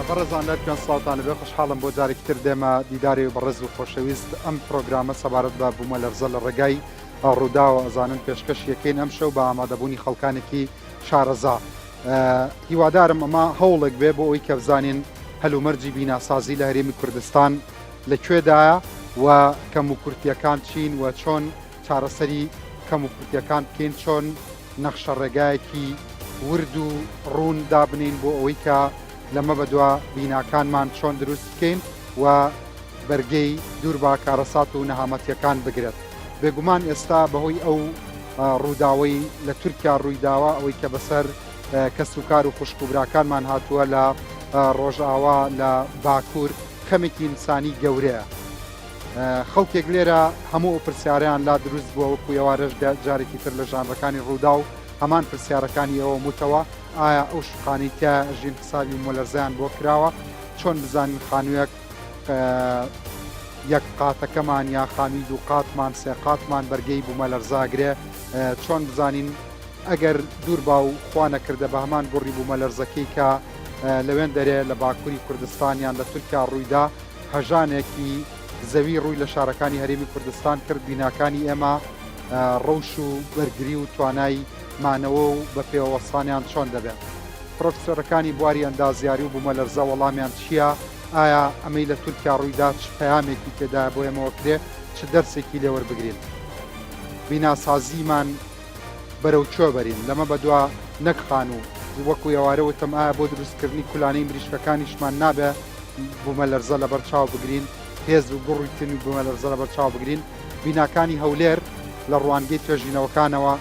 بەڕێزان لەرکوێن سڵاوتان لەبێ خۆشحاڵم بۆ جارێکی تر دێمە دیداری بەڕێز و خۆشەویست ئەم پرۆگرامە سەبارەت بە بوومەلەرزە لە ڕێگای ڕووداوە ئەزانن پێشکەش یەکەین ئەم شەو بە ئامادەبوونی خەڵکانێکی شارەزا هیوادارم ئەمە هەوڵێک بێ بۆ ئەوی کە بزانین هەلومەرجی بیناسازی لە هەرێمی کوردستان لە کوێدایە و کەموکورتیەکان چین و چۆن چارەسەری کەموکورتیەکان بکەین، چۆن نەخشە ڕێگایەکی ورد و ڕوون دابنێین بۆ ئەوەی کە لەمە بەدوا بیناکانمان چۆن دروست بکەین و بەرگەی دوور با کارەسات و نەهامەتیەکان بگرێت. بێگومان ئێستا بەهۆی ئەو ڕووداوەی لە تورکیا ڕوویداوە، ئەوەی کە بەسەر کەسوکار و خوشک و براکانمان هاتووە لە ڕۆژئاوا لە باکوور، خەمێکی ئینسانی گەورەیە. خەڵکێک لێرە هەموو ئەو پرسیارەیان لا دروست بووە وەکو ئێوارەش جارێکی تر لە ژانرەکانی ڕووداو هەمان پرسیارەکانی ئێوەم وتەوە ئایا ئەو شوقانەی تیا ئەژین حسابی مۆلەرزەیان بۆ کراوە چۆن بزانین خانوویەک یەک قاتەکەمان یا خانووی دوو قاتمان سێ قاتمان بەرگەی بوومەلەرزە ئەگرێ چۆن بزانین ئەگەر دوور با و خوا نەکردە بە هەمان گوڕی بوومەلەرزەکەی کە لەوێن دەرێ لە باکووری کوردستان یان لە تورکیا ڕوویدا هەژانێکی زەوی ڕووی لە شارەکانی هەرێمی کوردستان کرد، بیناکانی ئێمە ڕەوش و بەرگری و توانای مانەوە و بەپێوەوەستانیان چۆن دەبێت؟ پرۆفیسۆرەکانی بواری ئەندازیاری و بوومەلەرزە وەڵامیان چییە؟ ئایا ئەمەی لە تورکیا ڕوویدا چ پەیامێکی تێدایە بۆ ئێمە وەکرێ چ دەرسێکی لێوەربگرین؟ بیناسازیمان بەرەو کوێ بەرین؟ لەمە بەدوا نەک خانوو، وەکو ئێوارە وتم ئایا بۆ دروستکردنی کولانەی مریشکەکانیشمان نابێ بومەلەرزە لەبەر چاو بگرین؟ هێز و گوڕی تینی بومەلەرزە لەبەر چاو بگرین؟ بیناکانی هەولێر لە ڕوانگەی توێژینەوەکانەوە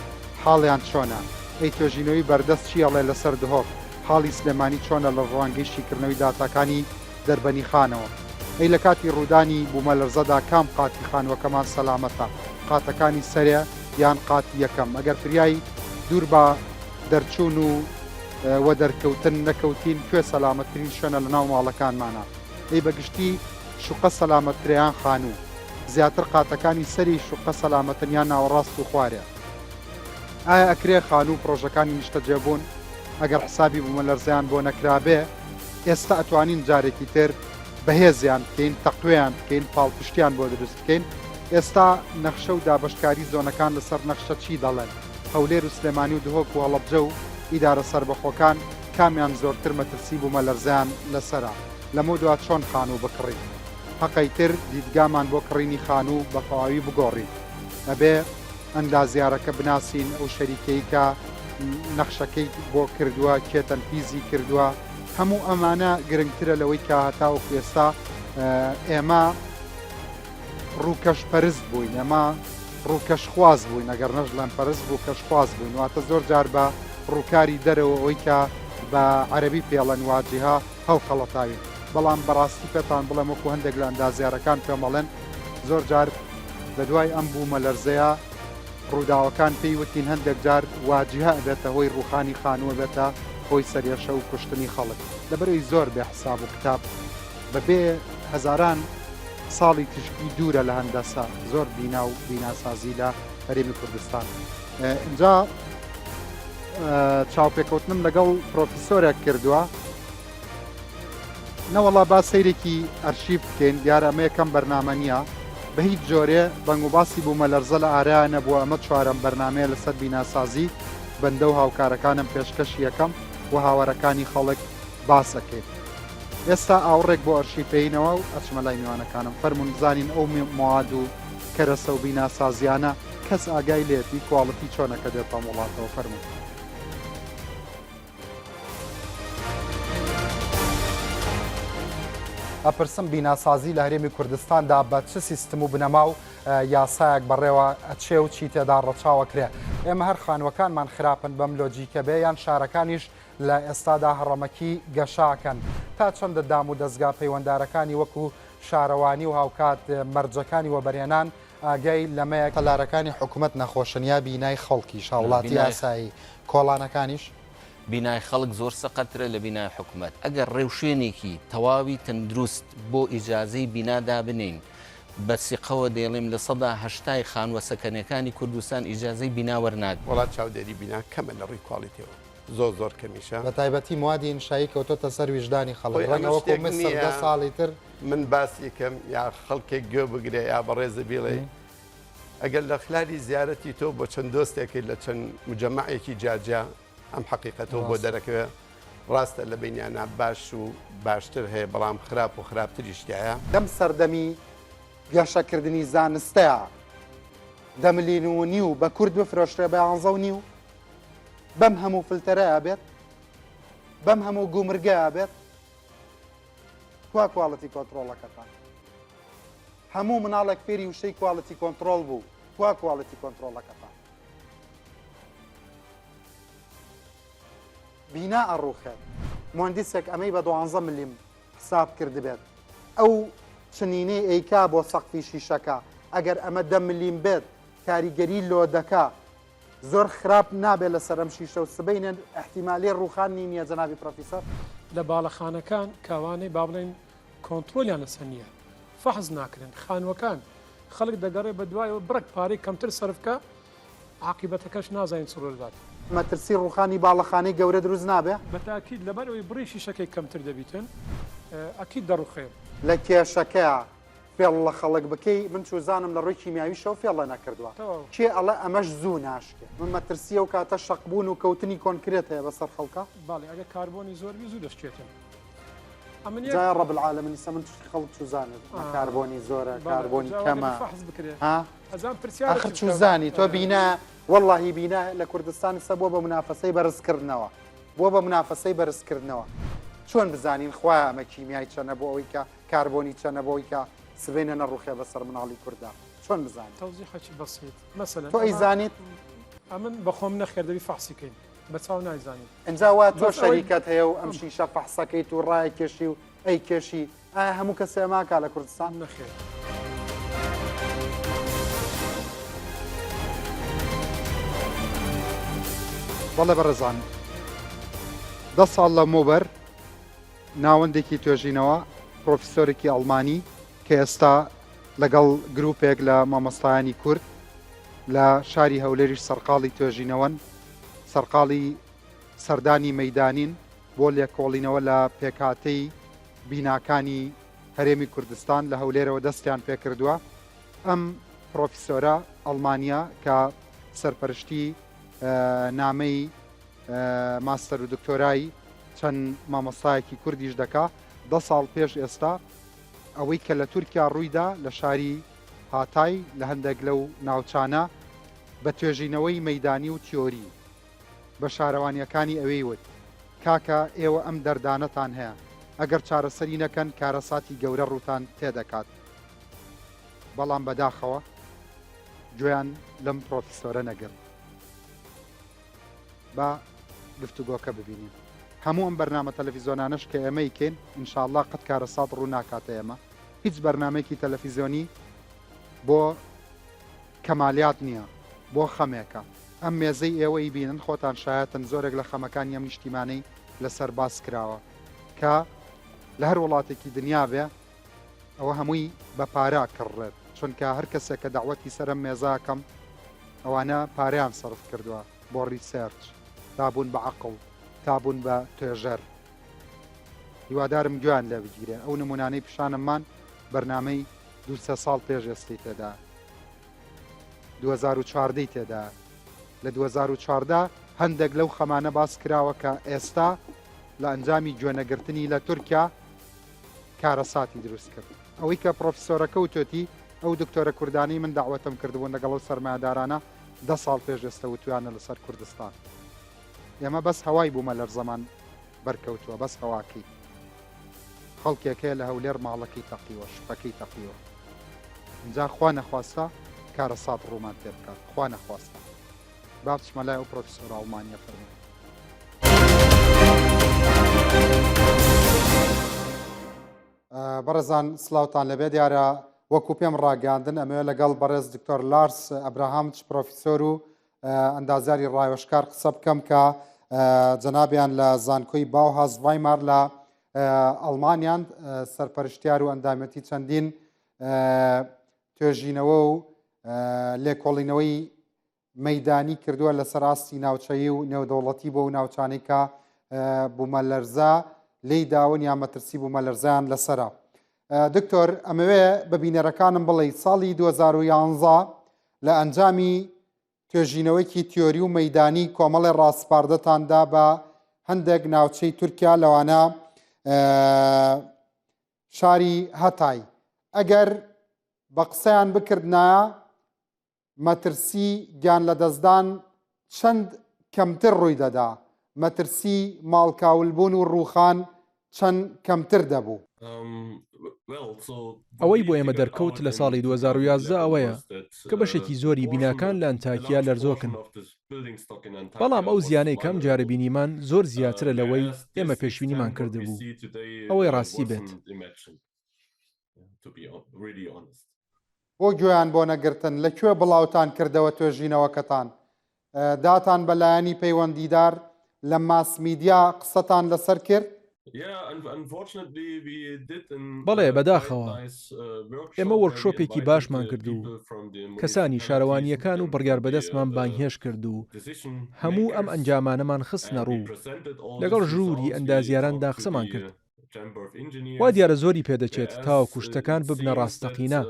حاڵیان چۆنە؟ ئەی توێژینەوەی بەردەست چی ئەڵێ لەسەر دهۆک؟ حاڵی سلێمانی چۆنە لە ڕوانگەی شیکردنەوەی داتاکانی دەربەنیخانەوە. ئەی لە کاتی ڕوودانی بوومەلەرزەدا کام قاتی خانووەکەمان سەلامەتە؟ قاتەکانی سەرێ یان قاتی یەکەم؟ ئەگەر فریای دوور با دەرچوون و وەدەرکەوتن نەکەوتین کوێ سەلامەتترین شوێنە لەناو ماڵەکانمانا؟ ئەی بە گشتی شوقە سەلامەتترە یان خانوو؟ زیاتر قاتەکانی سەری شوقە سەلامەتن یان ناوەڕاست و خوارێ؟ ئایا ئەکرێ خانوو و پڕۆژەکانی نیشتەجێبوون ئەگەر حسابی بوومەلەرزەیان بۆ نەکرابێ ئێستا ئەتوانین جارێکی تر بەهێزیان بکەین، تەقوێیان بکەین، پاڵپشتیان بۆ دروست بکەین. ئێستا نەخشە و دابەشکاری زۆنەکان لەسەر نەخشە چی دەڵێن؟ هەولێر و سلێمانی و دهۆک و هەڵەبجە و ئیدارە سەربەخۆکان کامیان زۆرتر مەترسی بوومەلەرزەیان لەسەرە؟ لەمەودوا چۆن خانوو بکڕین؟ هەقە ئیتر دیدگامان بۆ کڕینی خانوو بە تەواوی بگۆڕین. ئەبێ ئەندازیارەکە بناسین، ئەو شەریکەی کە نەخشەکەی بۆ کردووە، کێ تەنفیزی کردووە، هەموو ئەمانە گرنگترە لەوەی کە هەتاوەکو ئێستا ئێمە ڕووکەش پەرست بووین، ئێمە ڕووکەش خواز بووین، ئەگەر نەشڵێم پەرست ڕووکەش خواز بووین، واتە زۆر جار بە ڕووکاری دەرەوە ئەوەی کە بە عەرەبی پێڵێن واجهە هەڵخەڵەتاوین، بەڵام بەڕاستی پێتان بڵێم وەکو هەندێک لە ئەندازیارەکان پێمەڵێن زۆر جار لە دوای ئەم بوومەلەرزەیە ڕووداوەکان پێی وتین هەندێک جار واجیهە ئەبێتە هۆی ڕووخانی خانوو ئەبێتە هۆی سەرێشە و کوشتنی خەڵک لەبەرئەوی زۆر بێ حساب و کتاب بە بێ هەزاران ساڵی تیشکی دوورە لە هەندەسە زۆر بینا و بیناسازی لە هەرێمی کوردستان ئینجا چاوپێکەوتنم لەگەڵ پرۆفیسۆرێک کردووە نەوەڵا با سەیرێکی ئەرشیف بکەین، دیارە ئەمە یەکەم بەرنامە نییە، بە هیچ جۆرێ بەنگوباسی بوومەلەرزە لە ئارایا نەبووە، ئەمە چوارەم بەرنامەیە لەسەر بیناسازی، بەندە و هاوکارەکانم پێشکەشی یەکەم و هاوارەکانی خەڵک باس ئەکەین. ئێستا ئاوڕێک بۆ ئەرشیف ئەیینەوە و ئەچمە لای میوانەکانم، فەرموون بزانین ئەو مەواد و کەرەسە و بیناسازییانە کەس ئاگای لێتی کواڵتی چۆنە کە دێتە ئەم وڵاتەوە، فەرموون. ئەپرسم بیناسازی لە هەرێمی کوردستاندا بە چ سیستم و بنەما و یاسایەک بەڕێوە ئەچێ و چی تێدا ڕەچاو ئەکرێ؟ ئێمە هەر خانووەکانمان خراپن بەم لۆجیکە بێ یان شارەکانیش لە ئێستادا هەڕەمەکی گەشە ئەکەن؟ تا چەندە دام و دەزگا پەیوەندارەکانی وەکو شارەوانی و هاوکات مەرجەکانی وەبەرهێنان ئاگای لەمەیە؟ تەلارەکانی حکومەت نەخۆشن یا بینای خەڵکیش، هاوڵاتی ئاسایی، کۆڵانەکانیش؟ بینای خەڵک زۆر سەقەترە لە بینای حکومەت. ئەگەر ڕێوشوێنێکی تەواوی تەندروست بۆ ئیجازەی بینا دابنێین، بە سیقەوە دەیڵێم لە سەدا هەشتای خانووە سەکەنیەکانی کوردستان ئیجازەی بینا وەرناگرن. وەڵا چاودێری بینا کەمە لە ڕووی کواڵیتیەوە. زۆر زۆر کەمیشە. بە تایبەتی موادی ئینشایی کەوتۆتە سەر ویژدانی خەڵک خۆی ڕەنگە ئەمە وەکو شتێک میسر نییە دە ساڵی تر من باسی کەم یا خەڵکێک گوێ بگرێ یا بەڕێزت بیڵێ ئەگەر لە خلالی زیارەتی تۆ بۆ چەند دۆستێکت لە چەند مجەمەعێکی جیاجیا ئەم حەقیقەتەوە بۆ ڕاستە. دەرەکەوێ ڕاستە لە بەینیانا باش و باشتر هەیە بەڵام خراپ و خراپتریش تیایە. لەم سەردەمی گەشەکردنی زانستەیا دە ملین و نیو بە کورد بفرۆشرێ بە یانزە و نیو؟ بەم هەموو فلتەرەیا بێت؟ بەم هەموو گومرگەیا بێت؟ کوا quality control ەکەتان؟ هەموو مناڵێک فێری وشەی quality control بوو، کوا quality control ەکەتان؟ بینا ئەڕوخێت، موهەندیسێک ئەمەی بە دوانزە ملیم حساب کردبێت، ئەو چنینەی ئەیکا بۆ سەقفی شیشەکە، ئەگەر ئەمە دە ملیم بێت، کاریگەری لۆدەکە زۆر خراپ نابێت لەسەر ئەم شیشە و سبەینێ ئیحتیمالی ڕووخاننی نییە جەنابی پرۆفیسۆر؟ لە باڵەخانەکان کە ئەوانەی با بڵێین کۆنترۆلیان لەسەر نییە، فەحس ناکرێن، خانووەکان خەڵک دەگەڕێ بەدوایەوە بڕێک پارەی کەمتر سەرف بکا، عاقیبەتەکەش نازانین چ ڕوودەدات. مەترسی ڕووخانی باڵەخانەی گەورە دروست نابێ؟ بە تاکید لەبەر ئەوەی بڕی شیشەکەی کەمتر دەبیتن ئەکید دەڕوخێ. لە کێشەکەیا فێڵ لە خەڵک بکەی من چوزانم لە ڕووی کیمیاویشەوە فێڵە نەکردوە کێ ئەڵێ ئەمەش زوو ناشکێ من مەترسی ئەو کاتە شەق بوون و کەوتنی کۆنکرێت هەیە بەسەر خەڵکا. بەڵێ ئەگەر کاربۆنی زۆر بی زوو دەشکێتن ئەمن یەک جا رب العالمین ئیسە من خەڵک چوزانێت کاربۆنی زۆرە بەڵێ کاربۆنی جا ئەگەر کەمە فەحس بکرێ ها ئەزان ئاخر پرسیارێکی بکەم چوزانی تۆ بینا وەڵاهی بینا لە کوردستان ئیسە بووە بە منافەسەی بەرزکردنەوە بووە بە منافەسەی بەرزکردنەوە چۆن بزانین خوایە ئەمە کیمیای چەنە بۆ ئەوەی کە کاربۆنی چەنە بۆ ئەوەی کە سبەینێ نەڕوخێ بەسەر مناڵی کوردا چۆن بزانین؟ تەوزیحەکی بەسیت مەسەلەن تۆ ئەیزانیت؟ ئەمن بەخۆم نەخێر دەبی فەحسی کەین بە چاو نایزانین. ئینجا وا تۆ بەس ئەوەی شەریکەت هەیە و ئەم شیشە فەحسەکەیت و ڕایەکێشی و ئەیکێشی ئایا هەموو کەسێ ئەمە ئەکا لە کوردستان؟ نەخێر. بەڵێ بەڕێزان دە ساڵ لەمەوبەر ناوەندێکی توێژینەوە پرۆفیسۆرێکی ئەڵمانی کە ئێستا لەگەڵ گروپێک لە مامۆستایانی کورد لە شاری هەولێریش سەرقاڵی توێژینەوەن، سەرقاڵی سەردانی مەیدانین بۆ لێکۆڵینەوە لە پێکهاتەی بیناکانی هەرێمی کوردستان لە هەولێرەوە دەستیان پێکردووە. ئەم پرۆفیسۆرە ئەڵمانییە کە سەرپەرشتی نامەی ماستەر و دکتۆرای چەند مامۆستایەکی کوردیش دەکا، دە ساڵ پێش ئێستا ئەوەی کە لە تورکیا ڕوویدا لە شاری هاتای لە هەندێک لەو ناوچانە بە توێژینەوەی مەیدانی و تیۆری بە شارەوانییەکانی ئەوێی وت، کاکە ئێوە ئەم دەردانەتان هەیە، ئەگەر چارەسەری نەکەن کارەساتی گەورە ڕووتان تێدەکات. بەڵام بەداخەوە گوێیان لەم پرۆفیسۆرە نەگرت. با گفتوگۆکە ببینین. هەموو ئەم بەرنامە تەلەفیزۆنانەش کە ئێمە ئیکەین ان شاء اللە قەت کارەسات ڕوو ناکاتە ئێمە. هیچ بەرنامەیەکی تەلەفیزۆنی بۆ کەمالیات نییە، بۆ خەمێکە. ئەم مێزەی ئێوە ئیبینن خۆتان شایەتن زۆرێک لە خەمەکانی ئەم نیشتیمانەی لەسەر باس کراوە کە لە هەر وڵاتێکی دنیا بێ ئەوە هەمووی بە پارە کڕڕێت چونکە هەر کەسێک کە دەعوەتی سەر ئەم مێزە ئەکەم ئەوانە پارەیان سەرف کردووە بۆ research تا بوون بە عەقڵ تا بوون بە توێژەر هیوادارم گوێیان لێ بگیرێ ئەو نمونانەی پیشانم مان بەرنامەی دوو سێ ساڵ پێش ئێستەی تێدا 2014 ی تێدا لە 2014 هەندێک لەو خەمانە باس کراوە کە ئێستا لە ئەنجامی گوێنەگرتنی لە تورکیا کارەساتی دروست کرد. ئەوەی کە پڕۆفیسۆرەکە وتوێتی، ئەو دکتۆرە کوردانەی من دەعوەتم کردبوون لەگەڵ ئەو سەرمایەدارانە دە ساڵ پێش ئێستە وتویانە لەسەر کوردستان. ئێمە بەس هەوای بوومەلەرزەمان بەرکەوتووە، بەس هەواکەی. خەڵکێک هەیە لە هەولێر ماڵەکەی تەقیوە، شوقەکەی تەقیوە. ئینجا خوا نەخواستە کارەسات ڕوومان تێبکات، خوا نەخواستە. با بچمە لای ئەو پرۆفیسۆرە ئەڵمانیە فەرموو. بەڕێزان سلااوان لەبێ دیارە وەکو پێم ڕاگەاندن ئەمەوێ لەگەڵ بەڕێز دکتۆر لارس ئەبراهامچ پرۆفیسۆر و ئەندازیاری ڕاوێژکار قسە بکەم کە جەنابیان لە زانکۆی باوهاز ڤایمار لە ئەڵمانیان سەرپەرشتیار و ئەندامەتی چەندین توێژینەوە و لێکۆڵینەوەی مەیدانی کردووە لەسەر ئاستی ناوچەیی و نێودەوڵەتی بۆ ئەو ناوچانەی کە بوومەلەرزە لێی داون یا مەترسی بوومەلەرزەیان لەسەرە. دکتۆر ئەمەوێ بە بینەرەکانم بڵێ ساڵی 2011 لە ئەنجامی توێژینەوەیکی تیۆری و مەدانی کۆمەڵی ڕاسپاردەتان دا بە هەندێک ناوچەی تورکیا لەوانە شاری هەتای ئەگەر بە قسەیان بکردنایە مەترسی گیانلەدەستدان چەند کەمتر ڕوویدەدا، مەترسی ماڵکاولبوون و ڕووخان چەند کەمتر دەبوو؟ ئەوەی بۆ ئێمە دەرکەوت لە ساڵی 2011 ئەوەیە کە بەشێکی زۆری بیناکان لە ئەنتاکیا لەرزۆکن، بەڵام ئەو زیانەی کە ئەمجارە بینیمان زۆر زیاترە لەوەی ئێمە پێشبینیمان کردبوو، ئەوەی ڕاستی بێت. بۆ گوێیان بۆ نەگرتن؟ لە کوێ بڵاوتان کردەوە توێژینەوەکەتان؟ داتان بە لایەنی پەیوەندیدار؟ لە ماس میدیا قسەتان لەسەر کرد؟ بەڵێ بەداخەوە. ئێمە وۆرکشۆپێکی باشمان کرد و کەسانی شارەوانییەکان و بڕیاربەدەستمان بانگهێشت کرد و هەموو ئەم ئەنجامانەمان خستنە ڕوو، لەگەڵ ژووری ئەندازیاراندا قسەمان کرد. وا دیارە زۆری پێدەچێت تاوەکو شتەکان ببنە ڕاستەقینە.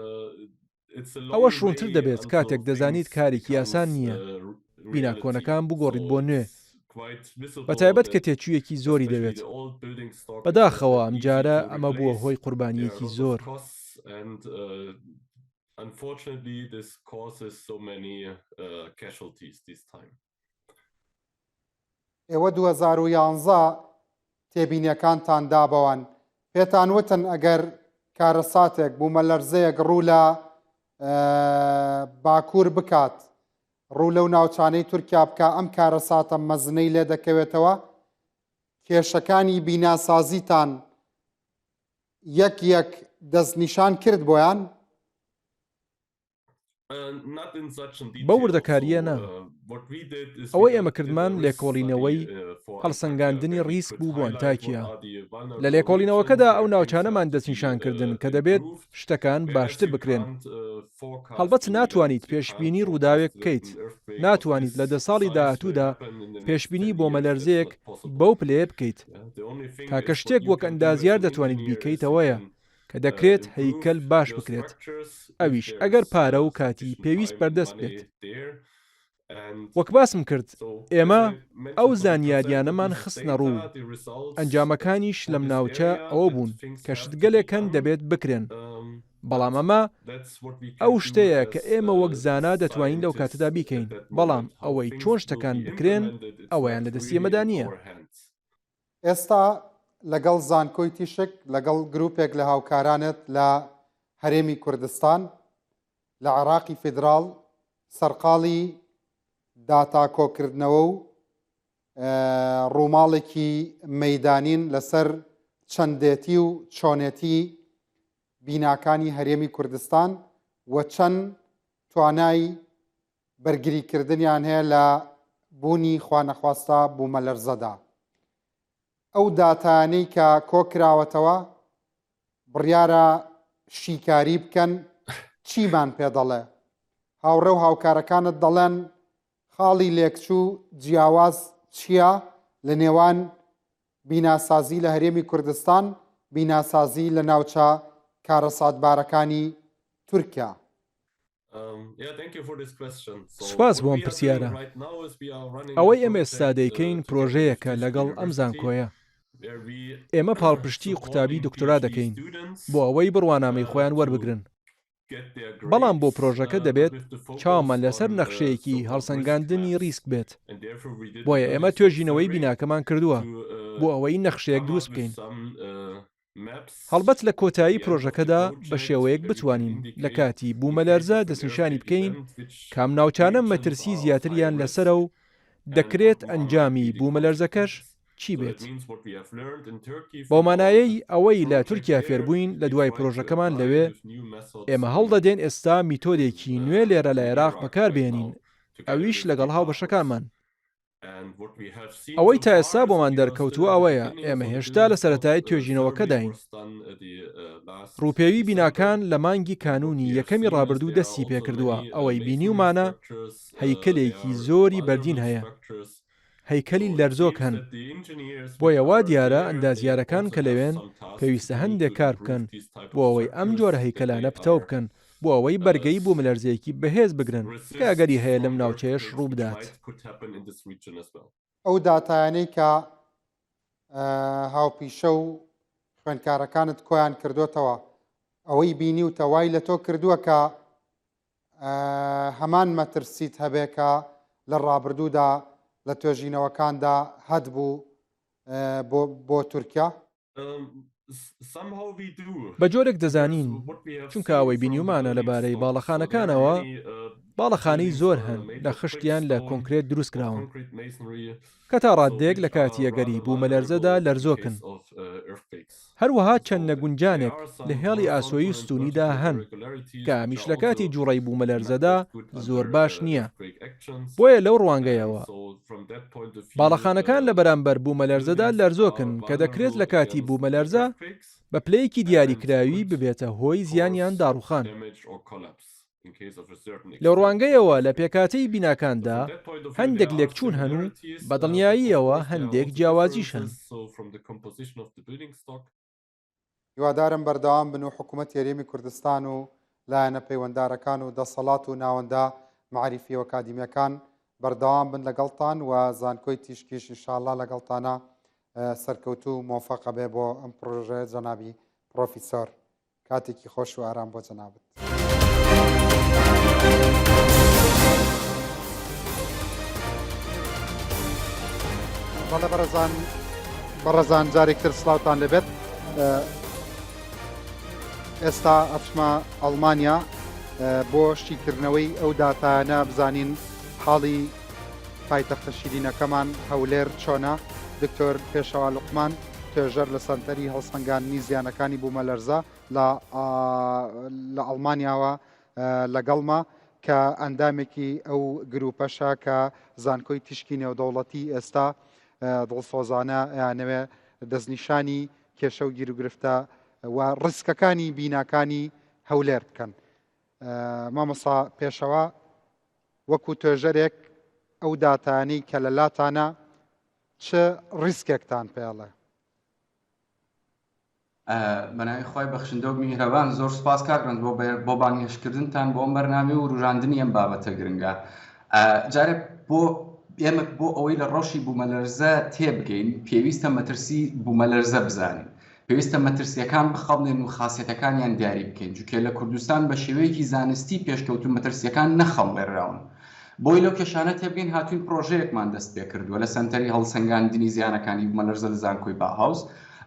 ئەوەش ڕوونتر دەبێت کاتێک دەزانیت کارێکی ئاسان نییە بینا کۆنەکان بگۆڕیت بۆ نوێ، بەتایبەت کە تێچوویەکی زۆری دەوێت. بەداخەوە ئەمجارە ئەمە بووە هۆی قوربانییەکی زۆر. ئێوە 2011 تێبینیەکانتان دا بەوان پێتان وتن ئەگەر کارەساتێک بوومەلەرزەیەک ڕوو لە باکوور بکات ڕوو لەو ناوچانەی تورکیا بکە ئەم کارەساتە مەزنەی لێ دەکەوێتەوە کێشەکانی بیناسازیتان یەک یەک دەستنیشان کرد بۆیان؟ بەو وردەکارییە نا. ئەوەی ئێمە کردمان لێکۆڵینەوەی هەڵسەنگاندنی ڕیسک بوو بۆ ئەنتاکیا. لە لێکۆڵینەوەکەدا ئەو ناوچانەمان دەستنیشان کردن کە دەبێت شتەکان باشتر بکرێن. هەڵبەت ناتوانیت پێشبینی ڕووداوێک بکەیت. ناتوانیت لە دە ساڵی داهاتوودا پێشبینی بۆمەلەرزەیەک بەو پلەیە بکەیت. تاکە شتێک وەک ئەندازیار دەتوانیت بیکەیت ئەوەیە کە دەکرێت هەیکەل باش بکرێت، ئەویش ئەگەر پارە و کاتی پێویست بەردەست بێت. وەک باسم کرد ئێمە ئەو زانیارییانەمان خستنەڕوو و ئەنجامەکانیش لەم ناوچە ئەوە بوون کە شتگەلێک هەن دەبێت بکرێن، بەڵام ئەمە ئەو شتەیە کە ئێمە وەک زانا دەتوانین لەو کاتەدا بیکەین، بەڵام ئەوەی چۆن شتەکان بکرێن ئەوەیان لە دەستی ئێمەدا نییە. ئێستا لەگەڵ زانکۆی تیشک، لەگەڵ گروپێک لە هاوکارانت لە هەرێمی کوردستان، لە عێراقی فیدراڵ سەرقاڵی داتا کۆکردنەوە و ڕووماڵێکی مەیدانین لەسەر چەندێتی و چۆنێتی بیناکانی هەرێمی کوردستان و چەند توانای بەرگریکردنیان هەیە لە بوونی خوانەخواستە بوومەلەرزەدا. ئەو داتایانەی کە کۆکراوەتەوە بڕیارە شیکاری بکەن چیمان پێ دەڵێ؟ هاوڕێ و هاوکارەکانت دەڵێن خاڵی لێکچوو جیاواز چییە لە نێوان بیناسازی لە هەرێمی کوردستان بیناسازی لە ناوچە کارەساتبارەکانی تورکیا؟ سوپاس بۆ ئەم پرسیارە. ئەوەی ئێمە ئێستا دەیکەین پرۆژەیەکە لەگەڵ ئەم زانکۆیە. ئێمە پاڵپشتی قوتابی دکتۆرا دەکەین بۆ ئەوەی بڕوانامەی خۆیان وەربگرن. بەڵام بۆ پرۆژەکە دەبێت چاومان لەسەر نەخشەیەکی هەڵسەنگاندنی ڕیسک بێت. بۆیە ئێمە توێژینەوەی بیناکەمان کردووە بۆ ئەوەی نەخشەیەک دروست بکەین. هەڵبەت لە کۆتایی پرۆژەکەدا بە شێوەیەک بتوانین لە کاتی بوومەلەرزە دەستنیشانی بکەین کام ناوچانە مەترسی زیاتریان لەسەرە و دەکرێت ئەنجامی بوومەلەرزەکەش چی بێت. بەو مانایەی ئەوەی لە تورکیا فێربووین لە دوای پرۆژەکەمان لەوێ، ئێمە هەوڵدەدەین ئێستا میتۆدێکی نوێ لێرە لە عێراق بەکاربهێنین، ئەویش لەگەڵ هاوبەشەکانمان. ئەوەی تا ئێستا بۆمان دەرکەوتووە ئەوەیە ئێمە هێشتا لە سەرەتای توێژینەوەکەداین. ڕووپێوی بیناکان لە مانگی کانوونی یەکەمی ڕابردوو دەستی پێکردووە، ئەوەی بینیومانە هەیکەلێکی زۆری بەردین هەیە، هەیکەلی لەرزۆک هەن، بۆیە وا دیارە ئەندازیارەکان کە لەوێن پێویستە هەندێک کار بکەن بۆ ئەوەی ئەم جۆرە هەیکەلانە پتەو بکەن بۆ ئەوەی بەرگەی بوومەلەرزەیەکی بەهێز بگرن کە ئەگەری هەیە لەم ناوچەیەش ڕووبدات. ئەو داتایانەی کە هاوپیشە و خوێندکارەکانت کۆیان کردوتەوە ئەوەی بینیوتە وای لە تۆ کردووە کە هەمان مەترسیت هەبێ کە لە ڕابردوودا لە توێژینەوەکاندا هەتبوو بۆ تورکیا؟ بە جۆرێک دەزانین، چونکە ئەوەی بینیومانە لەبارەی باڵەخانەکانەوە، باڵەخانەی زۆر هەن لە خشت یان لە کۆنکرێت دروستکراون، کە تا ڕاددەیەک لە کاتی ئەگەری بوومەلەرزەدا لەرزۆکن. هەروەها چەند نەگونجانێک لە هێڵی ئاسۆیی و ستوونیدا هەن کە ئەمیش لە کاتی جووڵەی بوومەلەرزەدا زۆر باش نییە. بۆیە لەو ڕوانگەیەوە باڵەخانەکان لە بەرامبەر بوومەلەرزەدا لەرزۆکن کە دەکرێت لە کاتی بوومەلەرزە بە پلەیەکی دیاریکراوی ببێتە هۆی زیان یان داڕووخان. لەو ڕوانگەیەوە لە پێکهاتەی بیناکاندا هەندێک لێکچوون هەن و بە دڵنیاییەوە هەندێک جیاوازیش هەن. هیوادارم بەردەوام بن و حکوومەتی هەرێمی کوردستان و لایەنە پەیوەندارەکان و دەسەڵات و ناوەندە مەعریفی و ئەکادیمیەکان بەردەوام بن لەگەڵتان و زانکۆی تیشکیش ئینشاءاللە لەگەڵتانە سەرکەوتوو و مۆفەق ئەبێ بۆ ئەم پڕۆژەیە جەنابی پڕۆفیسۆر. کاتێکی خۆش و ئارام بۆ جەنابت. بەڵێ بەڕێزان بەڕێزان جارێکتر سلااوان لەبێت ئێستا ئەچمە ئەڵمانیا بۆ شیکردنەوەی ئەو داتایانە بزانین حاڵی پایتەختە شیرینەکەمان هەولێر چۆنە دکتۆر پێشەوا لوقمان توێژەر لە سەنتەری هەڵسەنگاندنی زیانەکانی بوومەلەرزە لە لە ئەڵمانیاوە لەگەڵمە کە ئەندامێکی ئەو گروپەشە کە زانکۆی تیشکی نێودەوڵەتی ئێستا دڵسۆزانە ئەیانەوێ دەستنیشانی کێشە و گیروگرفتە و ڕیسکەکانی بیناکانی هەولێر بکەن. مامۆستا پێشەوا وەکو توێژەرێک ئەو داتانەی کە لە لاتانە چ ڕیسکێکتان پێڵێ؟ بەناوی خوای بەخشندە و میهرەبان زۆر سوپاس کاک ڕەنج بۆ بۆ بانگهێشتکردنتان بۆ ئەم بەرنامەی و وروژاندنی ئەم بابەتە گرنگە جارێ بۆ ئێمە بۆ ئەوەی لە ڕەوشی بوومەلەرزە تێبگەین پێویستە مەترسی بوومەلەرزە بزانین پێویستە مەترسیەکان بخەڵنێن و خاصێتەکانیان دیاری بکەین چونکە لە کوردستان بە شێوەیەکی زانستی پێشکەوتو مەترسیەکان نەخەڵێنراون بۆی لەو کێشانە تێبگەین هاتوین پرۆژەیەکمان دەست پێکردووە لە سەنتەری هەڵسەنگاندنی زیانەکانی بوومەلەرزە لە زانکۆی باهاوس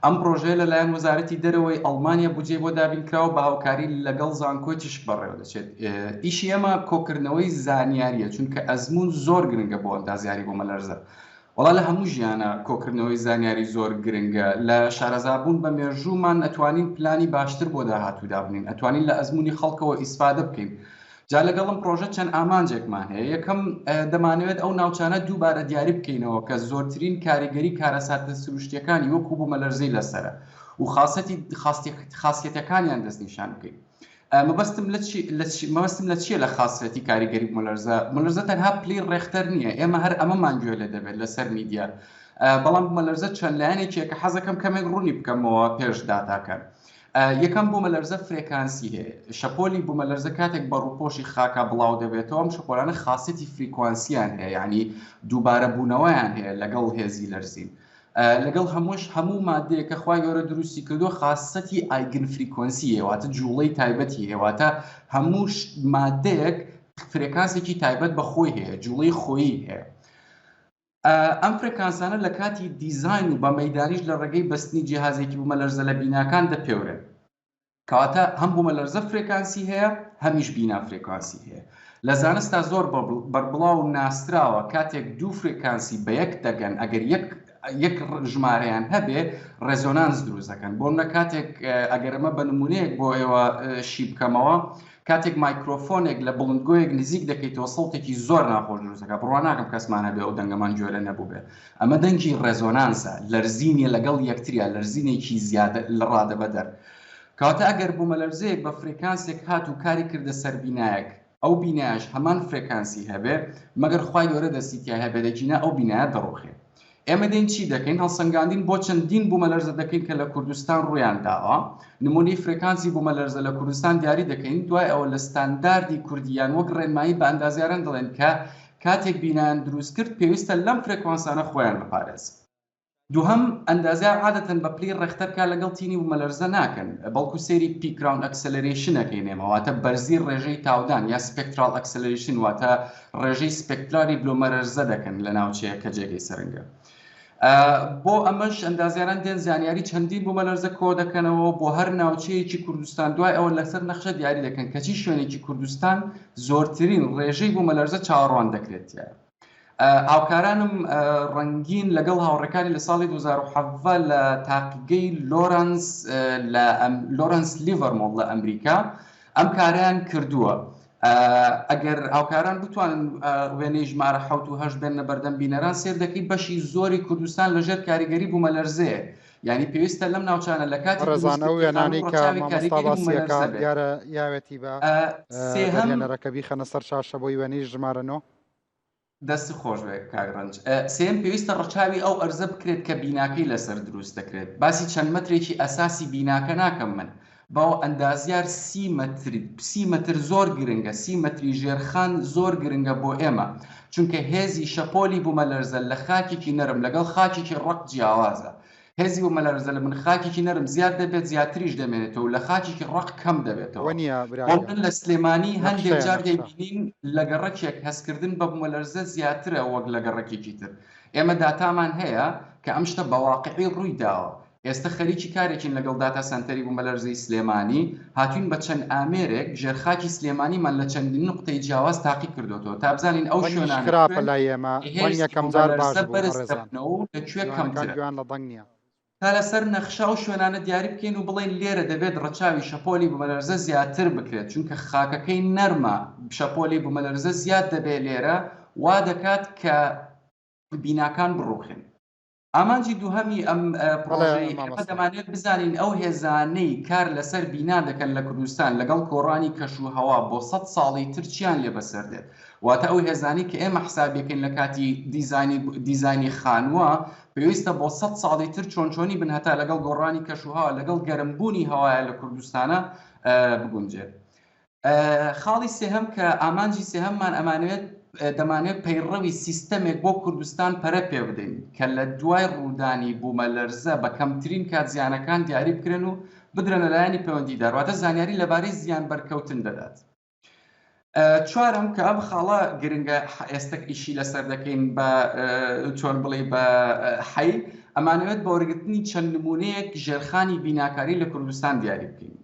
ئەم پرۆژەیە لەلایەن وەزارەتی دەرەوەی ئەڵمانیا بودجەی بۆ دابینکراوە بە هاوکاری لەگەڵ زانکۆی تیشک بەڕێوەدەچێت. ئیشی ئێمە کۆکردنەوەی زانیارییە، چونکە ئەزموون زۆر گرنگە بۆ ئەندازیاری بوومەلەرزە. وەڵا لە هەموو ژیانا کۆکردنەوەی زانیاری زۆر گرنگە. لە شارەزابوون بە مێژوومان ئەتوانین پلانی باشتر بۆ داهاتوو دابنێین، ئەتوانین لە ئەزموونی خەڵکەوە ئیسفادە بکەین. جا لەگەڵ ئەم پڕۆژە چەند ئامانجێکمان هەیە، یەکەم، دەمانەوێت ئەو ناوچانە دووبارە دیاری بکەینەوە کە زۆرترین کاریگەری کارەساتە سروشتییەکانی وەکو بوومەلەرزەی لەسەرە و خاسەتی خاسیەتەکانیان دەستنیشان بکەین. مەبەستم لە چی لە چی مەبەستم لە چییە لە خاسیەتی کاریگەری بوومەلەرزە؟ بوومەلەرزە تەنها پلەی ڕێختەر نییە، ئێمە هەر ئەمەمان گوێ لێ دەبێت لەسەر میدیا، بەڵام بوومەلەرزە چەند لایەنێکیە کە حەزەکەم کەمێک ڕوونی بکەمەوە پێش داتاکان. یەکەم بوومەلەرزە فرێکانسی هەیە، شەپۆلی بوومەلەرزە کاتێک بە ڕووپۆشی خاکا بڵاو دەبێتەوە ئەم شەپۆلانە خاسیەتی فریکوانسیان هەیە یانی دووبارە بوونەوەیان هەیە لەگەڵ هێزی لەرزین لەگەڵ هەمووش هەموو مادەیە کە خوای گەورە دروستی کردووە خاسەتی eigenfrequency هەیە واتە جوڵەی تایبەتی هەیە واتە هەموو مادەیەک فرێکانسێکی تایبەت بە خۆی هەیە جوڵەی خۆیی هەیە ئەم فرێکانسانە لە کاتی دیزاین و بە مەیدانیش لە ڕێگەی بەستنی جیهازێکی بوومەلەرزە لە بیناکان دەپێورێن. کەواتە هەم بوومەلەرزە فرێکانسی هەیە، هەمیش بینا فرێکانسی هەیە. لە زانستا زۆر بەربڵاو و ناسراوە کاتێک دوو فرێکانسی بە یەک دەگەن ئەگەر یەک یەک ژمارەیان هەبێ ڕێزۆنانس دروست دەکەن. بۆ نمونە کاتێک ئەگەر ئەمە بە نمونەیەک بۆ ئێوە شی بکەمەوە کاتێک مایکرۆفۆنێک لە بڵندگۆیەک نزیک دەکەیتەوە سەوتێکی زۆر ناخۆش دروست دەکات، بڕوا ناکەم کەسمان هەبێ ئەو دەنگەمان گوێ لێ نەبووبێ. ئەمە دەنگی ڕێزۆنانسە، لەرزینیە لەگەڵ یەکتریا، لەرزینێکی زیادە لە ڕادەبەدەر. کەواتە ئەگەر بوومەلەرزەیەک بە فرێکانسێک هات و کاری کردە سەر بینایەک، ئەو بینایەش هەمان فرێکانسی هەبێ، مەگەر خوای گەورە دەستی تیا هەبێ دەگینا ئەو بینایە دەڕوخێ. ئێمە دێین چی دەکەین؟ هەڵسەنگاندین بۆ چەندین بوومەلەرزە دەکەین کە لە کوردستان ڕوویان داوە. نموونەی فرێکانسی بوومەلەرزە لە کوردستان دیاری دەکەین، دوای ئەوە لە ستانداردی کوردی یان وەک ڕێنمایی بە ئەندازیاران دەڵێن کە کاتێک بینایان دروست کرد پێویستە لەم فرێکوانسانە خۆیان بپارێزن. دووهەم، ئەندازیار عادەتەن بە پلەی ڕێختەر کار لەگەڵ تینی بوومەلەرزە ناکەن، بەڵکو سەیری peak ground acceleration ئەکەین ئێمە، واتە بەرزی ڕێژەی تاودان یا spectral acceleration واتە ڕێژەی سپێکتراری بلۆمەرەرزە دەکەن لە ناوچەیەک کە جێگەی سەرنگە. بۆ ئەمەش ئەندازیاران دێن زانیاری چەندین بوومەلەرزە کۆ دەکەنەوە بۆ هەر ناوچەیەکی کوردستان دوای ئەوە لەسەر نەخشە دیاری دەکەن کە چی شوێنێکی کوردستان زۆرترین ڕێژەی بوومەلەرزە چاوەڕوان دەکرێت تیایە. هاوکارانم ڕەنگین لەگەڵ هاوڕێکانی لە ساڵی 2017 لە تاقیگەی لۆرەنس لە لۆرەنس لیڤەرمۆڵ لە ئەمریکا ئەم کارەیان کردووە. ئەگەر هاوکاران بتوانن وێنەی ژمارە حەوت و هەشت بێننە بەردەم بینەران سێر دەکەی بەشی زۆری کوردستان لەژێر کاریگەری بوومەلەرزەیە یانی پێویستە لەم ناوچانە لە کاتی بەڕێزان ئەو دروستکردنی وێنانەی خانوو کە ڕەچاوی مامۆستا کاریگەری باسیەکە بوومەلەرزە بێت. دیارە یاوێتی بە سێهەم دەرهێنەرەکە بیخەنە سەر شاشە بۆی وێنەی ژمارە نۆ. دەستت خۆش بێت کاک ڕەنج. سێیەم پێویستە ڕەچاوی ئەو ئەرزە بکرێت کە بیناکەی لەسەر دروست دەکرێت. باسی چەند مەترێکی ئەساسی بیناکە ناکەم من. باوە ئەندازیار سی مەتر سی مەتر زۆر گرنگە سی مەتری ژێرخان زۆر گرنگە بۆ ئێمە چونکە هێزی شەپۆلی بومەلەرزە لە خاکێکی نەرم لەگەڵ خاکێکی ڕەق جیاوازە هێزی بومەلەرزە لە بن خاکێکی نەرم زیاد دەبێت زیاتریش دەمێنێتەوە و لە خاکێکی ڕەق کەم دەبێتەوە. ئەوە نییە برا بۆ گیان. من لە سلێمانی هەندێک نەخشەیە جار نەخشە. دەیبینین لە گەڕەکێک هەستکردن بە بومەلەرزە زیاترە وەک لە گەڕەکێکی تر. ئێمە داتامان هەیە کە ئەم شتە بە واقعی ڕووی داوە. ئێستە خەریکی کارێکین لەگەڵ داتا سەنتەری بومەلەرزەی سلێمانی، هاتووین بە چەند ئامێرێک ژێرخاکی سلێمانیمان لە چەندین نوقتەی جیاواز تاقی کردۆتەوە تا بزانین ئەو دەنگیش شوێنانە خراپە کوێن لای ئێمە کە دەنگ هێزی یەکەم جار باش بومەلەرزە بوو بەرز بەڕێزان دەبنەوە و لە کوێ میوانەکان کەمترن. گوێیان لە دەنگ نییە. تا لەسەر نەخشە ئەو شوێنانە دیاری بکەین و بڵێین لێرە دەبێت ڕەچاوی شەپۆلی بومەلەرزە زیاتر بکرێت چونکە خاکەکەی نەرمە شەپۆلی بومەلەرزە زیاد دەبێت لێرە وا دەکات کە بیناکان بڕوخێن. ئامانجی دووهەمی ئەم بەڵێ پڕۆژەی ئێمە مامۆستا. دەمانەوێت بزانین ئەو هێزانەی کار لەسەر بینا دەکەن لە کوردستان لەگەڵ گۆڕانی کەش و هەوا بۆ سەد ساڵی تر چیان لێ بەسەر دێت واتە ئەو هێزانەی کە ئێمە حسابیەکەین لە کاتی دیزاینی دیزاینی خانووە پێویستە بۆ سەد ساڵی تر چۆن چۆنی بن هەتا لەگەڵ گۆڕانی کەش و هەوا لەگەڵ گەرمبوونی هەوایە لە کوردستانە بگونجێت. خاڵی سێهەم کە ئامانجی سێهەممان ئەمانەوێت دەمانەوێت پەیڕەوی سیستەمێک بۆ کوردستان پەرە پێ بدەین کە لە دوای ڕوودانی بوومەلەرزە بە کەمترین کات زیانەکان دیاری بکرێن و بدرێنە لایەنی پەیوەندیدار واتە زانیاری لەبارەی زیان بەرکەوتن دەدات. چوارەم کە ئەم خاڵە گرنگە ئێستا ئیشی لەسەر دەکەین بە چۆن بڵێ بە حەی ئەمانەوێت بە وەرگرتنی چەند نمونەیەک ژێرخانی بیناکاری لە کوردستان دیاری بکەین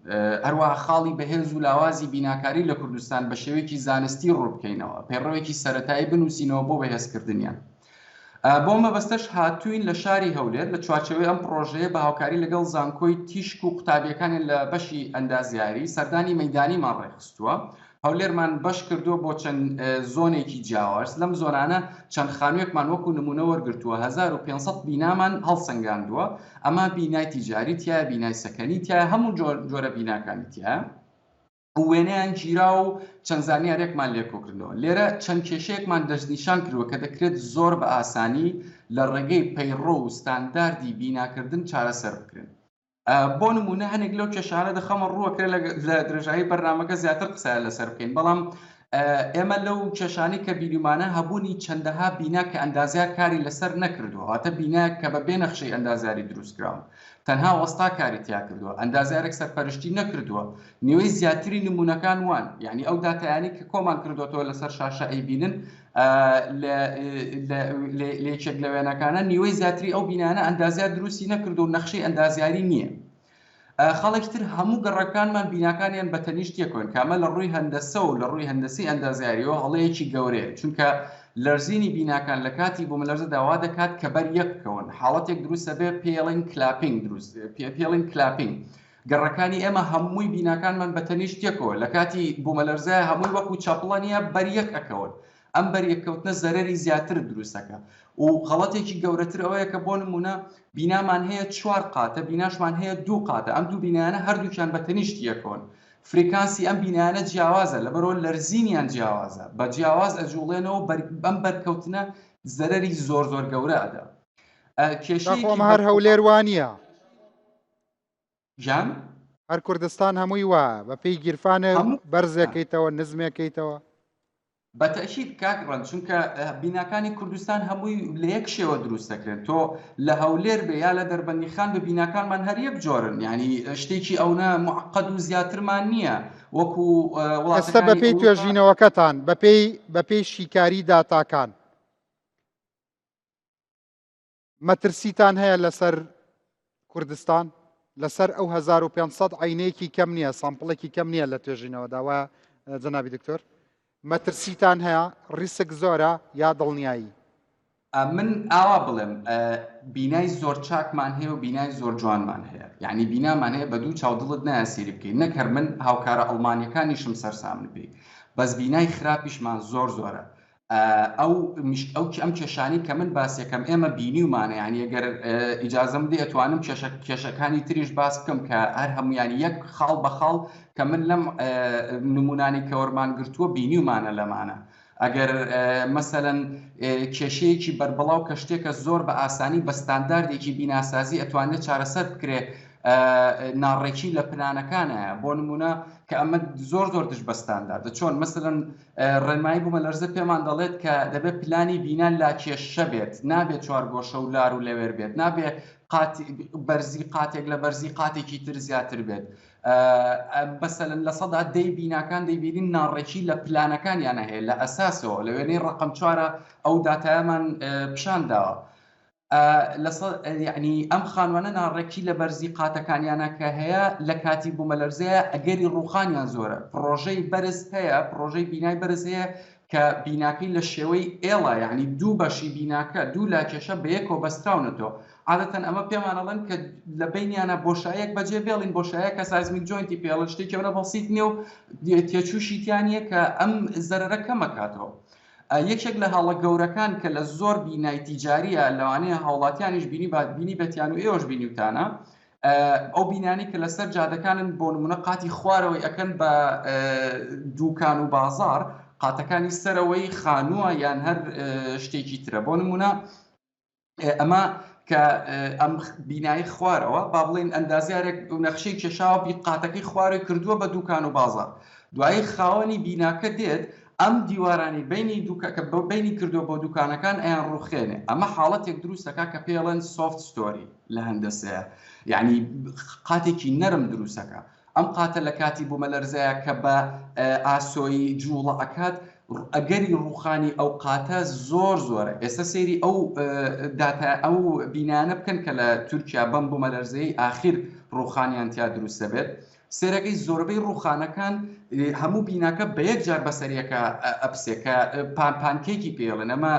هەروەها خاڵی بەهێز و لاوازی بیناکاری لە کوردستان بە شێوەیەکی زانستی ڕووبکەینەوە پەیڕەوێکی سەتایی بنووسینەوە بۆ بەهێزکردنیان بۆ مەبەستەش هاتووین لە شاری هەولێر لە چوارچێوەی ئەم پڕۆژەیە بە هاوکاری لەگەڵ زانکۆی تیشک و قوتابیەکانیان لە بەشی ئەندازیاری سەردانی مەیدانیمان ڕێکخستووە. هەولێرمان بەش کردووە بۆ چەند زۆنێکی جیاواز، لەم زۆنانە چەند خانوویەکمان وەکو نموونە وەرگرتووە، 1500 بینامان هەڵسەنگاندووە، ئەمە بینای تیجاری تیایە، بینای سەکەنی تیایە، هەموو جۆرە بیناکانی تیایە. وێنەیان گیرا و چەند زانیارێکمان لێ کۆکردنەوە. لێرە چەند کێشەیەکمان دەستنیشان کردووە کە دەکرێت زۆر بە ئاسانی لە ڕێگەی پەیڕەو و ستانداردی بیناکردن چارەسەر بکرێن. بۆ نموونە هەنێک لەو کێشانە دەخەمە ڕووە کرێ لە درێژایی بەرنامەکە زیاتر قسەیان لەسەر بکەین، بەڵام ئێمە لەو کێشانەی کە بینیومانە هەبوونی چەندەها بینا کە ئەندازیار کاری لەسەر نەکردووە، واتە بینایەک کە بە بێ نەخشەی ئەندازیاری دروستکراون، تەنها وەستا کاری تیا کردووە، ئەندازیارێک سەرپەرشتی نەکردووە، نیوەی زیاتری نموونەکان وان، یانی ئەو داتایانەی کە کۆمان کردۆتەوە لەسەر شاشە ئەیبینن لە یەکێک لە وێنەکانە نیوەی زیاتری ئەو بینانە ئەندازیار دروستی نەکردو و نەخشەی ئەندازیاری نییە. خاڵێکی تر هەموو گەڕەکانمان بیناکانیان بە تەنیشت یەکەوەن کە ئەمە لە ڕووی هەندەسە و لە ڕووی هەندەسەی ئەندازیاریەوە هەڵەیەکی گەورەیە چونکە لەرزینی بیناکان لە کاتی بوومەلەرزەدا وا دەکات کە بەر یەک بکەون حاڵەتێک دروست دەبێت پێڵین clapping دروست پێڵین clapping گەڕەکانی ئێمە هەمووی بیناکانمان بە تەنیشت یەکەوە لە کاتی بوومەلەرزە هەمووی وەکو چەپڵە نییە بەر یەک ئەکەون. ئەم بەریەککەوتنە زەرەری زیاتر دروستەکە و غەڵەتێکی گەورەتر ئەوەیە کە بۆ نمونە بینامان هەیە چوار قاتە بیناشمان هەیە دوو قاتە ئەم دوو بینایانە هەردووکیان بە تەنیشت یەکۆن frequency ئەم بینایانە جیاوازە لەبەرەوە لەرزینیان جیاوازە بە جیاواز ئەجوڵێنەوە بەم بەرکەوتنە زەرەری زۆر زۆر گەورە ئەدا. کێشەیەکی هەر هەولێر وانە گیان؟ هەر کوردستان هەمووی وایە بە پێی گیرفانێ بەرزێکەیتەوە نزمێکەیتەوە. بە تەئکید کاک ڕەنج چونکە بیناکانی کوردستان هەمووی لە یەک شێوە دروست دەکرێن تۆ لە هەولێر بێ یا لە دەربەندیخان بێ بیناکانمان هەر یەک جۆرن یانی شتێکی ئەونە معقد و زیاترمان نییە وەکو ئێستا بە وڵاتەکانی پێی ئەوروپا. توێژینەوەکەتان بە پێی بە پێی شیکاری داتاکان مەترسیتان هەیە لەسەر کوردستان لەسەر ئەو 1500 عینەیەکی کەم نییە sample ێکی کەم نییە لە توێژینەوەدا وە جەنابی دکتۆر مەترسیتان هەیە ریسک زۆرە یا دڵنیایی؟ من ئاوا بڵێم بینای زۆر چاکمان هەیە و بینای زۆر جوانمان هەیە یعنی بینامان هەیە بە دوو چاو دڵت نایە سێری بکەیت نەک هەر من هاوکارە ئەڵمانیەکانیشم سەرسامن پێی بەس بینای خراپیشمان زۆر زۆرە ئەو ئەو ئەم کێشانەی کە من باسیەکەم ئێمە بینیومانە یعنی ئەگەر ئیجازەم بدەی ئەتوانم کێشە کێشەکانی تریش باس بکەم کە هەر هەمویان یەک خاڵ بە خاڵ کە من لەم نمونانی کە وەرمان گرتووە بینیومانە لەمانە ئەگەر مەسەلەن کێشەیەکی بەربڵاو کە شتێکە زۆر بە ئاسانی بە ستانداردێکی بیناسازی ئەتوانێت چارەسەر بکرێ ناڕێکی لە پلانەکانە بۆ نمونە کە ئەمە زۆر زۆر دژ بە ستانداردە چۆن مەسەلەن ڕێنمایی بوومەلەرزە پێمان دەڵێت کە دەبێت پلانی بینا لاکێشە بێت، نابێت چوارگۆشە و لار و لەوێر بێت، نابێت بەرزی قاتێک لە بەرزی قاتێکی تر زیاتر بێت. مەسەلەن 10% بیناکان دەیبینین ناڕێکی لە پلانەکانیانە هەیە لە ئەساسەوە لە وێنەی ڕقم چوارە ئەو داتایەمان پیشان داوە. یەعنی ئەم خانوانە ناڕێکی لە بەرزی قاتەکانیانە کە هەیە لە کاتی بوومەلەرزەیە ئەگەری ڕووخانیان زۆرە پڕۆژەی بەرز هەیە پڕۆژەی بینای بەرز هەیە کە بیناکەی لە شێوەی ئێڵە یعنی دوو بەشی بیناکە دوو لاکێشە بەیەکەوە بەستراونەتەوە عادەتەن ئەمە پێمان ئەڵێن کە لە بینیانە بۆشایەک بەجێ بێڵین بۆشایە کە seismic joint ی پێڵن شتێکی ئەوە بەسیت نییە و تێچووشی تیا نییە کە ئەم زەرەرە کەمەکاتەوە یەکێک لە هەڵە گەورەکان کە لە زۆر بینای تیجاریە لەوانەیە هاوڵاتیانیش بینی با بینی بەتیان و ئێوەش بینیوتانە ئەو بینانی کە لەسەر جادەکانن بۆ نمونە قاتی خوارەوەی ئەکەن بە دوکان و بازار قاتەکانی سەرەوەی خانووە یان هەر شتێکی ترە بۆ نمونە ئەمە کە ئەم بینایی خوارەوە با بڵێین ئەندازیارێک نەخشەی کێشاوە بی قاتەکەی خوارەوەی کردووە بە دوکان و بازار دوایی خاوەنی بیناکە دێت ئەم دیوارانی بینی دوکە کە بۆ بینی کردووە بۆ دوکانەکان ئەیان ڕوخێنێ ئەمە حاڵەتێک دروستەکە کە پێڵێن soft story لە هەندەسەیە یعنی قاتێکی نەرم دروستەکە ئەم قاتە لە کاتی بومەلەرزەیا کە بە ئاسۆیی جوڵە ئەکات ئەگەری ڕوخانی ئەو قاتە زۆر زۆرە ئێستا سەیری ئەو داتا ئەو بینانە بکەن کە لە تورکیا بەم بومەلەرزەی ئاخیر ڕوخانیان تیا دروست دەبێت سێرەکەی زۆربەی ڕوخانەکان هەموو بیناکە بە یەک جار بەسەریەکە ئەپسێ کە pancake ی پێڵێن ئەمە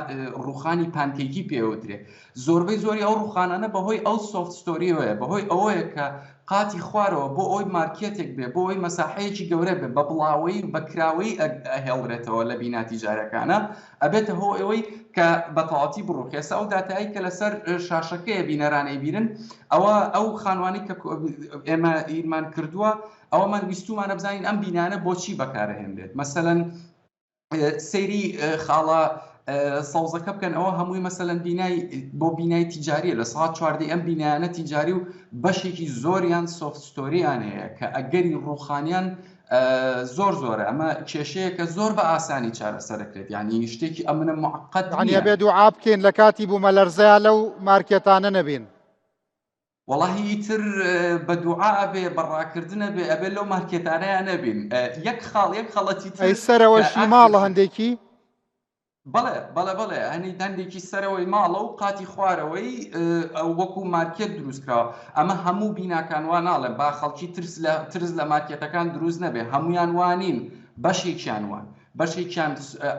ڕوخانی pancake ی پێوترێ زۆربەی زۆری ئەو ڕوخانانە بەهۆی ئەو soft story ەوەیە بەهۆی ئەوەیە کە قاتی خوارەوە بۆ ئەوەی مارکێتێک بێ، بۆ ئەوەی مەساحەیەکی گەورە بێ، بە بڵاوەیی و بە کراوەیی ئەهێڵرێتەوە لە بینا تیجاریەکانا، ئەبێتە هۆی ئەوەی کە بە تەواوەتی بڕوخێ. ئێستا ئەو داتایەی کە لەسەر شاشەکەیە بینەران ئەیبینن، ئەوە ئەو خانوانەی کە ئێمە ئیرمان کردووە، ئەوەمان ویستوومانە بزانین ئەم بینانە بۆچی بەکارئەهێنرێت. مەسەلەن سەیری خاڵە سەوزەکە بکەن ئەوە هەمووی مەسەلەن بینای بۆ بینای تیجاریە لە ساعت چواردەی ئەم بینایانە تیجاری و بەشێکی زۆریان soft story یان هەیە کە ئەگەری ڕوخانیان زۆر زۆرە ئەمە کێشەیەکە زۆر بە ئاسانی چارەسەرەکرێت یعنی شتێکی ئەمنە معقد نییە بێ دوعا بکەین لە کاتی بوومەلەرزەیە لەو مارکێتانە نەبین. وەڵاهی ئیتر بە دوعا ئەبێ بە ڕاکردن ئەبێ ئەبێ لەو مارکێتانەیا نەبین یەک خاڵ یەک خەڵەتی تر ئەی سەرەوەشی ماڵە هەندێکی؟ بەڵێ بەڵێ بەڵێ هەنی هەندێکی سەرەوەی ماڵە و قاتی خوارەوەی ئەو وەکو مارکێت دروست کراوە ئەمە هەموو بیناکان وا ناڵێم با خەڵکی ترس لە ترس لە مارکێتەکان دروست نەبێ هەمویان وانین بەشێکیان وان بەشێکیان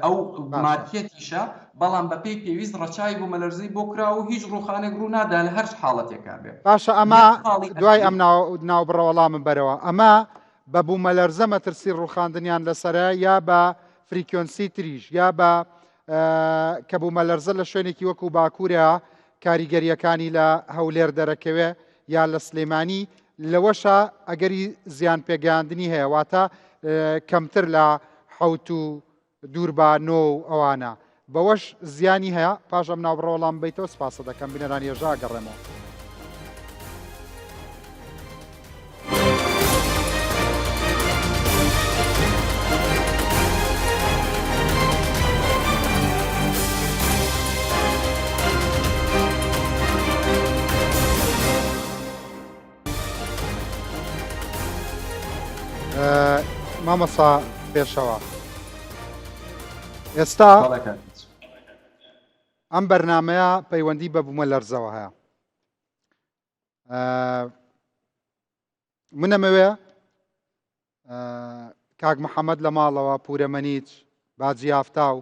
ئەو مارکێتیشە، بەڵام بەپێی پێویست ڕەچاوی بوومەلەرزەی بۆ کراوە و هیچ ڕووخانێک ڕوو نادا لە هەر حاڵەتێکا بێ. باشە ئەمە دوای ئەم ناوبڕە وەڵامم بەرەوە، ئەمە بە بوومەلەرزە مەترسی ڕووخاندنیان لەسەرە یا بە frequency تریش یا بە کە بوومەلەرزە لە شوێنێکی وەکو باکوورە کاریگەریەکانی لە هەولێر دەرەکەوێ یا لە سلێمانی لەوەشە ئەگەری زیان پێگەیاندنی هەیە واتە کەمتر لە حەوت و دوور بە نۆ و ئەوانە بەوەش زیانی هەیە پاش ئەم ناوبڕە وەڵام بەیتەوە سپاست دەکەم بینەرانی هێژا ئەگەڕێمەوە. مامۆستا پێشەوە ئێستا ئەم بەرنمەیە پەیوەندی بە بوومە لەرزەوە هەیە منەمەوێ کاک محەممەد لە ماڵەوە پورەمەنیچ باجی یافتاو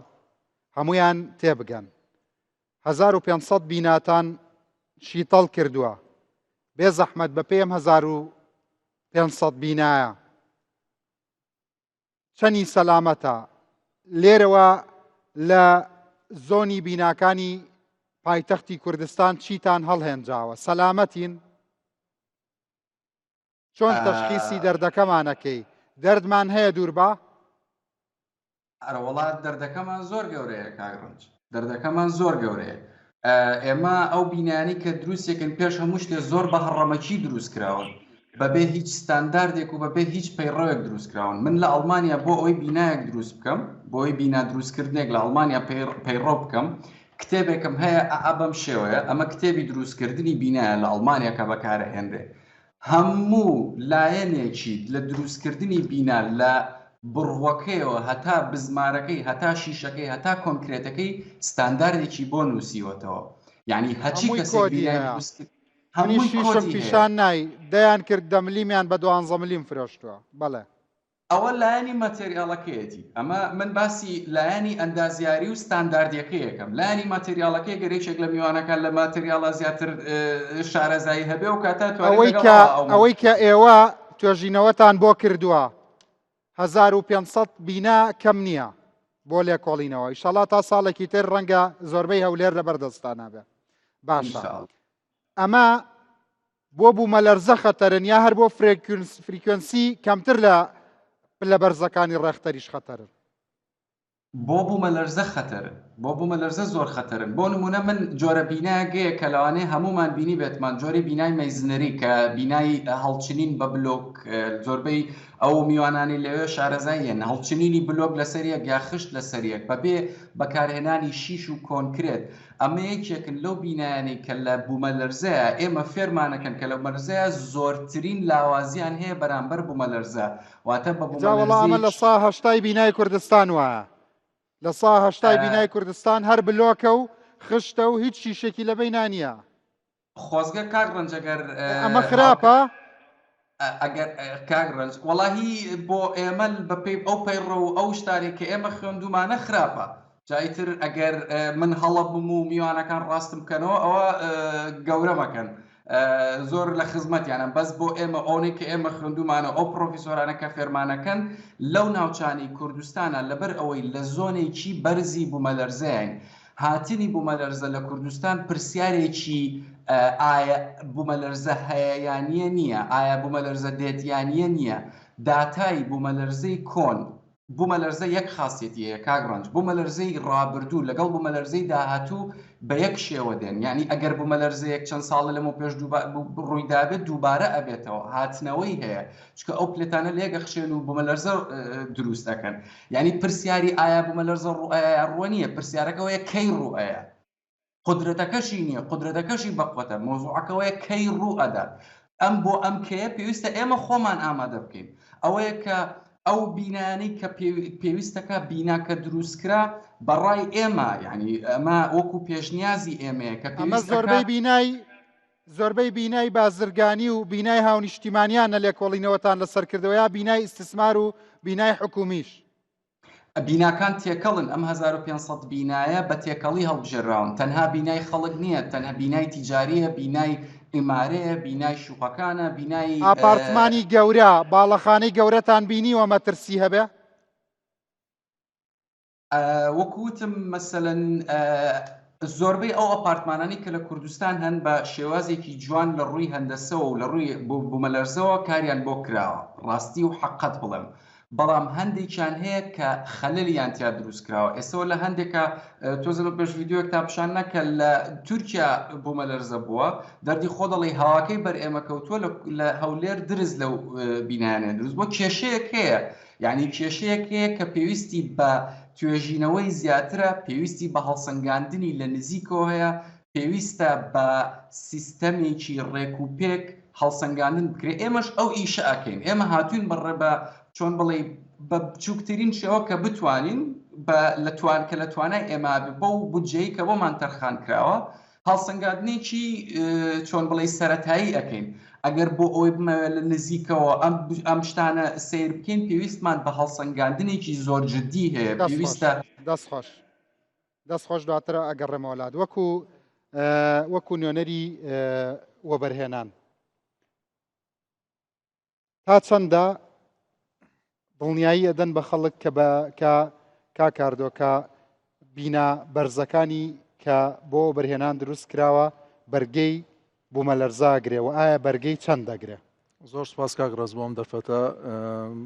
هەمویان تێبگەن 1500 بیناتان شیتەڵ کردووە بێ زەحمەت بە پێم 1500 بینایە چەنی سەلامەتە لێرەوە لە زۆنی بیناکانی پایتەختی کوردستان چیتان هەڵهێنجاوە سەلامەتین چۆن تەشخیسی دەردەکەمانەکەی دەردمان هەیە دووربا ئەرەوەڵا دەردەکەمان زۆر گەورەیە کاک ڕەنج دەردەکەمان زۆر گەورەیە ئێمە ئەو بینانی کە دروستێکن پێش هەموو شتێ زۆر بە هەڕەمەکی دروست کراون بەبێ هیچ ستانداردێک و بەبێ هیچ پەیڕەوێک دروست کراون من لە ئەڵمانیا بۆ ئەوەی بینایەک دروست بکەم بۆی بینا دروستکردنێک لە ئەڵمانیا پەیڕەو بکەم کتێبێکم هەیە ئا بەم شێوەیە ئەمە کتێبی دروستکردنی بینایە لە ئەڵمانیا کە بەکارەهێنرێ هەموو لایەنێکی لە دروستکردنی بینا لە بڕوەکەیەوە هەتا بزمارەکەی هەتا شیشەکەی هەتا کۆنکرێتەکەی ستانداردێکی بۆ نووسیوەتەوە یعنی هەچی هەمووی کەسێک کۆدی بینای هەیە دروست کرد منیش هەمووی شیشم کۆدی هەیە پیشان نای دەیان کرد دە ملیمیان بە دوانزە ملیم فرۆشتووە بەڵێ. ئەوە لایەنی ماتێریاڵەکەیەتی، ئەمە من باسی لایەنی ئەندازیاری و ستانداردیەکەی ئەکەم، لایەنی ماتێریاڵەکەی گەر یەکێک لە میوانەکان لە ماتێریاڵا زیاتر شارەزایی هەبێ ئەو کاتە ئەتوانێت ئەوەی لەگەڵ کە ئەوا ئەو ئەوەی کە ئێوە توێژینەوەتان بۆ کردووە 1500 بینا کەم نییە بۆ لێکۆڵینەوە ئیشەڵا تا ساڵێکی تر ڕەنگە زۆربەی هەولێر لەبەر دەستانە بێ باشە ئەمە بۆ بوومەلەرزە خەتەرن یا هەر بۆ frequency کەمتر لە پلە بەرزەکانی ڕێختەریش خەتەرن؟ بۆ بوومەلەرزە خەتەرن بۆ بوومەلەرزە زۆر خەتەرن بۆ نمونە من جۆرە بینایەک هەیە کە لەوانەیە هەمومان بینی بێتمان جۆری بینای masonry کە بینای هەڵچنین بە بلۆک زۆربەی ئەو میوانانی لەوێ شارەزاییان هەڵچنینی بلۆک لەسەر یەک یا خشت لەسەر یەک بەبێ بەکارهێنانی شیش و کۆنکرێت ئەمە یەکێکن لەو بینایانەی کە لە بوومەلەرزەیە ئێمە فێرمانەکەن کە لە بوومەلەرزەیە زۆرترین لاوازیان هەیە بەرامبەر بوومەلەرزە واتە بە جا وەڵا ئەمە لە بوومەلەرزەیەکی سا هەشتای بینای کوردستان وایە لە سا هەشتای بینای کوردستان هەر بلۆکە و خشتە و هیچ شیشێکی لە بەینا نییە. خۆزگە کاک ڕەنج ئەگەر ئەمە خراپە؟ ئەگەر کاک ڕەنج وەڵاهی بۆ ئێمە بەپێی ئەو پەیڕە و ئەو شتانەی کە ئێمە خوێندومانە خراپە جا ئیتر ئەگەر من هەڵە بم و میوانەکان ڕاستم بکەنەوە ئەوە گەورە مەکەن زۆر لە خزمەتیانم بەس بۆ ئێمە ئەونەی کە ئێمە خوێندومانە ئەو پرۆفیسۆرانە کە فێرمانەکەن لەو ناوچانەی کوردستانە لەبەر ئەوەی لە زۆنێکی بەرزی بوومەلەرزەین هاتنی بومەلەرزە لە کوردستان پرسیارێکی ئایا بومەلەرزە هەیە یان نییە نییە، ئایا بومەلەرزە دێت یان نییە نییە، داتای بومەلەرزەی کۆن، بومەلەرزە یەک خاسیەتی هەیە کاک ڕەنج، بومەلەرزەی ڕابردوو لەگەڵ بومەلەرزەی داهاتوو بە یەک شێوە دێن، یانی ئەگەر بومەلەرزەیەک چەند ساڵە لەمەو پێش ڕوویدابێت دووبارە ئەبێتەوە، هاتنەوەی هەیە، چونکە ئەو plate انە لێک ئەخشێن و بومەلەرزە دروست ئەکەن. یانی پرسیاری ئایا بومەلەرزە ڕووئەیا یا ڕووە نییە، پرسیارەکە ئەوەیە کەی ڕووئەیا. قودرەتەکەشی نییە، قودرەتەکەشی بەقوەتە، مەوزوعەکە ئەوەیە کەی ڕوو ئەدات. ئەم بۆ ئەم کەیە پێویستە ئێمە خۆمان ئامادە بکەین. ئەوەیە کە ئەو بینایانەی کە پێویستەکە بینا کە دروستکرا بەڕای ئێمە یعنی ئەمە وەکو پێشنیازی ئێمەیە کە ئەمە پێویستەکە زۆربەی بینای زۆربەی بینای بازرگانی و بینای هاونیشتیمانیانە لێکۆڵینەوەتان لەسەر کردەوە یا بینای ئیستسمار و بینای حکومیش؟ بیناکان تێکەڵن، ئەم 1500 بینایە بە تێکەڵی هەڵبژێراون، تەنها بینای خەڵک نییە، تەنها بینای تیجارییە، بینای ئیمارەیە، بینای شوقەکانە، بینای. ئاپارتمانی گەورە، باڵەخانەی گەورەتان بینیوە مەترسی هەبێ؟ وەکو وتم مەسەلەن زۆربەی ئەو ئەپارتمانانی کە لە کوردستان هەن بە شێوازێکی جوان لە ڕووی هەندەسەوە و لە ڕووی بوومەلەرزەوە کاریان بۆ کراوە ڕاستی و حەقەت بڵێم بەڵام هەندێکیان هەیە کە خەلەلیان تیا دروست کراوە ئێستەوە لە هەندێکە تۆزە لە پێش ڤیدیۆیەک تا پیشان نەکە لە تورکیا بوومەلەرزە بووە دەردی خۆ دەڵێی هەواکەی بەر ئێمە کەوتووە لە هەولێر درز لەو بینایانە دروست بۆ کێشەیەک هەیە یعنی کێشەیەک هەیە کە پێویستی بە توێژینەوەی زیاترە، پێویستی بە هەڵسەنگاندنی لە نزیکەوە هەیە، پێویستە بە سیستەمێکی ڕێک و پێک هەڵسەنگاندن بکرێت، ئێمەش ئەو ئیشە ئەکەین، ئێمە هاتووین بە ڕێ بە چۆن بڵێی بە بچووکترین شێوە کە بتوانین بە لە توان کە لە توانای ئێمە بێ بەو بودجەی کە بۆمان تەرخان کراوە هەڵسەنگاندنێکی چۆن بڵێی سەرەتایی ئەکەین ئەگەر بۆ ئەوەی بمەوێت لە نزیکەوە ئەم ئەم شتانە سەیر بکەین پێویستمان بە هەڵسەنگاندنێکی زۆر جدی هەیە پێویستە دەست خۆش دەست خۆش دواتر ئەگەڕێمەوە لات وەکو وەکو نوێنەری وەبەرهێنان تا چەندە دڵنیایی ئەدەن بە خەڵک کە بە کە کاکاردۆ کە بینا بەرزەکانی کە بۆ بەرهێنان دروست کراوە بەرگەی بوومەلەرزە ئەگرێ و ئایا بەرگەی چەند دەگرێ؟ زۆر سپاس کاک ڕێز بۆ ئەم دەرفەتە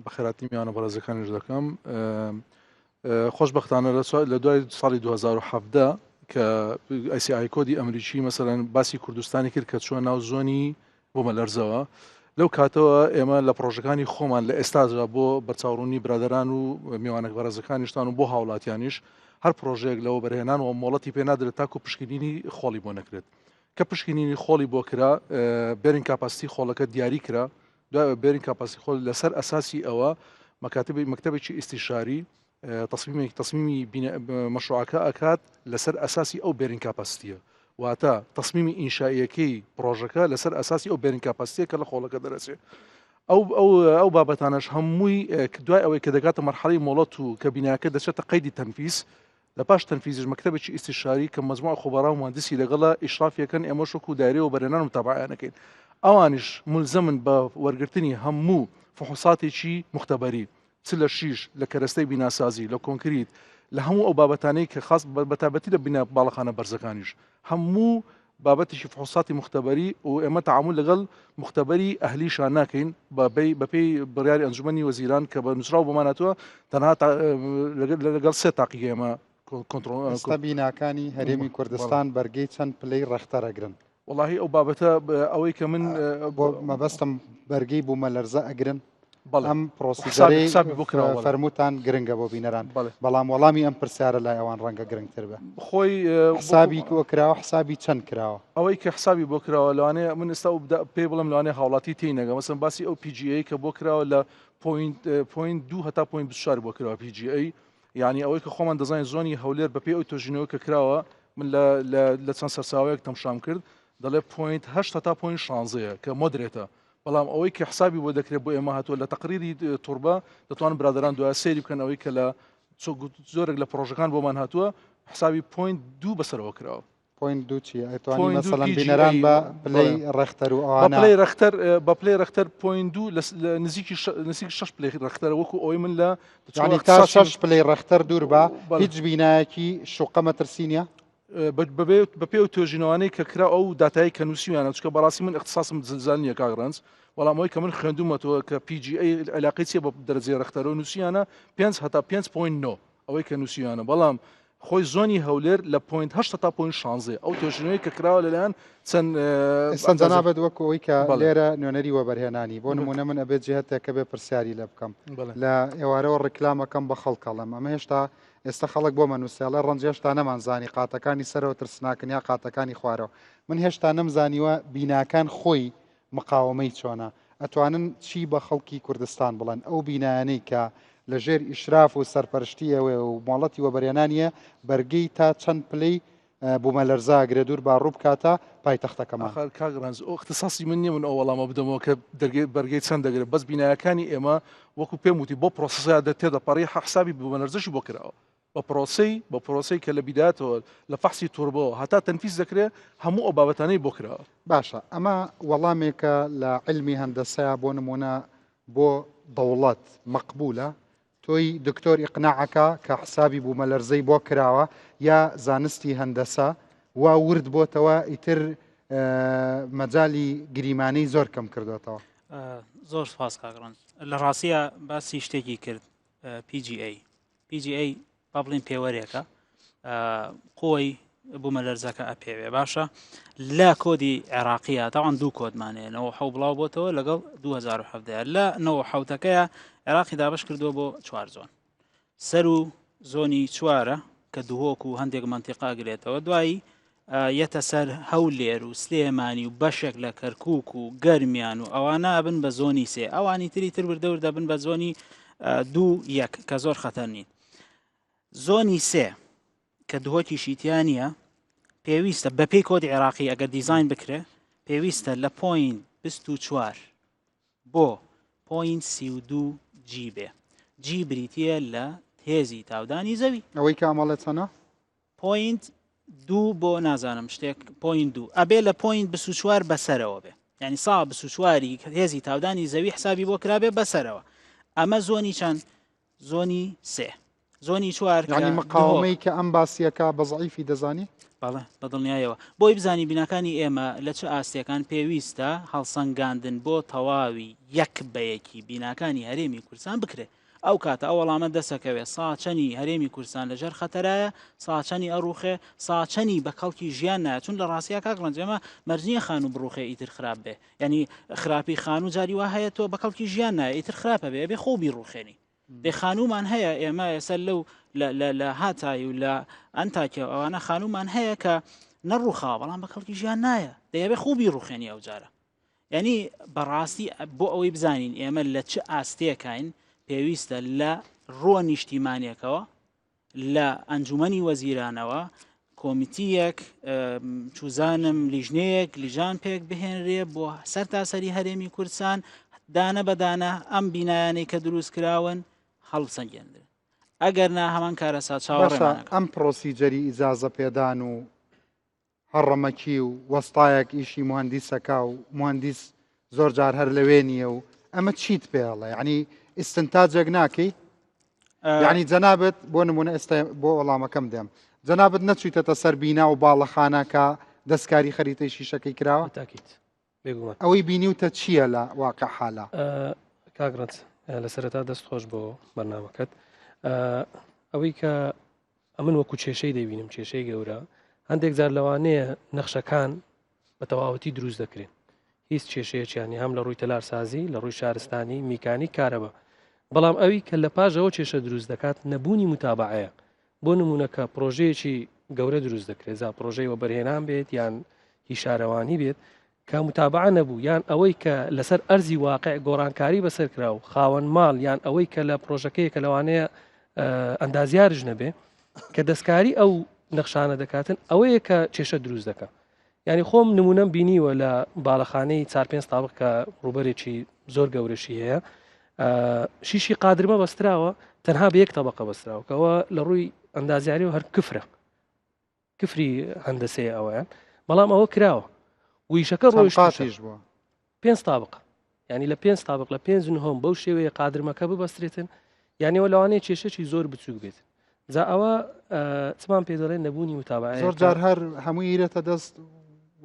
بەخێراتنی میوانە بەڕێزەکانیش دەکەم خۆشبەختانە لە دوای ساڵی 2017 کە ICI کۆدی ئەمریکی مەسەلەن باسی کوردستانی کرد کە چوە ناو زۆنی بوومەلەرزەوە لەو کاتەوە ئێمە لە پرۆژەکانی خۆمان لە ئێستادا بۆ بەرچاوڕوونی برادران و میوانە بەڕێزەکانیشتان و بۆ هاوڵاتیانیش هەر پرۆژەیەک لەوە بەرهێنان و مۆڵەتی پێ نادرێت تاکو پشکنینی خۆڵی بۆ نەکرێت کە پشکنینی خۆڵی بۆ کرا bearing capacity خۆڵەکە دیاری کرا دوای bearing capacity خۆڵ لەسەر ئەساسی ئەوە مەکاتبی مەکتەبێکی ئیستیشاری تەسمیمێک تەسمیمی مەشروعەکە ئەکات لەسەر ئەساسی ئەو bearing capacity یە واتە تەسمیمی ئینشاییەکەی پرۆژەکە لەسەر ئەساسی ئەو bearing capacity یە کە لە خۆڵەکە دەرەچێت ئەو ئەو ئەو بابەتانەش هەمووی دوای ئەوەی کە دەگاتە مەرحەلەی مۆڵەت و کە بیناکە دەچێتە قەیدی تەنفیز لە پاش تەنفیزیش مەکتەبێکی ئیستیشاری کە مەجموعە خوبەرا و موهەندیسی لەگەڵە ئیشرافی ئەکەن ئێمەش وەکو دایرەی وەبەرهێنان متابەعەیان ئەکەین ئەوانیش مولزەمن بە وەرگرتنی هەموو فحوساتێکی موختەبەری چ لە شیش لە کەرەستەی بیناسازی لە کۆنکریت لە هەموو ئەو بابەتانەی کە خاص بەتابەتی لە بینا باڵەخانە بەرزەکانیش هەموو بابەتێکی فحوساتی موختەبەری و ئێمە تەعامول لەگەڵ موختەبەری ئەهلیشا ناکەین بەپێی بڕیاری ئەنجومەنی وەزیران کە بە نووسراو بۆمان هاتووە تەنها لەگەڵ سێ تاقیگە ئێمە کۆنترۆڵ ئێستا بیناکانی هەرێمی کوردستان بەرگەی چەند پلەی ڕەختەر ئەگرن؟ وەڵاهی ئەو بابەتە ئەوەی کە من بۆ مەبەستم بەرگەی بوومەلەرزە ئەگرن؟ ئەم پرۆسیجەرەی فەرمووتان گرنگە بۆ بینەران بەڵام وەڵامی ئەم پرسیارە لای ئەوان ڕەنگە گرنگتر بێ خۆی حسابی بۆ کراوە حسابی چەند کراوە ئەوەی کە حسابی بۆ کراوە لەوانەیە من ئێستا پێی بڵم لەوانەیە هاوڵاتی تێی نەگە مەسەن باسی ئەو PGA کە بۆ کراوە لە point point دوو هەتا point 24 بۆ کراوە PGA یعنی ئەوەی کە خۆمان دەزانین زۆنی هەولێر بەپێی ئەو توێژینەوە کە کراوە من لە لە چەند سەرچاوەیەک تەمشام کرد دەڵێ point هەشت هەتا point شانزەیە کە moderate ە بەڵام ئەوەی کە حسابی بۆ دەکرێت بۆ ئێمە هاتووە لە تەقریری توربە دەتوانن برادەران دوای سەیری بکەن ئەوەی کە لە زۆرێک لە پرۆژەکان بۆمان هاتووە حسابی point دوو بەسەرەوە کراوە. point دوو چیە؟ ئەتوانی مەسەڵەن بینەران بە پلەی ڕێختەر و ئەوانە پلەی ڕێختەر بە پلەی ڕێختەر point دوو لە نزیکی نزیکی شەش پلەی ڕێختەرە وەکو ئەوەی من لە یانی تا شەش پلەی ڕێختەر دوور بە هیچ بینایەکی شوقە مەترسی نییە؟ بەپێی ئەو توێژینەوانەی کە کرا ئەو داتایەی کە نووسیویانە چونکە بەڕاستی من ئیختیساسم زلزال نییە کاک ڕەنج بەڵام ئەوەی کە من خوێندوومەتەوە کە PGA عیلاقەی چییە بە دەرەجەی ڕێختەرەوە نووسیانە 5 هەتا 5.9 ئەوەی کە نووسیویانە بەڵام خۆی زۆنی هەولێر لە point 8 هەتا point 16 ئەو توێژینەوەی کە کراوە لەلایەن چەند ئێستا جەنابت وەکو ئەوەی کە لێرە نوێنەری وەبەرهێنانی بۆ نمونە من ئەبێت جهتێکە بێ پرسیاری لێ بکەم لە ئێوارەوە ڕیکلامەکەم بە خەڵکەڵم ئەمە هێشتا ئێستا خەڵک بۆمە نووسێ ئەڵێ ڕەنج هێشتا نەمانزانی قاتەکانی سەرەوە ترسناکن یا قاتەکانی خوارەوە من هێشتا نەمزانیوە بیناکان خۆی مقاومەی چۆنە ئەتوانن چی بە خەڵکی کوردستان بڵێن ئەو بینایانەی کە لە ژێر ئیشراف و سەرپەرشتی ئێوەیە و مۆڵەتی وەبەرهێنانیە بەرگەی تا چەند پلەی بومەلەرزە ئەگرێ دوور با ڕوو بکاتە پایتەختەکەمان. ئاخر کاک ڕەنج ئەو اختصاصی من نیە من ئەو وەڵامە بدەمەوە کە دەرگەی بەرگەی چەند دەگرێت بەس بینایەکانی ئێمە وەکو پێم وتی بۆ پرۆسەسە دە تێدەپەڕی حسابی بومەلەرزەشی بۆ کراوە بە پرۆسەی بە پرۆسەی کە لە بیدایەتەوە لە فەحسی توربۆ هەتا تەنفیز دەکرێت هەموو ئەو بابەتانەی بۆ کراوە. باشە ئەمە وەڵامێکە لە عیلمی هەندەسەیا بۆ نمونە بۆ دەوڵەت مەقبولە؟ تۆی دکتۆر ئیقناعەکە کە حسابی بوومەلەرزەی بۆ کراوە یا زانستی هەندەسە وا ورد بۆتەوە ئیتر مەجالی گریمانەی زۆر کەم کردوێتەوە. زۆر سپاس کاک ڕەنج لە ڕاستیە باسی شتێکی کرد PGA PGA با بڵێین پێوەرێکە قوی بوومەلەرزەکە ئەپێوێ باشە لە کۆدی عێراقیە تاوان دوو کۆدمانەیەنەوە حەو بڵاو بۆتەوە لەگەڵ 2017 لە نەوە حوتەکەیە عێراقی دابش کردووە بۆ چوار زۆن سەر و زۆنی چوارە کە دهۆک و هەندێک منتیقا گرێتەوە دوایی یەتە سەر هەولێر و سلێمانی و بەشێک لە کەرکک و گەرمیان و ئەوانە بن بە زۆنی سێ ئەوانی تری تر وردەور دەبن بە زۆنی دوو یەک کە زۆر خەتەر نین زۆنی سێ کە دهۆکیشی تیا نییە پێویستە بەپێی کۆدی عێراقی ئەگەر دیزین بکرێ پێویستە لە point 24 بۆ point 32 G بێ G بریتە لە هێزی تاودانی زەوی ئەوەی کە ئەمەڵێ چەنە؟ point دوو بۆ نازانم شتێک point دوو ئەبێ لە point 24 بەسەرەوە بێ یعنی سا 24 هێزی تاودانی زەوی حسابی بۆ کرابێ بەسەرەوە ئەمە زۆنی چەند زۆنی سێ زۆنی چوار یعنی مقاومەی کە ئەم باسیەکە بە زعیفی دەزانی بەڵێ بەدڵنیایەوە بۆی بزانی بیناکانی ئێمە لە چ ئاستەکان پێویستە هەڵسەنگاندن بۆ تەواوی یەک بە یەکی بیناکانی هەرێمی کوردستان بکرێت ئەو کاتە ئەو وەڵامە دەسەکەوێ سا چەنی هەرێمی کوردستان لەژێر خەتەرایە، سا چەنی ئەڕوخێ، سا چەنی بە کەڵکی ژیان نایە، چون لە ڕاستیا کاک ڕەنج ئێمە مەرج نییە خانوو بڕوخێ ئیتر خراپ بێ، یانی خراپی خانوو جاری وا هەیە تۆ بە کەڵکی ژیان نایە ئیتر خراپە بێ ئەبێ خۆو بیڕوخێنی. دەی خانوومان هەیە ئێمە ئێستا لەو لە لە لە هاتای و لە ئەنتاکیا و ئەوانە خانوومان هەیە کە نەڕوخاوە بەڵام بە کەڵکی ژیان نایە، دەی ئەبێ خۆو بیڕوخێنی ئەو جارە. یعنی بەڕاستی بۆ ئەوەی بزانین ئێمە لە چ ئاستێکین پێویستە لە ڕووە نیشتیمانێکەوە لە ئەنجومەنی وەزیرانەوە کۆمیتیەک چوزانم لیژنەیەک لیژان پێک بهێنرێ بۆ سەر تاسەری هەرێمی کوردستان دانە بەدانە ئەم بینایانەی کە دروست کراون هەڵسەنگێنرێن ئەگەر نا هەمان کارەسات چاوەڕێمانەکە. ئەم پرۆسیجەری ئیجازە پێدان و هەڕەمەکی و وەستایەک ئیشی موهەندیسەکا و موهەندیس زۆر جار هەر لەوێ نییە و ئەمە چیت پێ ئەڵێ یعنی ئیستنتاجێک ناکەی یعنی جەنابت بۆ نمونە ئێستا بۆ وەڵامەکەم دێم جەنابت نەچویتەتە سەر بینا و باڵەخانەکە دەستکاری خەریتەی شیشەکەی کراوە تاکیت بێگومان ئەوەی بینیوتە چییە لە واقع حالا کاک ڕەنج لە سەرەتا دەست خۆش بۆ بەرنامەکەت ئەوەی کە ئەمن وەکو کێشەی دەبینم کێشەی گەورە هەندێک جار لەوانەیە نەخشەکان بە تەواوەتی دروست دەکرێن هیچ کێشەیەکیانی هەم لە ڕووی تەلارسازی لە ڕووی شارستانی میکانی کارەبا بەڵام ئەوی کە لە پاژەوە کێشە دروست دەکات نەبوونی متابعەیە بۆ نمونە کە پرۆژەیەکی گەورە دروست دەکرێت جا پرۆژەی وەبەرهێنان بێت یان هی شارەوانی بێت کە متابعە نەبوو یان ئەوەی کە لەسەر ئەرزی واقع گۆڕانکاری بەسەر کرا و خاوەن ماڵ یان ئەوەی کە لە پرۆژەکەیە کە لەوانەیە ئەندازیارش نەبێ کە دەستکاری ئەو نەخشانە دەکاتن ئەوەیە کە کێشە دروست دەکە یعنی خۆم نمونەم بینیوە لە باڵەخانەی چار پێنج تابق کە ڕووبەرێکی زۆر گەورەشی هەیە شیشی قادرمە بەستراوە تەنها بە یەک تەبقە بەستراوە کەەوە لە ڕووی ئەندازیاری و هەر کفرە کفری هەندەسەیە ئەویان بەڵام ئەوە کراوە ویشەکە ڕۆیشتیش بووە پێنج تابق ینی لە پێنج تابق لە پێنج نهۆم بەو شێوەیە قادرمەکە ببەسترێتن یانەوە لەوانەیە کێشەی زۆر بچووک بێت جا ئەوە چمان پێ دەڵێن نەبوونی متابعە زۆر جار هەر هەموو ئیرەتە دەست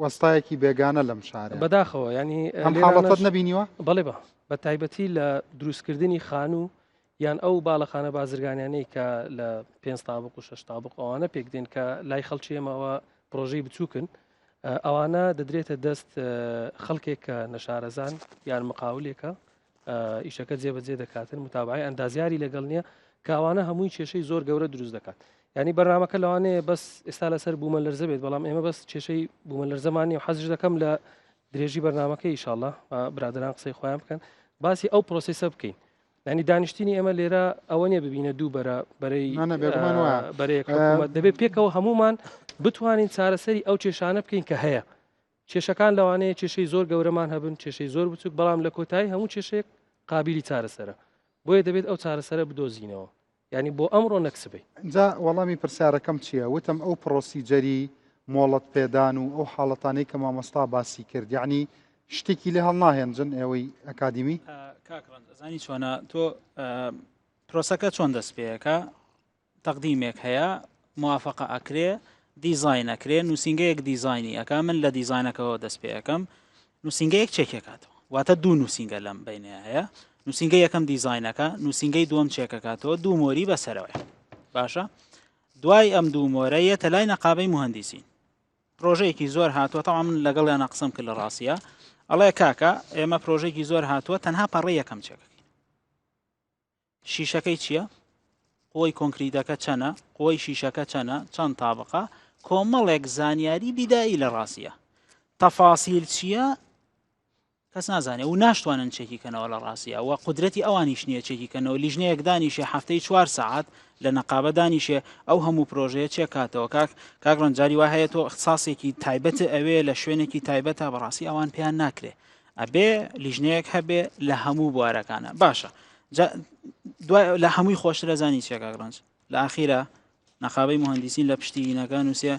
وەستایەکی بێگانە لەم شارە بەداخەوە ینی ئەم حاڵەتەت نەبینیوە بەڵێ بە بە تایبەتی لە دروستکردنی خانوو یان ئەو باڵەخانە بازرگانیانەی کە لە پێنج تابق و شەش تابق ئەوانە پێک دێن کە لای خەڵکی ئێمەوە پرۆژەی بچووکن ئەوانە دەدرێتە دەست خەڵکێک کە نەشارەزان یان مقاولێکە ئیشەکە جێبەجێ دەکاتن متابعی ئەندازیاری لەگەڵ نییە کە ئەوانە هەمووی کێشەی زۆر گەورە دروست دەکات ینی بەرنمەکە لەوانەیە بەس ئێستا لەسەر بوومە لەرزە بێت بەڵام ئێمە بەس کێشەی بوومە لەرزەمانی و حەزش دەکەم لە درێژی بەرنمەکە ئیشاءاللە برادران قسەی خۆیان بکەن باسی ئەو پرۆسیسە بکەین ینی دانیشتنی ئێمە لێرە ئەوە نیە ببینە دوو بەرە بەرەی بەرەیەک دەبێت پێکەوە هەمومان بتوانین چارەسەری ئەو کێشانە بکەین کە هەیە کێشەکان لەوانەیە کێشەی زۆر گەورەمان هەبن کێشەی زۆر بچوک بەڵام لە کۆتایی هەموو کێشەیەک قابیلی چارەسەرە بۆیە دەبێت ئەو چارەسەرە بدۆزینەوە یعنی بۆ ئەمڕۆ نەک سبەی. جا وەڵامی پرسیارەکەم چییە؟ وتم ئەو پرۆسیجەری مۆڵەت پێدان و ئەو حاڵەتانەی کە مامۆستا باسی کرد یعنی شتێکی لێ هەڵناهێنجن ئێوەی ئەکادیمی؟ کاک ڕەنج ئەزانی چۆنە تۆ. پرۆسەکە چۆن دەست پێەکە تەقدیمێک هەیە موافقە ئەکرێ دیزاین ئەکرێ نووسینگەیەک دیزاینی ئەکا من لە دیزاینەکەەوە دەست پێ ئەەکەم نووسینگەیەک چێکێکاتەوە واتە دوو نووسینگە لەم بینەیە هەیە نووسینگە یەکەم دیزاینەکە نووسینگەی دووەم چێکەکاتەوە دوو مۆری بەسەرەوەی باشە دوای ئەم دوو مۆرە یەتە لای نەقابەی مهندسین پرۆژەیەکی زۆر هاتووە تەوا من لەگەڵیانە قسەم کرد لە ڕاستە ئەڵێ کاکە ئێمە پرۆژێکی زۆر هاتووە تەنها پەڕی یەکەم چێکەکەین شیشەکەی چییە؟ قوەی کۆنکریتەکە چەنە؟ قوەی شیشەکە چەنە؟ چەند تابقە؟ کۆمەڵێک زانیاری بیدایی لە ڕاستیە. تەفاسیل چییە؟ کەس نازانێ و ناشتوانن چێکی کەنەوە لە ڕاستیە و قودرەتی ئەوانیش نییە چێکی کەنەوە لیژنەیەک دانیشێ هەفتەی چوار سەعات لە نەقابە دانیشێ ئەو هەموو پرۆژەیە چێکاتەوە کاک کاک ڕەنجاری وا هەیە تۆ اختصاصێکی تایبەت ئەوێ لە شوێنێکی تایبەتە بەڕاستی ئەوان پێیان ناکرێ ئەبێ لیژنەیەک هەبێ لە هەموو بوارەکانە باشە دوای لە هەمووی خۆشترە زانی چیە کاک ڕەنج لە ئاخیرە نەقابەی مهندسین لە پشتی هینەکان نووسێ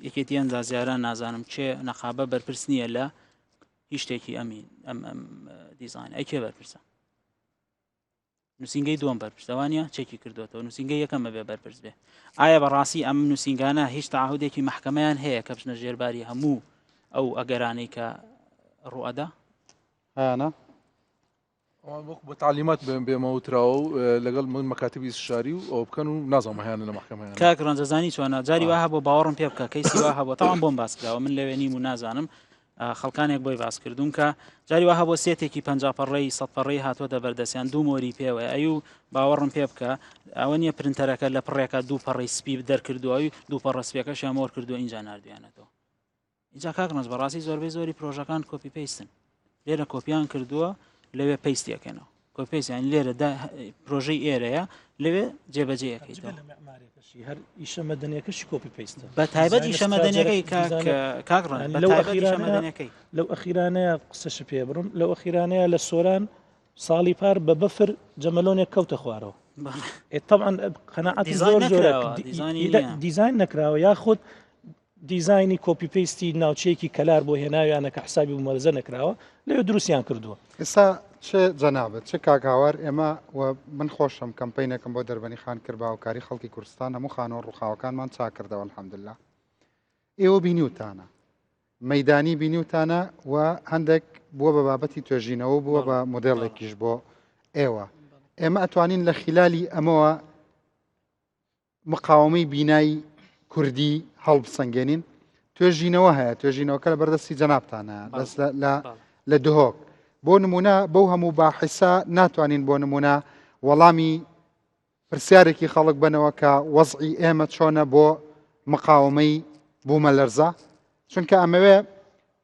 یەکێتی ئەندازیاران نازانم کێ نەقابە بەرپرس نییە لە هیچ شتێکی ئەمین ئەم ئەم دیزان ئەی کێ بەرپرسە نووسینگەی دووەم بەرپرسە وانە چێکی کردوێتەوە نووسینگە یەکەمە بێ بەرپرس بێ ئایا بەڕاستی ئەم نووسینگانە هیچ تعهودێکی محکمەیان هەیە کە بچنە ژێرباری هەموو ئەو ئەگەرانەی کە ڕوئەدا هەیانە بە تعلیمات بێم بێمە وتراوە و لەگەڵ من مەکاتبی استشاری و ئەو بکەن و نازانم هەیانە لە محکمە هەیانە. کاک ڕەنجەزانی چۆنە جاری وا هەبوو باوەڕم پێ بکە کەیسی وا هەبوو تەوان بۆم باس کراوە من لەوێ نیم و نازانم خەڵکانێک بۆی باس کردوون کە جاری وا هەبوو سێتێکی 50 پەڕەی 100 پەڕەی هاتووەتە بەردەستیان دوو مۆری پێوەیە ئەی و باوەڕم پێ بکە ئەوە نییە پرنتەرەکە لە پڕێکە دوو پەڕەی سپی دەرکردووە و دوو پەڕە سپیەکەشیان مۆر کردووە ئینجا ناردویانەتەوە ئینجا کاک ڕەنج بەڕاستی زۆربەی زۆری پرۆژەکان copy paste ن لێرە کۆپیان کردووە لەوێ paste ی ئەکەنەوە copy paste یان لێرە پرۆژەی ئێرەیە لەوێ جێبەجێ ئەکەیتەوە هەر ئیشە مەدەنیەکەشی copy paste ە بە تایبەت ئیشە مەدەنیەکەی کاک ڕەنج لەو ئەخیرانەکەی لەو ئەخیرانەیە قسەش پێ بڕم لەو ئەخیرانەیە لە سۆران ساڵی پار بە بەفر جەمەلۆنێک کەوتە خوارەوە طبعا قەناعەتی زۆر زۆر دیزاین نەکراوە یاخود دیزاینی copy paste ی ناوچەیەکی کەلار بۆ هێناویانە کە حسابی بوومەلەرزە نەکراوە لەوێ دروستیان کردووە. ئێستا چ جەنابت چ کاک هاوار ئێمە و من خۆشم کەمپەینێکم بۆ دەربەنی خان کرد بە هاوکاری خەڵکی کوردستان هەموو خانووە ڕووخاوەکانمان چاک کردەوە الحمدللە ئێوە بینیوتانە مەدانی بینیوتانە و هەندێک بووە بە بابەتی توێژینەوە بووە بە مۆدێڵێکیش بۆ ئێوە ئێمە ئەتوانین لە خیلالی ئەمەوە مقاومەی بینای کوردی هەڵبسەنگێنین توێژینەوە هەیە توێژینەوەکە لە بەردەستی جەنابتانە دەست لە دهۆک بۆ نمونە بەو هەموو باحیسا ناتوانین بۆ نمونە وەڵامی پرسیارێکی خەڵک بنەوە کە وەزعی ئێمە چۆنە بۆ مقاومەی بوومەلەرزە چونکە ئەمەوێ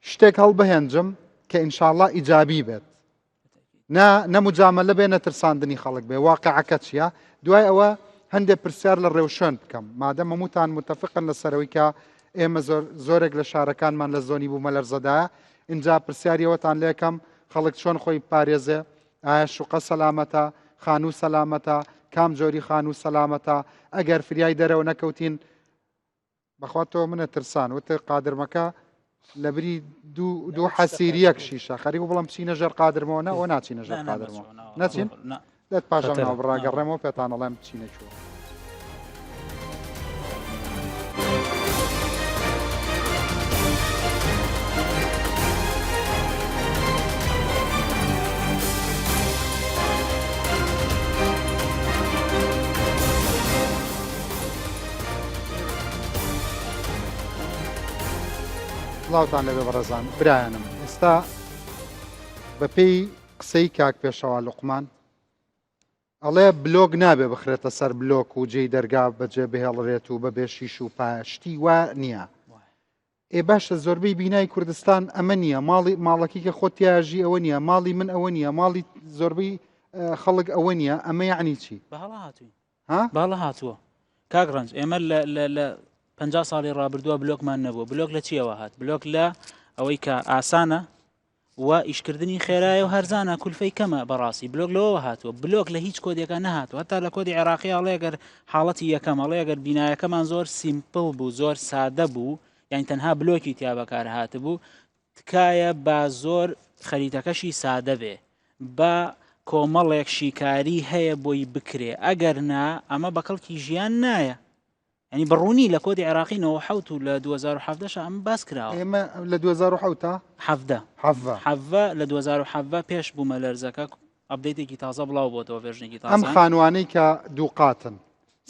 شتێک هەڵبهێنجم کە ئینشاءله ئیجابی بێت نا نە مجامەلە بێ نە ترساندنی خەڵک بێ واقعەکە چییە دوای ئەوە هەندێک پرسیار لە ڕێوشوێن بکەم مادەم هەمووتان متفقن لەسەرەوەی کە ئێمە زۆر زۆرێک لە شارەکانمان لە زۆنی بوومەلەرزەدایە اینجا پرسیاری ئەوەتان لێکەم خەڵک چۆن خۆی پارێزێ ئایا شوقە سەلامەتە خانوو سەلامەتە کام جۆری خانوو سەلامەتە ئەگەر فریای دەرەوە نەکەوتین بەخوا تۆ منە ترسان وت قادرمەکە لەبری دوو دوو حەسیری یەک شیشە خەریک بڵم بچینە ژێر قادرمەوە نە ئەوە ناچینە ژێر قادرمەوە نەچین دەت پاشان ناو بڕاگەڕێمەوە پێتان ئەڵێم بچینە کوێ. سڵاوتان لەبێ بەڕێزان برایانم ئێستا بەپێی قسەی کاک پێشەوا لوقمان ئەڵێ بلۆک نابێ بخرێتە سەر بلۆک و جێی دەرگا بەجێ بهێڵرێت و بەبێ شیش و پاشتی وا نییە ئێ باشە زۆربەی بینای کوردستان ئەمە نییە ماڵی ماڵەکی کە خۆت تیاژی ئەوە نییە ماڵی من ئەوە نییە ماڵی زۆربەی خەڵک ئەوە نییە ئەمە یعنی چی بەهەڵە هاتووین ها باڵە هاتووە کاک ڕەنج ئێمە لە 50 ساڵی ڕابردووە بلۆکمان نەبوو بلۆک لە چیەوە هات بلۆک لە ئەوەی کە ئاسانە و ئیشکردنی خێرایە و هەرزانە کولفەی کەمە بەڕاستی بلۆک لەوەوە هاتووە بلۆک لە هیچ کۆدێکا نەهاتووە هەتا لە کۆدی عێراقی ئەڵێ گەر حاڵەتی یەکەم ئەڵێ گەر بینایەکەمان زۆر simple بوو زۆر سادە بوو یان تەنها بلۆکی تیا بەکار هاتبوو تکایە با زۆر خەریتەکەشی سادە بێ با. کۆمەڵێک شیکاری هەیە بۆی بکرێ ئەگەر نا ئەمە بە کەڵکی ژیان نایە ینی بەڕوونی لە کۆدی عێراقی 96 و لە 2017 ئەم باس کراوە ئێمە لە 2007 تا حەڤدە حەڤە حەڤە لە 2017 پێش بوومە لەرزەکە update ێکی تازە بڵاو بۆتەوە version ێکی ئەم تازە خانوانەی کە دوو قاتن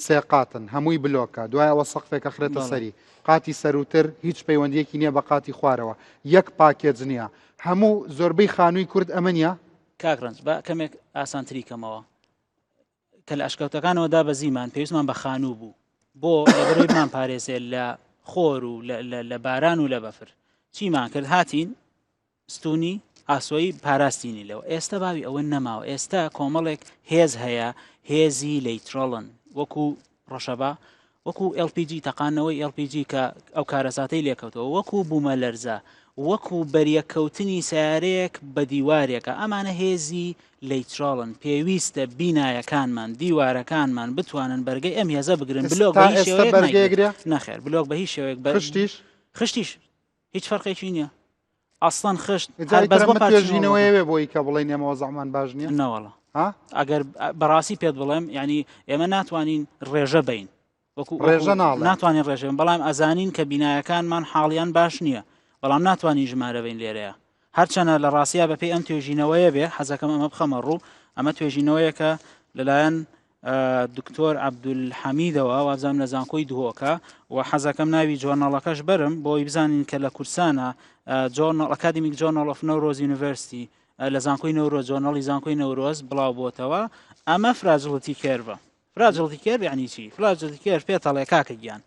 سێ قاتن هەمووی بلۆکە دوای ئەوە سەقفێک ئەخرێتە بەڵێ. سەری قاتی سەروتر هیچ پەیوەندیەکی نییە بە قاتی خوارەوە یەک package نییە هەموو زۆربەی خانووی کورد ئەمە نییە؟ کاک ڕەنج با کەمێک ئاسانتری کەمەوە کە لە ئەشکەوتەکانەوە دابەزیمان پێویستمان بە خانوو بوو بۆ لەبەرەوەی بمان پارێزێ لە خۆر و لە باران و لە بەفر چیمان کرد هاتین ستونی ئاسۆیی پاراستینی لەوە ئێستا باوی ئەوە نەماوە ئێستا کۆمەڵێک هێز هەیە هێزی lateral ن وەکو ڕەشەبا وەکو LPG تەقانەوەی LPG کە ئەو کارەساتەی لێکەوتەوە وەکو بوومەلەرزە وەکو بەریەککەوتنی سیارەیەک بە دیوارێکە ئەمانە هێزی lateral ن پێویستە بینایەکانمان دیوارەکانمان بتوانن بەرگەی ئەم هێزە بگرن بلۆک بە هیچ ئێستا شێوەیەک بەرگەیەگرێ؟ ناگرێت نەخێر بلۆک بە هیچ شێوەیەک بە خشتیش خشتیش هیچ فەرقێکی نییە ئەسڵەن خشت جا هەر بەس ئیتر بۆ ئەمە پارچینەوە توێژینەوەیە وێ بۆی کە بڵێین ئێمە وەزعمان باش نییە نەوەڵا ها ئەگەر بەڕاستی پێت بڵێم یعنی ئێمە ناتوانین ڕێژە بین وەکو ڕێژە ناڵێم. ناتوانین ڕێژە بین بەڵام ئەزانین کە بینایەکانمان حاڵیان باش نییە بەڵام ناتوانین ژمارە بین لێرەیە هەرچەنە لە ڕاستیا بەپێی ئەم توێژینەوەیە بێ حەزەکەم ئەمە بخەمە ڕوو ئەمە توێژینەوەیەکە لەلایەن دکتۆر عەبدولحەمیدەوە وابزانم لە زانکۆی دهۆکە و حەزەکەم ناوی journal ەکەش بەرم بۆی بزانین کە لە کورسانە journal Academic Journal of Newroz University لە زانکۆی نەورۆز journal ی زانکۆی نەورۆز بڵاو بۆتەوە ئەمە fragility curve ە fragility curve یعنی چی fragility curve پێت ئەڵێ کاکە گیان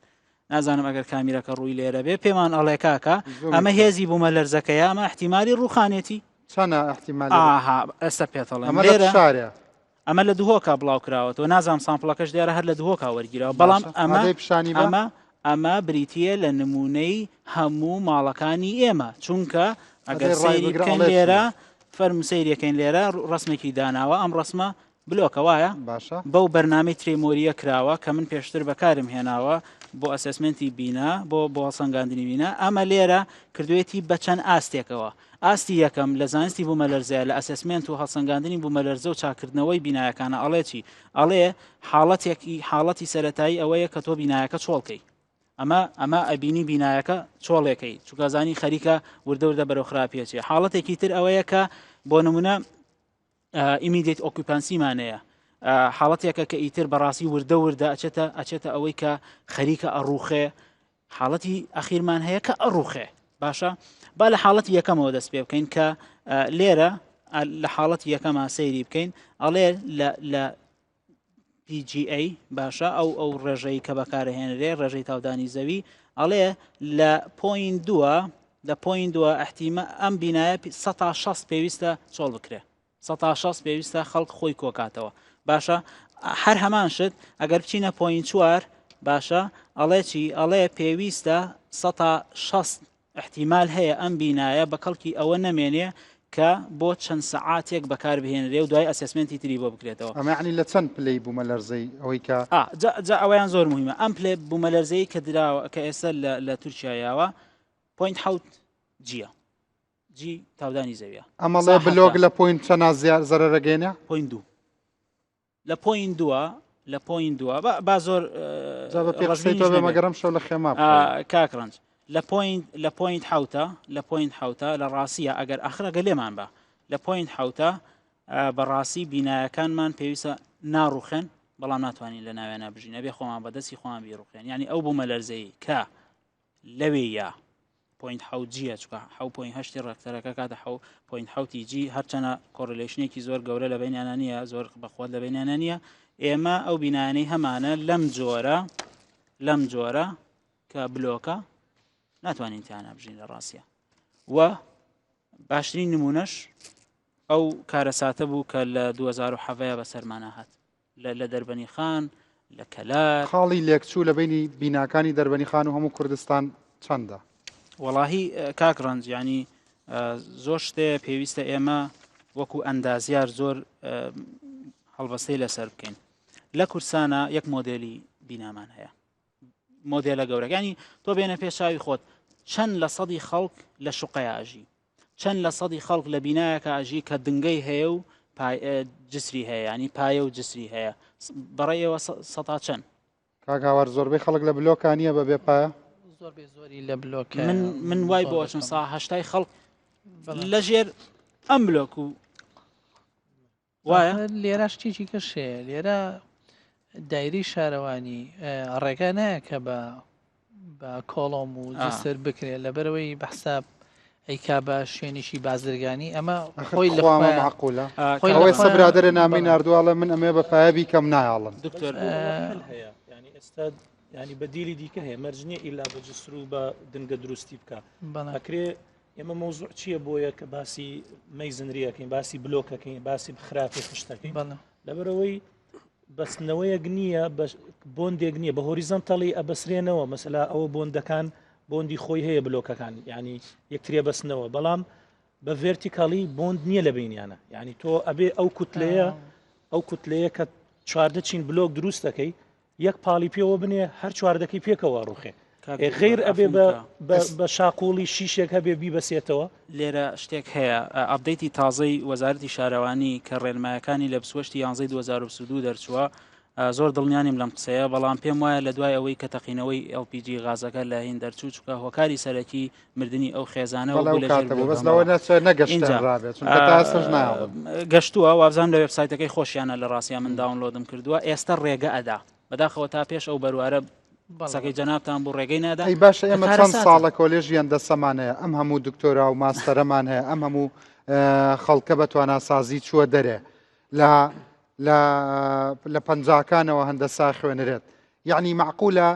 نازانم ئەگەر کامیرەکە ڕووی لێرە بێ پێمان ئەڵێ کاکە ئەمە هێزی بوومە لەرزەکەیە ئەمە احتیمالی ڕوخانێتی چەنە احتیمالی ئاها ئێستا پێتەڵێم ئەمە لە لێرە شارە ئەمە لە دهۆکا بڵاو کراوەتەوە نازانم sample ەکەش دیارە هەر لە دهۆکا وەرگیراوە بەڵام باشە. ئەمە ئادەی پیشانی بە. ئەمە ئەمە بریتە لە نمونەی هەموو ماڵەکانی ئێمە چونکە ئەگەر ئەدەی ڕای سەیری بگرە بکەین ئەڵێ چی؟ لێرە فەرموو سەیرەکەین لێرە ڕسمێکی داناوە ئەم ڕسمە بلۆکە وایە؟ باشە. بەو بەرنامەی tremor یە کراوە کە من پێشتر بەکارم هێناوە بۆ assessment ی بینا بۆ بۆ هەڵسەنگاندنی بینا ئەمە لێرە کردوێتی بە چەند ئاستێکەوە ئاستی یەکەم لە زانستی بوومەلەرزەیە لە assessment و هەڵسەنگاندنی بوومەلەرزە و چاکردنەوەی بینایەکانە ئەڵێ چی ئەڵێ حاڵەتێکی حاڵەتی سەرەتایی ئەوەیە کە تۆ بینایەکە چۆڵکەی ئەمە ئەمە ئەبینی بینایەکە چۆڵێکەی چونکە زانی خەریکە وردە وردە بەرەو خراپیەچێ حاڵەتێکی تر ئەوەیە کە بۆ نمونە immediate occupancy مان هەیە حاڵەتێکە کە ئیتر بەڕاستی وردە وردە ئەچێتە ئەچێتە ئەوەی کە خەریکە ئەڕوخێ حاڵەتی ئەخیرمان هەیە کە ئەڕوخێ باشە با لە حاڵەتی یەکەمەوە دەست پێ بکەین کە لێرە لە حاڵەتی یەکەما سەیری بکەین ئەڵێ لە PGA باشە ئەو ئەو ڕێژەی کە بەکارهێنرێ ڕێژەی تاودانی زەوی ئەڵێ لە point دووە لە point دووە ئەحتیمە ئەم بینایە 16 پێویستە چۆڵ بکرێ 16 پێویستە خەڵک خۆی کۆکاتەوە باشە هەر هەمان شت ئەگەر بچینە point چوار باشە ئەڵێ چی ئەڵێ پێویستە 16 ئیحتیمال هەیە ئەم بینایە بە کەڵکی ئەوە نەمێنێ کە بۆ چەند سەعاتێک بەکار بهێنرێ و دوای assessment ی تری بۆ بکرێتەوە. ئەمە یەعنی لە چەند پلەی بوومەلەرزەی ئەوەی کە. ئا جا جا ئەوەیان زۆر موهیمە ئەم پلەی بوومەلەرزەی کە دراوە کە ئێستا لە لە تورکیا یاوە point حەوت جیە جی تاودانی زەویە. ئەمەڵێ بلۆک لە point چەنا زیار زەرەرەگەێنە؟ point دوو. لە point دووە لە point دووە با زۆر مەگەرم شەو لە خێما کاک ڕەنج لە point لە point حوتە لە point حوتە لە ڕاستیە ئەگەر ئەخرەگە لێمان بە لە point حوتە بەڕاستی بینایەکانمان پێویستە ناڕوخێن بەڵام ناتوانین لە ناوێنە بژین ئەبێ خۆمان بەدەستی خۆمان بیڕوخێن یعنی ئەو بوومە لەرزەی کە لەوێ یا point حەوت جیە چکە حەو point هەشتی ڕێکتەرەکە کاتە حەو point حەوتی جی هەرچەنە correlation ێکی زۆر گەورە لە بینیانە نییە زۆر بەخوات لە بینیانە نییە ئێمە ئەو بینایانەی هەمانە لەم جۆرە لەم جۆرە کە بلۆکە ناتوانین تیانە بژین لە ڕاستە و باشترین نمونەش ئەو کارەساتە بوو کە لە 2007 بەسەرمانە هات لە دەربەنی خان، لە کەلار. خاڵی لێکچوو لە بەینی بیناکانی دەربەنی خان و هەموو کوردستان چەندە؟ وەڵاهی کاک ڕەنج یانی زۆر شتێ پێویستە ئێمە وەکو ئەندازیار زۆر هەڵبەستەی لەسەر بکەین لە کورسانە یەک مۆدێلی بینامان هەیە مۆدێلە گەورەکانی تۆ بێنە پێش چاوی خۆت چەند لە سەدی خەڵک لە شوقەیە ئەژی چەند لە سەدی خەڵک لە بینایەکە ئەژی کە دنگەی هەیە و جسری هەیە ینی پایە و جسری هەیە بەڕێیەوە سەتا چەند؟ کاک هاوار زۆربەی خەڵک لە بلۆکا نییە بە بێ پایە؟ زۆربەی زۆری لە بلۆک من من وای بۆ ئەچم سا هەشتای خەڵک لەژێر ئەم بلۆک و وایە لێرە شتێکی کەش هەیە لێرە دایری شارەوانی ڕێگا نایە کە بە بە کۆڵۆم و جسر بکرێت لەبەرەوەی بە حساب ئەیکا بە شوێنیشی بازرگانی ئەمە خۆی لە معقولە خۆی سەبرادرە نامی نردوواڵە من ئەمێ بە پایە بیکەم نایاڵم دکتۆر هەیە ینی ئێستا ینی بەدیلی دیکە هەیە مەرج نییە ئیلا بە جسر و بە دنگە دروستی بکە ئەکرێ ئێمە مەوزوع چییە بۆیە کە باسی مەیزنریەکەین باسی بلۆکەکەین باسی خراپی خشتەکەین لەبەرەوەی بەستنەوەیەک نییە بۆندێک نییە بە هۆریزەنتەڵی ئەبەسرێنەوە مەسەلا ئەوە بۆندەکان بۆندی خۆی هەیە بلۆکەکان ینی یەکترێ بەستنەوە بەڵام بە ڤێرتیکالی بۆند نییە لە بینیانە ینی تۆ ئەبێ ئەو کوتلەیە ئەو کوتلەیە کە چواردە چین بلۆک دروست دەکەی یەک پاڵی پێوە بنێ هەر چواردەکەی پێکەوە ڕوخێ غیر ئەبێ بە شاقوڵی شیشێک هەبێ بیبەسێتەوە. لێرە شتێک هەیە update ی تازەی وەزارەتی شارەوانی کە ڕێنمایەکانی لە 28 یانزەی 2022 دەرچووە زۆر دڵنیانیم لەم قسەیە بەڵام پێم وایە لە دوای ئەوەی کە تەقینەوەی LPG غازەکە لە هین دەرچوو چکە هۆکاری سەرەکی مردنی ئەو خێزانە گەشتووە وابزان لە وێبسایتەکەی خۆشیانە لە ڕاستیا من download م کردووە ئێستا ڕێگە ئەدا بەداخەوە تا پێش ئەو بەروارە قسەکەی جەنابتان بوو ڕێگەی نادا. ئەی باشە ئێمە چەند ساڵە کۆلێژی هەندەسەمان هەیە ئەم هەموو دکتۆرا و ماستەرەمان هەیە ئەم هەموو خەڵکە بە تواناسازی چووە دەرێ لە لە لە پەنجاکانەوە هەندەسا خوێنرێت یعنی معقولە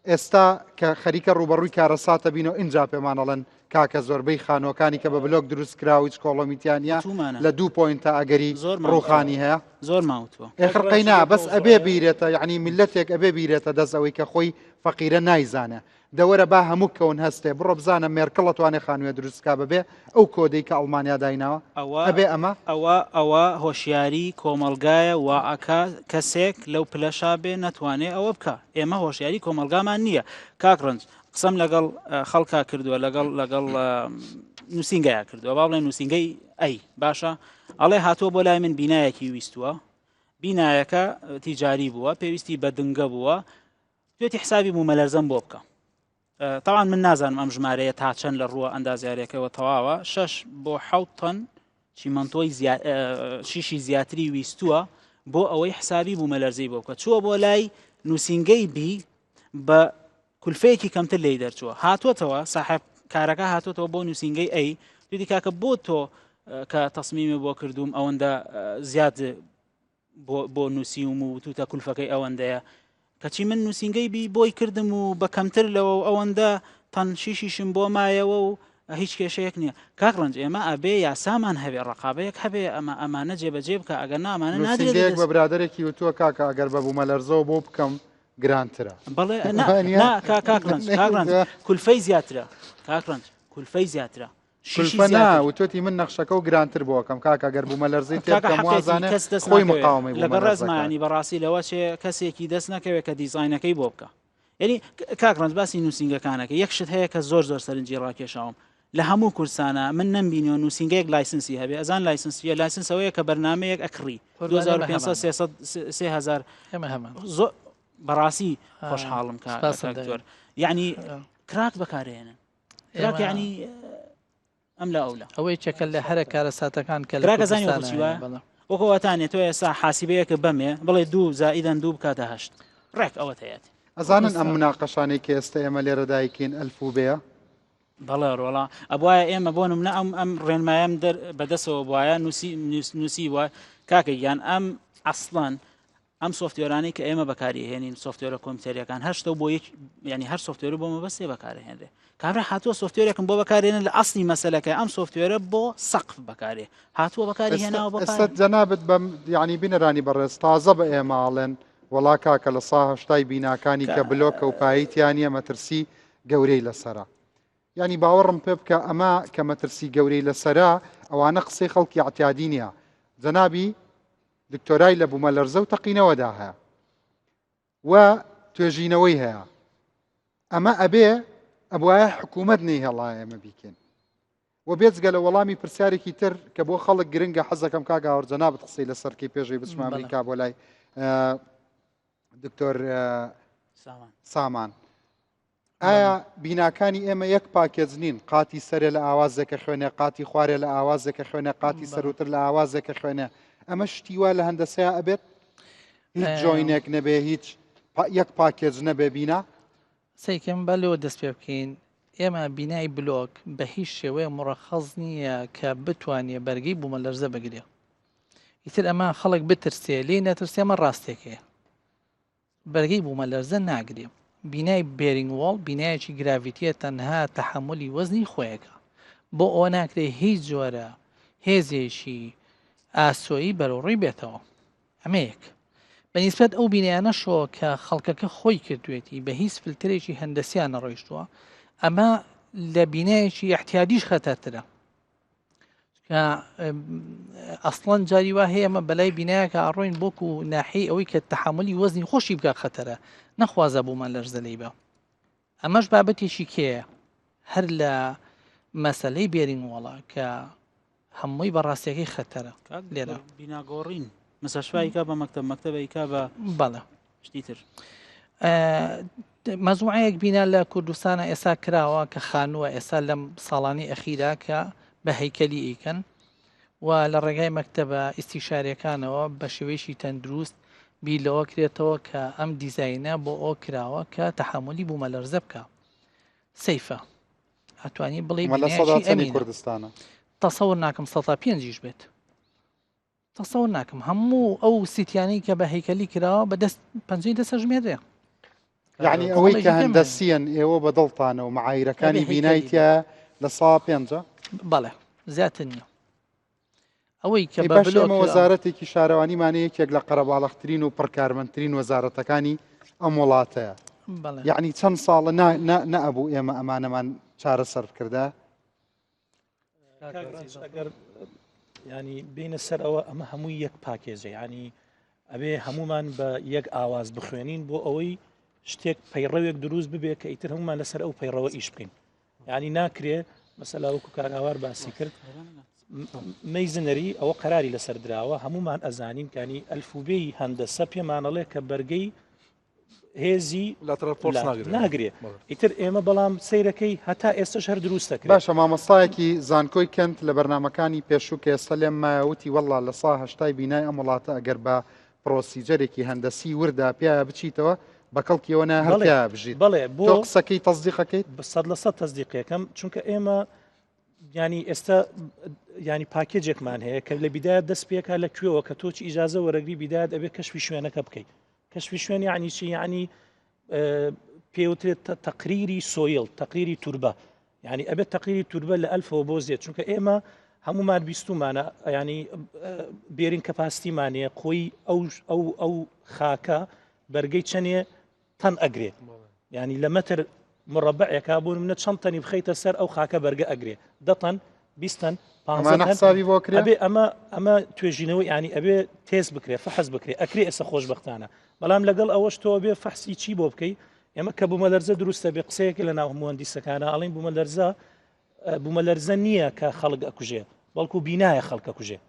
ئێستا کە خەریکە ڕوبەڕووی کارەساتە بینەوە ئینجا پێمان ئەڵێن کاکە زۆربەی خانووەکانی کە بە بلۆک دروست کرا و هیچ column ی تیا نییە وتومانە. لە دوو point ا ئەگەری زۆرمان ڕووخانی وتووە. هەیە زۆرمان وتووە. ئێخر قەینا بەس ئەبێ بیرێتە یعنی میلەتێک ئەبێ بیرێتە دەست ئەوەی کە خۆی فەقیرە نایزانێ دەوەرە با هەموو کەون هەستێ بڕۆ بزانە مێرکڵ ئەتوانێ خانووێ دروست کا بەبێ ئەو کۆدەی کە ئەڵمانیا دایناوە ئەوە ئەبێ ئەمە ئەوە ئەوە هۆشیاری کۆمەڵگایە وا ئەکا کەسێک لەو پلەشا بێ نەتوانێ ئەوە بکا ئێمە هۆشیاری کۆمەڵگامان نییە کاک ڕەنج قسەم لەگەڵ خەڵکا کردووە لەگەڵ لەگەڵ نووسینگەیا کردووە با بڵێن نووسینگەی ئەی باشە ئەڵێ هاتووە بۆ لای من بینایەکی ویستووە بینایەکە تیجاری بووە پێویستی بە دنگە بووە توێتی حسابی بوومەلەرزەم بۆ بکە تاوان من نازانم ئەم ژمارەیە تا چەند لە ڕووە ئەندازیارەکەەوە تەواوە شش بۆ حوت تەن چیمەنتۆی شیشی زیاتری ویستووە بۆ ئەوەی حسابی بوومەلەرزەی بۆ بکە چووە بۆ لای نووسینگەی بی بە کولفەیەکی کەمتر لێی دەرچووە هاتووەتەوە ساحێب کارەکە هاتووەتەوە بۆ نووسینگەی ئەی دوودی کاکە بۆ تۆ کە تەسمیمی بۆ کردووم ئەوەندە زیاد بۆ نووسیوم و وتوتە کولفەکەی ئەوەندەیە کەچی من نووسینگەی بی بۆی کردم و بە کەمتر لەوە و ئەوەندە تەن شیشیشم بۆ مایەوە و هیچ کێشەیەک نییە کاک ڕەنج ئێمە ئەبێ یاسامان هەبێ ڕقابەیەک هەبێ ئەمە ئەمانە جێبەجێ بکە ئەگەر نامانە نادرێت بە برادێکی وتووە کاکە ئەگەر بە بوومەلەرزەوە بۆ بکەم گرانترە. بەڵێ نا نا کا کاک ڕەنج کاک ڕەنج کولفەی زیاترە کاک ڕەنج کولفەی زیاترە شیشی کولفە نا زیاتر وتوتی من نەخشەکە و گرانتر بۆ ئەکەم کاکە گەر بوومەلەرزەی تێ کاکە بکەم حەقێتی وازانێ کەس دەست خۆی ناکەوێ مقاومەی لەگەڵ بوومەلەرزەکات. ڕێزمانی بەڕاستی لەوە چێ کەسێکی دەست نەکەوێت کە دیزاینەکەی بۆ بکە یعنی کاک ڕەنج باسی نووسینگەکانەکە یەک شت هەیە کە زۆر زۆر سەرنجی ڕاکێشاوم لە هەموو کوردستانە من نەمبینیوە نووسینگەیەک license ی هەبێ ئەزان license چیە license ئەوەیە کە بەرنمەیەک ئەکڕی قوربانی ئێمە 2500 هەمانە. 300 3000 ئێمە هەمان زۆر بەڕاستی خۆشحاڵم کە سپاست دکتۆر یعنی crack بەکارێنن crack یعنی ئەم لە ئەولا ئەوەی چەکە لە هەرە کارەساتەکان کە لە زانی وەکواتانێ تۆ ئێستا حاسیبەیەکە بەمێ بڵێ دوو زائیدەن دوو بکاتە هەشت ڕێک ئەوە تەیەت ئەزانن ئەم مناقەشانەی کە ئێستا ئێمە لێرە دایکین ئەلف و بێ بەڵێ ڕۆڵا ئەبواە ئێمە بۆ نمونە ئەم ئەم ڕێنمایم دەر بەدەسەوە بواە نووسی نووسی وە کاکە گیان ئەم ئەسڵەن ئەم software انەی کە ئێمە بەکاری هێنین software ە کۆمپیوتەریەکان هەر شتە بۆ یەک ینی هەر software بۆ مەبەستێ بەکارهێنرێ کابرا هاتووە software ێکم بۆ بەکارێنن لە ئەسلی مەسەلەکە ئەم software ە بۆ سەقف بەکارێ هاتووە بەکاری هێناوە بۆ ئێستا جەنابت بەم یعنی بینەرانی بەڕێز تازە بە ئێمە ئاڵێن وەڵا کاکە لە سا هەشتای بیناکانی کە بلۆکە و پایەی تیا نییە مەترسی گەورەی لەسەرە یانی باوەڕم پێ بکە ئەمە کە مەترسی گەورەی لەسەرە ئەوانە قسەی خەڵکی ئەعتیادی نییە جەنابی دکتۆرای لە بوومەلەرزە و تەقینەوەدا هەیە و توێژینەوەی هەیە ئەمە ئەبێ ئەبواە حکوومەت نەیهێڵا ئێمە بیکەین. و بێجگە لە وەڵامی پرسیارێکی تر کە بۆ خەڵک گرنگە حەزەکەم کاک هاوار جەنابت قسەی لەسەر کەی پێشەوەی بچمە ئەمریکا بۆ لای دکتۆر سامان. ئایا بیناکانی ئێمە یەک package نین قاتی سەرێ لە ئاوازێکە خوێنێ قاتی خوارێ لە ئاوازێکە خوێنێ قاتی سەروتر لە ئاوازێکە خوێنێ ئەمە شتی وا لە هەندەسەیە ئەبێت هیچ joint ێک نەبێ هیچ یەک package نەبێ بینا سەیکەم با لێوە دەست پێ بکەین ئێمە بینای بلۆک بە هیچ شێوەیە مڕەخەز نییە کە بتوانێ بەرگەی بوومەلەرزە بگرێ ئیتر ئەمە خەڵک بترسێ لێی نەترسێ ئەمە ڕاستێکەیە بەرگەی بوومەلەرزە ناگرێ. بینای bearing wall بینایەکی gravity یە تەنها تەحەمولی وەزنی خۆیەکا. بۆ ئەوە ناکرێ هیچ جۆرە هێزێکی ئاسۆیی بەرەوڕووی بێتەوە. ئەمە یەک. بە نیسبەت ئەو بینایانەشەوە کە خەڵکەکە خۆی کردوێتی بە هیچ فلتەرێکی هەندەسیان نەڕۆیشتووە، ئەمە لە بینایەکی ئیعتیادیش خەتەرترە. کە ئەسڵەن جاری وا هەیە ئەمە بەلای بینایەکە ئەڕۆین بۆک و ناحی ئەوەی کە تەحملی وەزنی خۆشی بکە خەتەرە نەخوازە بوومان لەرزە لێی بە ئەمەش بابەتێکی کێیە هەر لە مەسلەی bearing wall ە کە هەمووی بەڕاستیەکەی خەتەرە لێرە بیناگۆڕین مستشفا بە مەکتب مەکتەبە ئیکا بە بەڵێ شتی تر. مەجموعەیەک بینا لە کوردستانە ئێستا کراوە کە خانووە ئێستا لەم ساڵانی ئەخیرا کە بە هەیکەلی ئیکەن و لە ڕێگای مەکتەبە ئیستیشاریەکانەوە بە شێوەیەکی تەندروست بیر لەوە کرێتەوە کە ئەم دیزاینە بۆ ئەو کراوە کە تەحەمولی بوومەلەرزە بکە سەیفە ئەتوانی بڵێ کوردستانە تەسەور ناکەم سەتا پێنجیش بێت تەسەور ناکەم هەموو ئەو سیتیانەی کە بە هەیکەلی کراوە بە دەست پەنجەی دەستە ژمێرێ. یعنی ئەوەی کە هەندەسیەن ئێوە بە دڵتانە و معایرەکانی بینای تیا لە سا پێنجە بەڵێ زیاتر نییە ئەوەی کە بە بلۆک وەزارەتێکی شارەوانیمانە یەکێک لە قەرەباڵخترین و پڕکارمەندترین وەزارەتەکانی ئەم وڵاتەیە یعنی چەند ساڵە نەئەبوو ئێمە ئەمانەمان چارەسەر بکردا ئەگەر ینی بینە سەر ئەوە ئەمە هەمووی یەک package ە ینی ئەبێ هەمومان بە یەک ئاواز بخوێنین بۆ ئەوەی شتێک پەیڕەوێک دروست ببێ کە ئیتر هەمومان لەسەر ئەو پەیڕەوە ئیش بکەین ینی ناکرێ مەسەلا وەکو کاک هاوار باسی کرد masonry ئەوە قەراری لەسەر دراوە هەمومان ئەزانین کانی ئەلفوبێی هەندەسە پێمانەڵێ کە بەرگەی هێزی lateral force ناگرێ ناگرێ ئیتر ئێمە بەڵام سەیرەکەی هەتا ئێستش هەر دروست دەکرێت باشە مامۆستایەکی زانکۆی کەنت لە بەرنمەکانی پێشوو کە ئێستا لێم مایە وتی وەڵا لە سا هەشتای بینای ئەم وڵاتە ئەگەر بە procedure ێکی هەندەسی وردا پیاە بچیتەوە بە کەڵکیەوە نایە هەر بەڵێ پیاە بژیت بەڵێ بۆ تۆ قسەکەی تەزدیقەکەیت 100% تەزدیقەکەم چونکە ئێمە ینی ئێستا ینی package ێکمان هەیە کە لە بیدایەت دەست پێکا لە کوێوە کە تۆچ ئیجازە وەرەگری بیدایەت ئەبێ کەشفی شوێنەکە بکەیت کەشفی شوێن یعنی چی یعنی پێوترێت تەقریری soil تەقریری توربە یعنی ئەبێت تەقریری توربە لە ئەلفەوە بۆ زێت چونکە ئێمە هەمومان بیستومانە ینی bearing capacity مانەیە خۆی ئەو ئەو ئەو خاکە بەرگەی چەنێ تەن ئەگرێ ینی لە مەتر مڕەبعێکا بۆ منە چەند تەنی بخەیتە سەر ئەو خاکە بەرگە ئەگرێ دەتەن بیستن حسابی بۆ کرێ ئەبێ ئەمە ئەمە توێژینەوە ینی ئەبێ تێز بکرێ فحس بکرێ ئەکرێ ئێستا خۆشببختانە بەڵام لەگەڵ ئەوەش تۆ بێ فحسی چی بۆ بکەی ئێمە کە بوومەلەرزە دروستە بێ قسەیەک لە ناو موەندیسەکانە ئەڵین بوومەلەرزە بوومەلەرزە نییە کە خەڵک ئەکوژێ بەڵکو بینایە خەڵکە کوژێ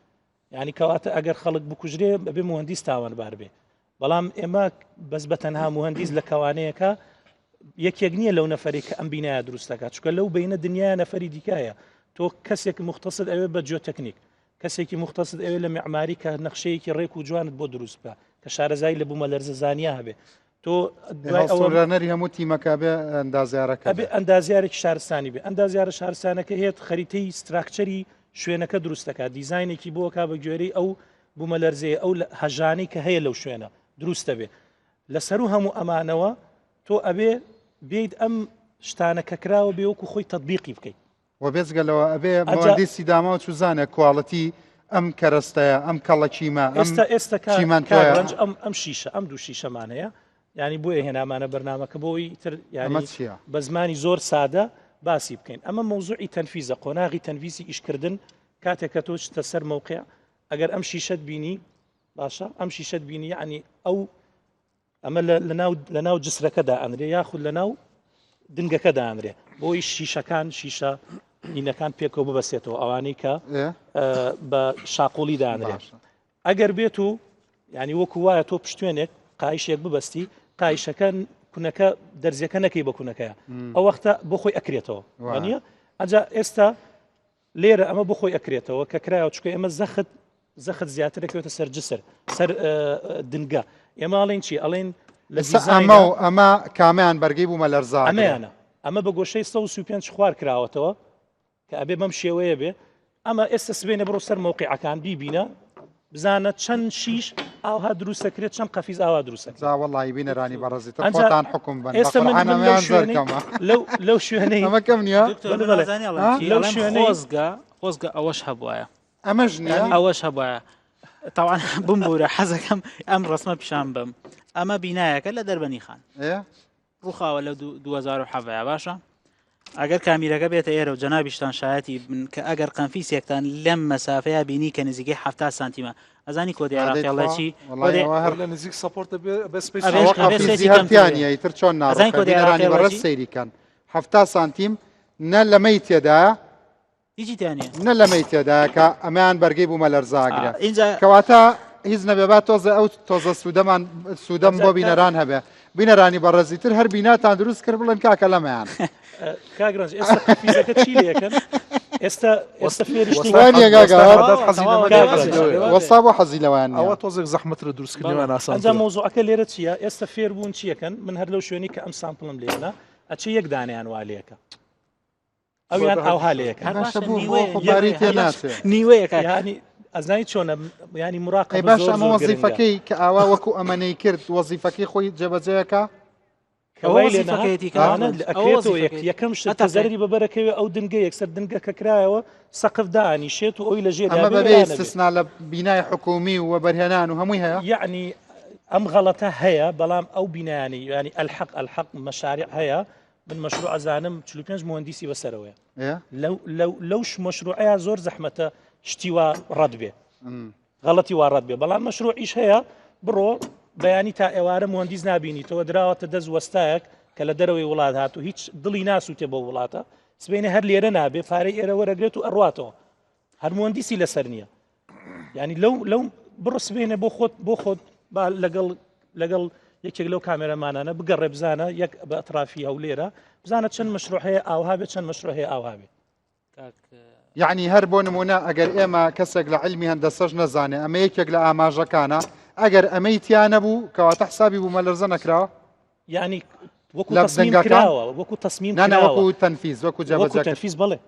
یانی کەواتە ئەگەر خەڵک بکوژرێ بەبێ موهندیس تاوانبار بێ بەڵام ئێمە بەس بە تەنها موهندیس لە کەوانەیەکە یەکێک نییە لەو نەفرێک کە ئەم بینایە دروستەکە چکە لەو بینە دنیا نەفەری دیکایە تۆ کەسێک مختصد ئەوێ بە جیۆتەکنیک کەسێکی مختصد ئەوێ لە معماری کە نەخشەیەکی ڕێک و جوانت بۆ دروست بکە کە شارەزایی لە بوومە لەرزەزانیا هەبێ تۆ دوای ئەوە هەموو تیمەکە بێ ئەندازیارەکە ئەبێ ئەندازیارێکی شارستانی بێ ئەندازیارە شارستانەکە هێت خەریتەی structure ی شوێنەکە دروستەکە دیزینێکی بۆکە بە گوێرەی ئەو بوومەلەرزەیە ئەو هەژانەی کە هەیە لەو شوێنە دروستە بێ لەسەر و هەموو ئەمانەوە تۆ ئەبێ بیت ئەم شتانە کە کراوە بێ وەکو خۆی تەطبیقی بکەیت وە بێجگە لەوە ئەبێ مهندسی داماو چوزانێ quality ئەم کەرەستەیە ئەم کەڵەکیمە ئەم ئێستا ئێستا کە چیمەنتۆیە ڕەنج ئەم ئەم شیشە ئەم دوو شیشەمان هەیە ینی بۆیە هێنامانە بەرنامەکە بۆی تر ئەمە ینی چییە؟ بە زمانی زۆر سادە باسی بکەین ئەمە مەوزوعی تەنفیزە قۆناغی تەنفیزی ئیشکردن کاتێک کە تۆ چتە سەر مەوقع ئەگەر ئەم شیشەت بینی باشە ئەم شیشەت بینی یعنی ئەو ئەمە لەناو لەناو جسرەکە دائەنرێ یاخود لەناو دنگەکە دانرێ بۆی شیشەکان شیشە ئینەکان پێکەوە ببەسێتەوە ئەوانەی کە بە شاقوڵی دانرێت ئەگەر بێت و ینی وەکو وایە تۆ پشتێنێک قایشێک ببەستی قایشەکە کونەکە دەرزیەکە نەکەی بە کونەکەیە ئەو وەختە بۆ خۆی ئەکرێتەوە وانە ئەجا ئێستا لێرە ئەمە بۆ خۆی ئەکرێتەوە کە کرایەوە چکە ئێمە زەخت زەخت زیاتر دەکەوێتە سەر جسر سەر دنگە ئێمە ئەڵێن چی ئەڵێن لە ئەمە و ئەمە کامیان بەرگەی بوومە لەرزا ئەمەیانە ئەمە بە گۆشەی 135 خوار کراوەتەوە کە ئەبێ بەم شێوەیە بێ ئەمە ئێستا سبێنە بڕۆ سەر مەوقعەکان بیبینە بزانە چەند شیش ئاها دروستەکرێت چەند قەفیز ئاوا دروستە جا وەڵی بینەرانی بەڕێزی تر خۆتان حکوم بن ئێستا من لەو شوێنەی لەو لەو شوێنەی ئەمە کەم نییە لەو شوێنەی خۆزگە خۆزگە ئەوەش هەبواە ئەمەش نییە ئەوەش هەبواە تاوان بمبوورە حەزەکەم ئەم ڕسمە پیشان بم ئەمە بینایەکە لە دەربەنی خان ڕووخاوە لە 2017 باشە ئەگەر کامیرەکە بێتە ئێرە و جەنابیشتان شایەتی بن کە ئەگەر قەنفیسێکتان لەم مەسافەیە بینی کە نزیکەی 70 سانتیمە ئەزانی کۆدی عێراقی ئەڵێ چی وەڵای ئەوە هەر لە نزیک support بێ بەس ئەبێ ئەبێ قەفیزی سێتی هەر کەمتر تیا بێ. نییە ئیتر چۆن ئەزانی ناڕوخێ کۆدی بینەرانی عێراقی ئەڵێ بەڕێز چی سەیری کەن 70 سانتیم نە لەمەی تێدایە هیچی تیا نییە نە لەمەی تێدایە کە ئەمەیان بەرگەی بوومەلەرزە ئەگرێ ئینجا کەواتە هیچ نەبێ با تۆزە ئەو تۆزە سوودەمان سوودەم بۆ بینەران هەبێ بینەرانی بەڕێزی تر هەر بیناتان دروست کرد بڵێن کاکە لەمەیان کاک ڕەنج ئێستا قەفیزەکە چی لێکەن ئێستا ئێستا فێری شتی وەستا نییە کاکە. حەزی لەمە کاک حەزی ڕەنج. لەوەیە. وەستا بۆ حەزی لەوان نییە ئەوە تۆزێک زەحمەترە دروستکردنیان ئەنجا ئاسانترە مەوزوعەکە لێرە چییە ئێستا فێر بوون چیەکەن من هەر لەو شوێنی کە ئەم sample م لێنا ئەچێ یەک دانیان وا لێکە ئەویان ئاوها لێ یەکەن. هەر باشە باشە بۆ نیوەیە خۆ باری تێ ناچێ نیوەیە کاک. یانی ئەزانی چۆنە ینی ئەی مراقبە باشە زۆر ئەمە زۆر گرنگە وەزیفەکەی کە ئاوا وەکو ئەمەنەی کرد وەزیفەکەی خۆی جێبەجێەکە کە وای لێ وەزیفەکەیەتی کاک ئەوانە ڕەنج. ئەوە ئەکرێتەوە یەک وەزیفەکەیەتی. یەکەم شت کە ئەتەقێ. زەرری بەبەرەکەوێ ئەو دنگە یەکسەر دنگە کە کرایەوە سەقف دانیشێت و ئەوی لە ژێر ئەمە بەبێ ئیستسنا لە بینای حکومی و وەبەرهێنان و هەمووی هەیە یعنی ئەم غەڵەتە هەیە بەڵام ئەو بینایانی ینی ئەلحەق ئەلحەق مەشارع هەیە من مەشروع ئەزانم 45 مهندسی بەسەرەوەیە لەو لەو لەو مەشروعەیە زۆر زەحمەتە شتی وا ڕەت بێ غەڵەتی وا ڕەت بێ بەڵام مەشروعیش هەیە بڕۆ بەیانی تا ئێوارە مهندیس نابینیتەوە دراوەتە دەست وەستایەک کە لە دەرەوەی وڵات هات و هیچ دڵی ناسووتێ بۆ وڵاتە سبینە هەر لێرە نابێ پارەی ئێرە وەرەگرێت و ئەڕاتەوە هەر مهندیسی لەسەر نییە ینی لەو لەو بڕۆ سبێنێ بۆ خۆت بۆ خۆت با لەگەڵ لەگەڵ یەکێک لەو کامێرەمانانە بگەڕێ بزانە یەک بە ئەترافی هەولێرە بزانە چەند مەشروع هەیە ئاوها بێت چەند مەشروع هەیە ئاوها بێت یعنی هەر بۆ نمونە ئەگەر ئێمە کەسێک لە علمی هەندەسەش نەزانێ ئەمە یەکێک لە ئاماژەکانە ئەگەر ئەمەی تیا نەبوو کەواتە حسابی بوومەلەرزە نەکراوە یعنی وەکو تەسمیم کراوە وەکو تەسمیم وەکو تەنفیز وەکو جەبەجە تەنفیز بڵێ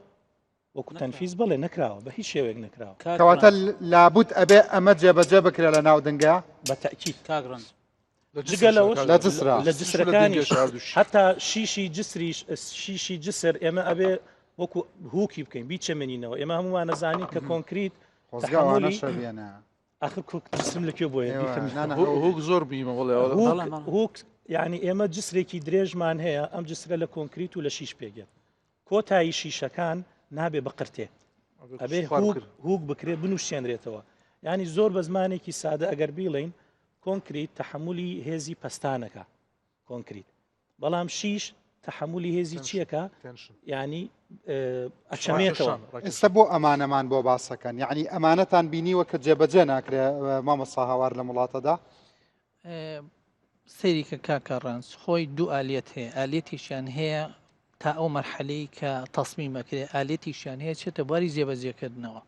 وەکو تەنفیز بەڵێ نەکراوە بە هیچ شێوەیەک نەکراوە. کەواتە لابد ئەبێ ئەمە جێبەجێ بکرێ لە ناو دنگا؟ بە تەئکید کاک ڕەنج. جگە لەوەش لە جسرا. لە جسرەکانیش هەتا شیشی جسریش شیشی جسر ئێمە ئەبێ وەکو هوکی بکەین بیچەمێنینەوە ئێمە هەموومان ئەزانین کە کۆنکریت خۆزگە ئەوانەش تەحەمولی بێنە. ئاخر کوک جسرم لە کوێ بۆیە بیخەم هوک زۆر بیمە وڵێ هوک یعنی ئێمە جسرێکی درێژمان هەیە ئەم جسرە لە کۆنکریت و لە شیش پێگێت کۆتایی شیشەکان نابێ بقرتێ ئەبێ هوک بکرێ بنووسێنرێتەوە ینی زۆر بە زمانێکی سادە ئەگەر بیڵین کۆنکریت تەحملی هێزی پەستانەکە کۆنکریت بەڵام شیش تەحملی هێزی چیەکە ینی ئەچەمێتەوە ئێستا بۆ ئەمانەمان بۆ باسەکەن یعنی ئەمانەتان بینیوە کە جێبەجێ ناکرێ مامۆستا هاوار لەم وڵاتەدا سەیری کە کاکە ڕەنج خۆی دوو ئالیەت هەیە ئالیەتێکیان هەیە تا ئەو مەرحەلەی کە تەسمیم ئەکرێ ئالیەتێکیان هەیە چێتە بواری جێبەجێکردنەوە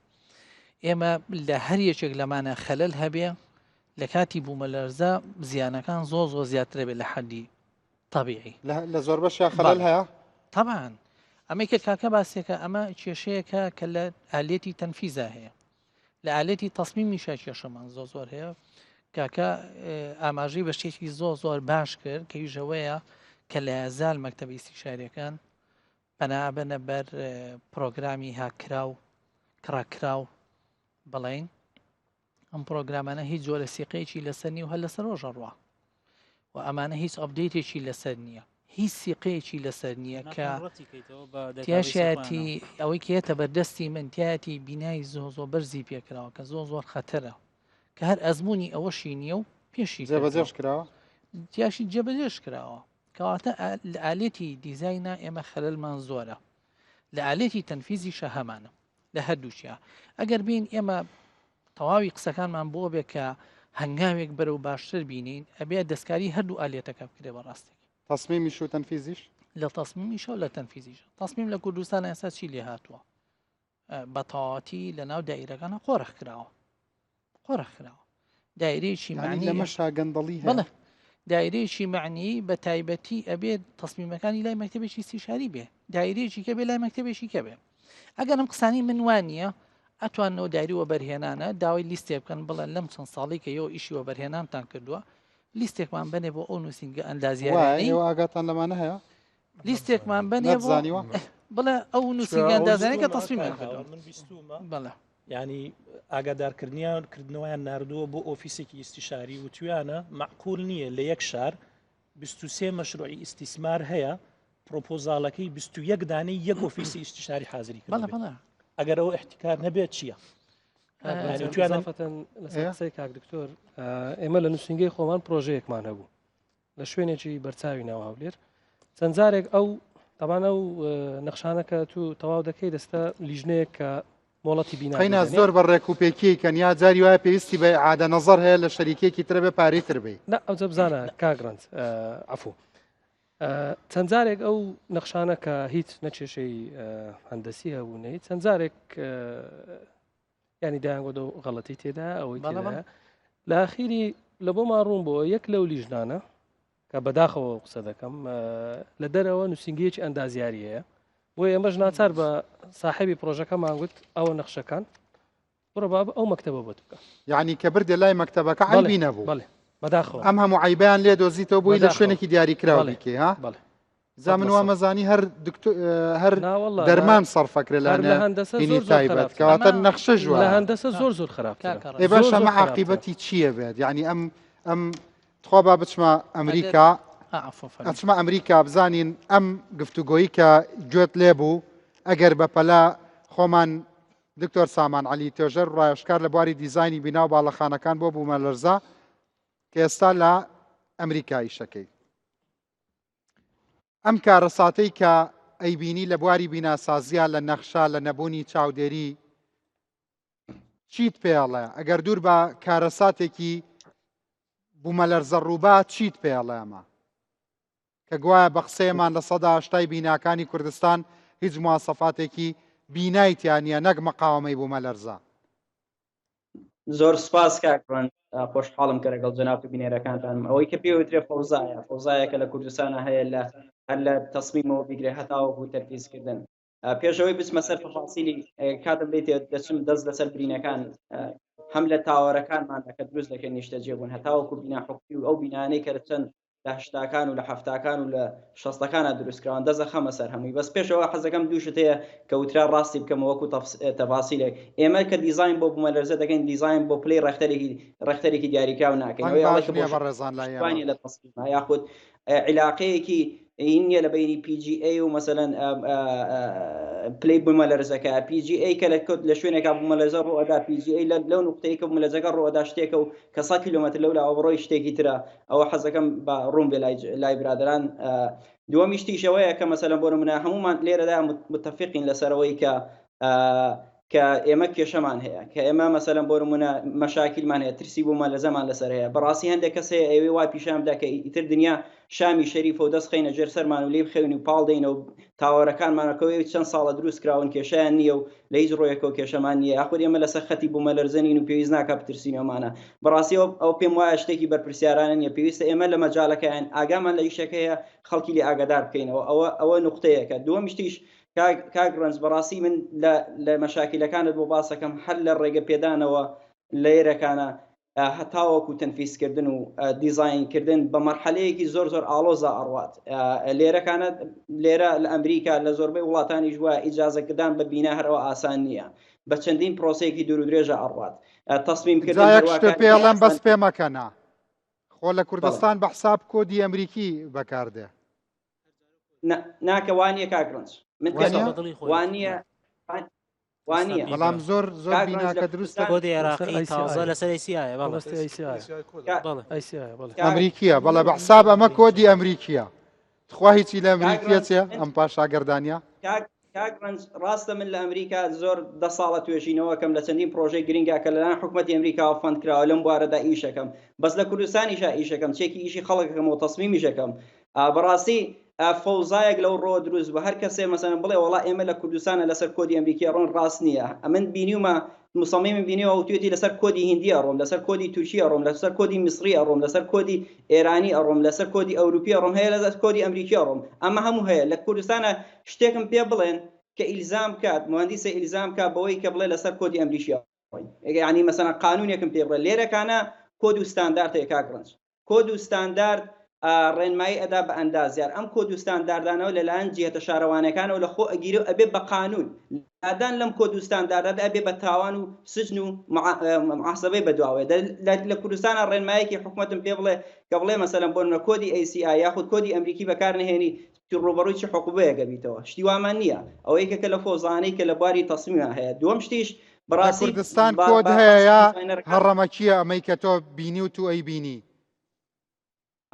ئێمە لە هەر یەکێک لەمانە خەلەل هەبێ لە کاتی بوومەلەرزە زیانەکان زۆر زۆر زیاترە بێت لە حەدی طبیعی لە زۆربەشیا خەلەل هەیە طبعا ئەمەی کە کاکە باسێکە ئەمە کێشەیەکە کە لە ئالیەتی تەنفیزا هەیە لە ئالێتی تەسمیمیشا کێشەمان زۆر زۆر هەیە کاکە ئاماژەی بە شتێکی زۆر زۆر باش کرد کە یژەوەیە کە لە یازال مەکتەبی ئیستیشاریەکان پەنابەنە بەر پرۆگرامی هاکراو کڕاکراو بڵین ئەم پرۆگرامانە هیچ جۆرە سیقەیەکی لەسەر نیە و هەر لەسەر ڕۆژە ڕوا و ئەمانە هیچ update ێکی لەسەر نییە هیچ سیقەیەکی لەسەر نییە کە تیاشایەتی ئەوەی کە یەتە بەردەستی من تایەتی بینای زۆ زۆ بەرزی پێکراوە کە زۆ زۆر خەتەرە کە هەر ئەزمموی ئەوەشی نییە و پێشی جێبەجێش کراوە تیاشی جێبەجێش کراوە کەواتە لە ئالێتی دیزاینا ئێمە خەلەلمان زۆرە. لە ئالێتی تەنفیزیشە هەمانە لە هەردووکیا ئەگەر بین ئێمە تەواوی قسەکانمان بۆ بێ کە هەنگاوێک بەرەو باشتر بینین ئەبێ دەستکاری هەردوو ئالێتەکە بکرێ بەڕاستێک تەسمیمیش و تەنفیزیش لە تەسمیمیشە و لە تەنفیزیش تەسمیم لە کوردستان ئێستا چی لێ هاتووە بە تەواوەتی لە ناو دایرەکانە قۆرخ کراوە قۆرخ کراوە دایرەیەکی معنی لەمەشا گەندەڵی هەیە دایرەیەکی معنی بە تایبەتی ئەبێت تەسمیمەکانی لای مەکتەبێکی ئیستیشاری بێ دایرەیەکی کە بێ لای مەکتەبێکی کە بێ ئەگەر ئەم قسانی من وانە ئەتوانەوە دایری وەبەرهێنانە داوای لیستێ بکەن بڵێن لەم چەند ساڵی کە یەوە ئیشی وەبەرهێنانتان کردووە لیستێکمان بنێ بۆ ئەو نووسینگە ئەندازیارانەی ئاگاتان لەمانە هەیە لیستێکمان بنێ زانیوە بڵێ ئەو نووسینگە ئەندازیارانەی کە تەسمیمان کردووە من بیستومە بەڵێ ینی ئاگادارکردنیان کردنەوەیان نردووە بۆ ئۆفیسێکی ئیستیشاری وتویانە معقول نییە لە یەک شار 23 مەشروعی ئیستیسمار هەیە پرۆپۆزالەکەی 21 دانەی یەک ئۆفیسی ئیستیشاری حاضری کرد ئەگەر ئەو احتکار نەبێت چییە؟ قسەی کاک دکتۆر ئێمە لە نووسنگەی خۆمان پرۆژەیەکمان هەبوو لە شوێنێکی بەرچاوی ناو هەولێر چەند جارێک ئەو تەبان ئەو نەخشانە کە تو تەواو دەکەی دەستە لیژنەیەک کە مۆڵەتی بینا زۆر بە ڕێک و پێکی کەن یا جاری وایە پێویستی بە عادە نەزەر هەیە لە شەریکێکی ترە بێ پارەی تر بی نا ئەو بزانە کاگرنت عفو چەند جارێک ئەو نەخشانە کە هیچ نەکێشەی هەندەسی هەبوو نەی چەند جارێک ینی دایانگۆ غەڵەتی تێدا ئەوەی تێدا لە ئاخیری لە بۆمان ڕوون بۆ یەک لەو لیژنانە کە بەداخەوە قسە دەکەم لە دەرەوە نووسنگەیەکی ئەندازیاری هەیە بۆ ئێمەش ناچار بە ساحێبی پرۆژەکەمان گوت ئەوە نەخشەکان بڕۆ باب ئەو مەکتەبە بۆت بکە یعنی کە بردە لای مەکتەبەکە عیبی نەبوو بەڵێ بەداخەوە ئەم هەموو عیبیان لێ دۆزیتەوە بۆی لە شوێنێکی دیاریکراوە بیکەی ها بەڵێ جا من وامەزانی هەر دکتۆر هەر دەرمان سەرفەکرێ لە هەندەسە هینی تایبەت کەواتە نەخشە ژوە لە هەندەسە زۆر زۆر خراپ ئێ باشە ئەمە عاقیبەتی چییە بێت یعنی ئەم ئەم تخوا با بچمە ئەمریکا ئەچمە ئەمریکا بزانین ئەم گفتوگۆیی کە گوێت لێ بوو ئەگەر بە پەلە خۆمان دکتۆر سامان علی توێژەر ڕاوێژکار لە بواری دیزایانی بینا و باڵەخانەکان بۆ بوومەلەرزە کە ئێستا لە ئەمریکا ئیشەکەی ئەم کارەساتەی کە ئەیبینی لە بواری بیناسازیە لە نەخشە لە نەبوونی چاودێری چیت پێڵێ ئەگەر دوور بە کارەساتێکی بوومەلەرزە ڕووبا چیت پێڵێ ئەمە کە گوایە بە قسەیەمان لە سەدا هەشتای بیناکانی کوردستان هیچ مواسەفاتێکی بینای تیا نییە نەک مەقاومەی بوومەلەرزە. زۆر سپاس کاک ڕەنج خۆشحاڵم کە لەگەڵ جەنابت و بینەرەکانتانم ئەوەی کە پێ وترێ فەوزایە فەوزایەکە لە کوردستانە هەیە لە هەر لە تەسمیمەوە بیگرێ هەتاوەکو تەنفیزکردن پێشەوەی بچمە سەر تەفاسیلی کاتم بێتێ دەچم دەست لەسەر برینەکان هەم لە تاوەرەکانمان کە دروست دەکەن نیشتەجێ بوون هەتاوەکو بینا حکومی و ئەو بینانەی کە چەند لە هەشتاکان و لە حەفتاکان و لە شەستەکانە دروستکراون دەست ئەخەمە سەر هەمووی بەس پێشەوە حەزەکەم دوو شت هەیە کە وترا ڕاستی بکەمەوە وەکو تەفاسیلێک ئێمە کە دیزاین بۆ بوومەلەرزە دەکەین دیزاین بۆ پلەی ڕێختەرێکی ڕێختەرێکی دیاریکراو ناکەین ئەوەی ئەڵێ کە بۆ بەڕێزان لای ئێمە لە تەسمیمە یاخود عیلاقەیەکی این نییە لە بینی PGA و مەسەلەن پلەی بوومەلەرزەکە PGA کە لە کۆت لە شوێنێکا بوومەلەرزە ڕوئەدا PGA لەو نقطەیە کە بوومەلەرزەکە ڕوئەدا شتێکە و کە 100 کیلۆمەتر لەو لاوە بڕۆی شتێکی ترە ئەوە حەزەکەم بە ڕوون بێ لای برادران دووەمی شتیش ئەوەیە کە مەسەلەن بۆ نمونە هەمومان لێرەدا متفقین لەسەرەوەی کە کە ئێمە کێشەمان هەیە کە ئێمە مەسەلەن بۆ نمونە مەشاکیلمان هەیە ترسی بوومە لە زەمان لەسەر هەیە بەڕاستی هەندێک کەس هەیە ئەوێ وا پیشان بدا کە ئیتر دنیا شامی شەریفە و دەست خەینە ژێر سەرمان و لێ بخەوین و پاڵ دەینە و تاوەرەکانمانەکەەوەی چەند ساڵە دروست کراون کێشیان نییە و لە هیچ ڕۆیەکەوە کێشەمان نییە یاخود ئێمە لەسەر خەتی بوومەلەرزەنین و پێویست ناکە بترسینەوەمانە بەڕاستی ئەو پێم وایە شتێکی بەرپرسیارانە نییە پێویستە ئێمە لە مەجالەکەیان ئاگامان لە ئیشەکە هەیە خەڵکی لێ ئاگادار بکەینەوە ئەوە ئەوە نقطەیەکە دووەم شتیش کاک کاک ڕەنج بەڕاستی من لە لە مەشاکیلەکانت بۆ باسەکەم هەر لە ڕێگە پێدانەوە لەیەرەکانە هەتاوەکو تەنفیزکردن و دیزاینکردن بە مەرحەلەیەکی زۆر زۆر ئاڵۆزا ئەڕوات لێرەکانە لێرە لە ئەمریکا لە زۆربەی وڵاتانیش وە ئیجازەکردان بە بینا هەرەوە ئاسان نییە بە چەندین پرۆسەیەکی دوور و درێژە ئەڕوات تەسمیم کردن پێڵم بەس پێ مەکەنە خۆ لە کوردستان بە حساب کۆدی ئەمریکی بەکاردێ ناکە وانە کاک ڕەنج من وانە وانە بەڵام زۆر زۆر بیناکە دروستە کۆدی عێراقی تازە لەسەر ئەیسیایە ئەمریکیە بەڵێ بە حساب ئەمە کۆدی ئەمریکیە تخوا هیچی لە ئەمریکیە چێ ئەم پاشاگەردانە. کاک ڕەنج ڕاستە من لە ئەمریکا زۆر دە ساڵە توێژینەوەکەم لە چەندین پرۆژەی گرنگا کە لەلایەن حکومەتی ئەمریکاوە fund کراوە لەم بوارەدا ئیشەکەم بەس لە کوردستانیشا ئیشەکەم چێکی ئیشی خەڵکەکەم و تەسمیمیشەکەم بەڕاستی فەوزایەک لەو ڕۆ دروست بوو هەر کەسێ مەسەلەن بڵێ وەڵا ئێمە لە کوردستانە لەسەر کۆدی ئەمریکی ئەڕۆن ڕاست نییە ئەمن بینیومە مصممم بینیوە وتوێتی لەسەر کۆدی هیندی ئەڕۆم لەسەر کۆدی تورکی ئەڕۆم لەسەر کۆدی میسری ئەڕۆم لەسەر کۆدی ئێرانی ئەڕۆم لەسەر کۆدی ئەوروپی ئەڕۆم هەیە لەسەر کۆدی ئەمریکی ئەڕۆم ئەمە هەموو هەیە لە کوردستانە شتێکم پێ بڵێن کە ئیلزام بکات مهندسە ئیلزام بکات بەوەی کە بڵێ لەسەر کۆدی ئەمریکی ئەڕۆین یعنی مەسەلەن قانونێکم پێ بڵێ لێرەکانە کۆد و ستاندارد هەیە کاک ڕەنج کۆد و ستاندارد ڕێنمایی ئەدا بە ئەندازیار، ئەم کۆد و ستانداردانەوە لەلایەن جیهەتە شارەوانیەکانەوە لە خۆ ئەگیرێ و ئەبێ بە قانوون، لادان لەم کۆد و ستانداردە ئەبێ بە تاوان و سجن و محاسەبەی بەدواوەیە. لە کوردستانا ڕێنمایەکی حکومەتم پێ بڵێ کە بڵێ مەسەلەن بۆ نمونە کۆدی ACI یاخود کۆدی ئەمریکی بەکار نەهێنی ڕووبەڕووی چ عقوبەیەک ئەبیتەوە؟ شتی وامان نییە. ئەوە یەکێکە لەو فەوزانەی کە لە بواری تەسمیما هەیە. دووەم شتیش لە بەڕاستی کوردستان با کۆد با هەیە باسی یا دیزاینەرەکان هەڕەمەکییە ئەمەی کە تۆ بینیوت و ئەیبینی؟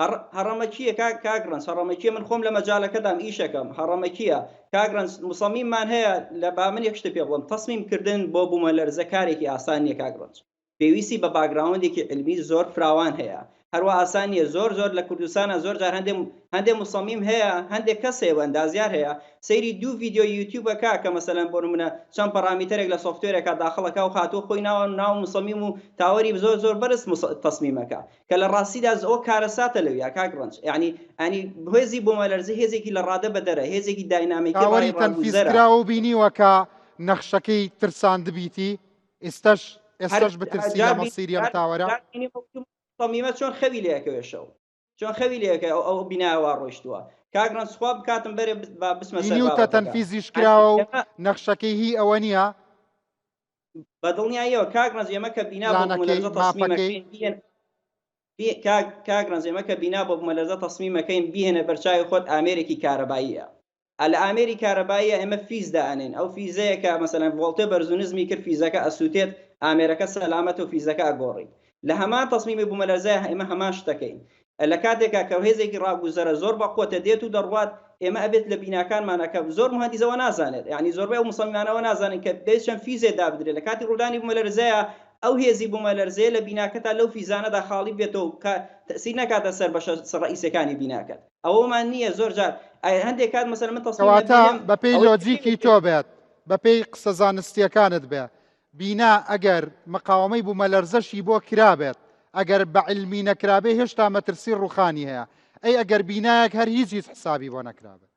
هەڕ هەڕەمەکییە کاک کاک ڕەنج هەڕەمەکییە من خۆم لە مەجالەکەدام ئیشەکەم هەڕەمەکییە کاک ڕەنج مصەمیممان هەیە لە با من یەک شتت پێ بڵێم تەسمیم کردن بۆ بوومەلەرزە کارێکی ئاسان نییە کاک ڕەنج پێویستی بە background ێکی عیلمی زۆر فراوان هەیە هەروا ئاسان نییە زۆر زۆر لە کوردستانا زۆر جار هەندێ هەندێ مصمم هەیە هەندێ کەس هەیە و ئەندازیار هەیە سەیری دوو ڤیدیۆ یوتیوب ئەکا کە مەسەلەن بۆ نمونە چەند parameter ێک لە software ێکا داخڵ ئەکا و هاتووە خۆی ناوە ناو مصمم و tower ی زۆر زۆر بەرز تەسمیم ئەکا کە لە ڕاستیدا ئەوە کارەساتە لەویا کاک ڕەنج یعنی ئەنی هێزی بوومەلەرزە هێزێکی لە ڕادە بەدەرە هێزێکی داینامیکی tower ی تەنفیز ڕاگوزەرە کراوە و بینیوە کە نەخشەکەی ترساندبیتی ئێستاش ئێستاش بترسی لە مەسیری ئەم tower ە؟ تەمیمە چۆن خەوی لێکەوێ شەو چۆن خەوی لێکە ئەو ئەو بینایە وا ڕۆیشتووە کاک ڕەنج خوا بکاتم بەرێ با بچمە سەر بینیوتە بابەتەکە تەنفیزیش کراوە و نەخشەکەی هی ئەوە نییە؟ بە دڵنیاییەوە کاک ڕەنج ئێمە کە بینا بۆ پلانەکەی بوومەلەرزە ماپەکەی تەسمیمەکەین بیهێن بی کاک کاک ڕەنج ئێمە کە بینا بۆ بوومەلەرزە تەسمیمەکەین بیهێنە بەرچاوی خۆت ئامێرێکی کارەباییە ئە لە ئامێری کارەباییە ئێمە فیز دائەنێین ئەو فیزەیە کە مەسەلەن ڤۆڵتێ بەرز و نزمی کرد فیزەکە ئەسوتێت ئامێرەکە سەلامەتە و فیزەکە ئەگۆڕیت لە هەمان تەسمیمی بومەلەرزەیا ئێمە هەمان شتەکەین لە کاتێکا کە هێزێکی ڕاگوزەرە زۆر بەقوەتە دێت و دەڕوات ئێمە ئەبێت لە بیناکانمانا کە زۆر موهەندیس ئەوە نازانێت یانی زۆربەی ئەو موسەمیمانە ئەوە نازانن کە دەبێت چەند فیزێ دابدرێت لە کاتی ڕوودانی بومەلەرزەیا ئەو هێزی بومەلەرزەیە لە بیناکەتا لەو فیزانەدا خاڵی بێتەوە کە تەئسیر نەکاتە سەر بەشە ڕەئیسەکانی بیناکەت ئەوەمان نییە زۆر جار هەندێک کات مەسەلەن من تەسمیم کەواتە ئەبینم بەپێی ئەوەی لۆجیکی تۆ بێت بەپێی قسە زانستیەکانت بێ بینا ئەگەر مقاومەی بومەلەرزەشی بۆ کرابێت ئەگەر بە عیلمی نەکرابێ هێشتا مەترسی ڕوخانی هەیە ئەی ئەگەر بینایەک هەر هیچ هیچ حسابی بۆ نەکرابێ؟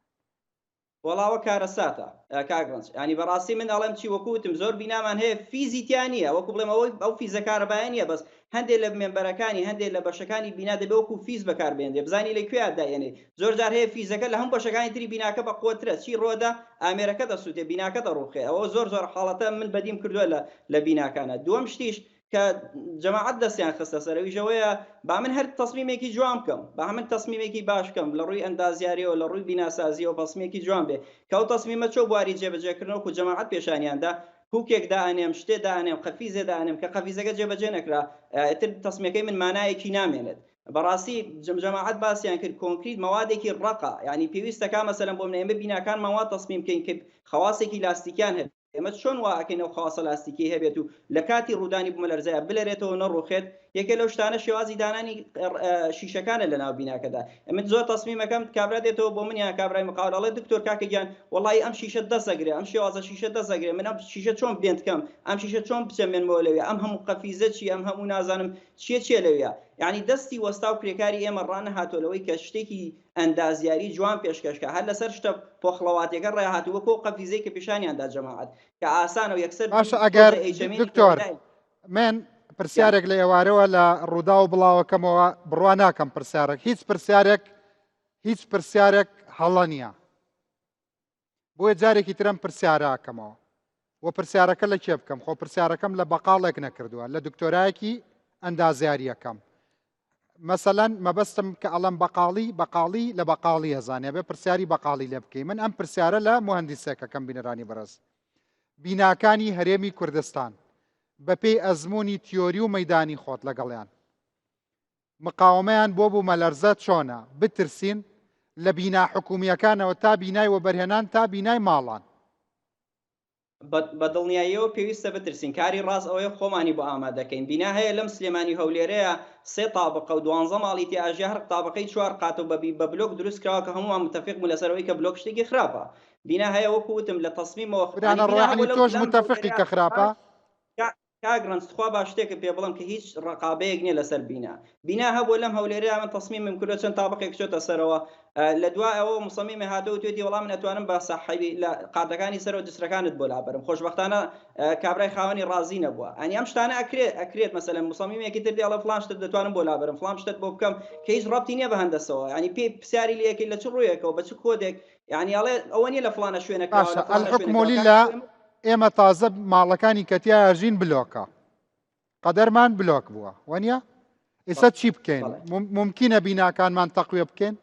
وەڵا ئەوە کارەساتە کاک ڕەنج یانی بەڕاستی من ئەڵێم چی وەکو وتم زۆر بینامان هەیە فیزی تیا نییە وەکو بڵێم ئەوەی ئەو فیزە کارەبایە نییە بەس هەندێک لە member ەکانی هەندێک لە بەشەکانی بینا دەبێ وەکو فیز بەکار بێنرێ بزانی لە کوێ دایێنێ زۆر جار هەیە فیزەکە لە هەموو بەشەکانی تری بیناکە بە قوترە چی ڕۆدا ئامێرەکە دەسووتێ بیناکە دەڕوخێ ئەوە زۆر زۆر حاڵەتە من بەدیم کردووە لە لە بیناکانە دووەم شتیش کە جەماعەت دەستیان خستە سەر ئەویش ئەوەیە با من هەر تەسمیمێکی جوان بکەم با من تەسمیمێکی باش بکەم لە ڕووی ئەندازیاریەوە لە ڕووی بیناسازیەوە تەسمیمێکی جوان بێ کە ئەو تەسمیمە چۆ بواری جێبەجێکردن وەکو جەماعەت پێشانیاندا hook ێک دائەنێم شتێ دائەنێم قەفیزێ دائەنێم کە قەفیزەکە جێبەجێ نەکرا ئیتر تەسمیەکەی من مانایەکی نامێنێت بەڕاستی جەماعەت باسیان کرد کۆنکریت مەوادێکی ڕەقە یعنی پێویستە کا مەسەلەن بۆ من ئێمە بیناکانمان وا تەسمیم بکەین کە خەواسێکی لاستیکیان هەبێت ئێمە چۆن وا ئەکەین ئەو خەواسە لاستیکیەی هەبێت و لە کاتی ڕوودانی بومەلەرزەیا بلەرێتەوە نەڕوخێت، یەکێ لەو شتانە شێوازی دانانی شیشەکانە لە ناو بیناکەدا. من زۆر تەسمیمەکەم کابرا دێتەوە بۆ من یان کابرای مقاول ئەڵێ دکتۆر کاکە گیان وەڵایی ئەم شیشە دەست ئەگرێ ئەم شێوازە شیشە دەست ئەگرێ من ئەم شیشە چۆن bend کەم ئەم شیشە چۆن بچەمێنمەوە لەوێ ئەم هەموو قەفیزە چی ئەم هەموو نازانم چیە چیە لەویا یعنی دەستی وەستا و کرێکاری ئێمە ڕانەهاتوە لەوەی کە شتێکی ئەندازیاری جوان پێشکەش کا هەر لەسەر شتە پۆخڵەواتیەکە ڕاهاتوو وەکو ئەو قەفیزەی کە پیشانیان دا جەماعەت کە ئاسانە و یەکسەر باشە ئەگەر تۆزێ ئەیچەمێنی دکتۆر پێوەدای. من پرسیارێک لە ئێوارەوە لە ڕووداو بڵاوەکەمەوە بڕوا ناکەم پرسیارێک هیچ پرسیارێک هیچ پرسیارێک هەڵە نییە بۆیە جارێکی ترم پرسیاراکەمەوە و پرسیارەکە لە کێ بکەم خۆ پرسیارەکەم لە بەقاڵێک نەکردووە لە دکتۆرایەکی ئەندازیاریەکەم مەسەلەن مەبەستم کە ئەڵم بەقاڵی بەقاڵی لە بەقاڵی ئەزانێ بێ پرسیاری بەقاڵی لێ بکەی من ئەم پرسیارە لە مهندسێکەکەم بینەرانی بەڕێز بیناکانی هەرێمی کوردستان بەپێی ئەزمموی تیۆری و مەدانی خۆت لەگەڵیان مقاومەیان بۆ بوومەلەرزە چۆنە بترسین لە بینا حکومییەکانەوە تا بینای وەبەرهێنان تا بینای ماڵان. بە دڵنیاییەوە پێویستە بترسین، کاری ڕاست ئەوەیە خۆمانی بۆ ئامادەکەین، بینا هەیە لەم سلێمانی و هەولێرەیە سێ تابقە و دوانزە ماڵی تیا ئەژێ هەر تابقەی چوار قاتە و بە بلۆک دروست کراوە کە هەموومان متەفیق بوون لەسەر ئەوەی کە بلۆک شتێکی خراپە بینا هەیە وەکو وتم لە تەسمیمەوە برا یانی نەڕۆ بینا یەعنی هەبووە لەو تۆش لەم متەفقی هەولێرە کە خراپە؟ کاک ڕەنج تخوا با شتێکت پێ بڵێم کە هیچ ڕەقابەیەک نیە لەسەر بینا بینا هەبووە لەم هەولێرەیا من تەسمیمم کردوە چەند تابقێک چۆتە سەرەوە لە دوای ئەوە مصممێ هاتەوە وتوێتی وەڵا من ئەتوانم بە سەحەوی لە قاتەکانی سەرەوە جسرەکانت بۆ لابەرم خۆشبەختانە کابرای خاوەنی ڕازی نەبووە ئەنی ئەم شتانە ئەکرێت ئەکرێت مەسەلەن مصممێکی تر دێ ئەڵێ فڵان شتت دەتوانم بۆ لابەرم فڵان شتت بۆ بکەم کە هیچ ڕەبتی نییە بە هەندەسەوە ینی پێی پرسیاری لێ ئەکەی لە چ ڕوویەکەوە بە چ کۆدێک یعنی ئەڵێ ئەوە نییە لە فڵانە شوێنە کراوە باشە لە فڵانە شوێنە الحکم کراوە للە ئێمە تازە ماڵەکانی کە تیایا ژین بلۆکە قەدەرمان بلۆک بووە وەنیە ئێستا چی بکەین ممکنە بیناکانمان تەقوێ بکەین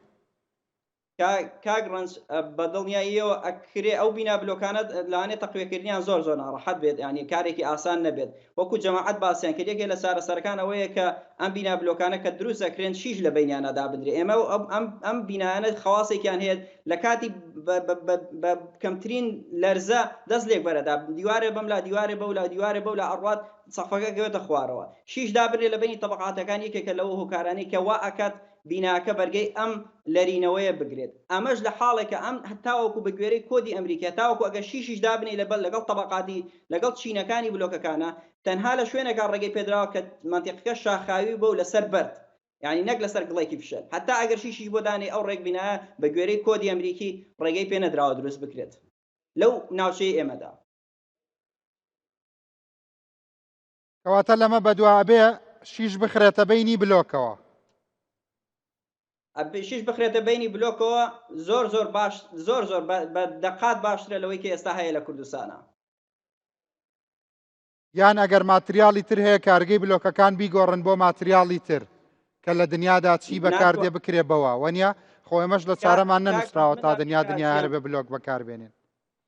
کاک ڕەنج بە دڵنیاییەوە ئەکرێ ئەو بینا بلۆکانە لەوانێ تەقوێکردنیان زۆر زۆر ناڕەحەت بێت ینی کارێکی ئاسان نەبێت وەکو جەماعەت باسیان کرد یەکێ لە چارەسەرەکان ئەوەیە کە ئەم بینا بلۆکانە کە دروست ئەکرێن شیش لە بەینیانە دابدرێ ئێمە ئەم ئەم بینایانە خەواسێکیان هەیە لە کاتی بە کەمترین لەرزە دەست لێک بەرەدا دیوارێ بەم لا دیوارێ بەو لا دیوارێ بەو لا ئەڕوات سەقفەکە کەوێتە خوارەوە شیش دابنرێ لە بەینی تەبەقاتەکان یەکێکە لەو هۆکارانەی کە وا ئەکات بیناکە بەرگەی ئەم لەرینەوەیە بگرێت ئەمەش لە حاڵێکە ئەم تاوەکو بە گوێرەی کۆدی ئەمریکی تاوەکو ئەگەر شیشیش دابنێی لەبەر لەگەڵ تەبەقاتی لەگەڵ چینەکانی بلۆکەکانە تەنها لە شوێنێکا ڕێگەی پێدراوە کە مەنتیقەکە شاخاوی بووە و لەسەر بەرد یانی نەک لەسەر گڵێکی فشەل هەتا ئەگەر شیشیش بۆ دانێی ئەو ڕێک بینایە بە گوێرەی کۆدی ئەمریکی ڕێگەی پێ نەدراوە دروست بکرێت لەو ناوچەی ئێمەدا. کەواتە لەمە بەدوا ئەبێ شیش بخرێتە بەینی بلۆکەوە. ئەبێ شیش بخرێتە بەینی بلۆکەوە زۆر زۆر باش زۆر زۆر بە دەقات باشترە لەوەی کە ئێستا هەیە لە کوردستانە. یان ئەگەر ماتریاڵی تر هەیە کارگەی بلۆکەکان بیگۆڕن بۆ ماتریاڵی تر کە لە دنیادا چی بەکاردێ بکرێ بەوە وەنیە خۆ ئێمەش لە چارەمان نەنووسراوە تا دنیا دنیا هەر بە بلۆک بەکاربێنین.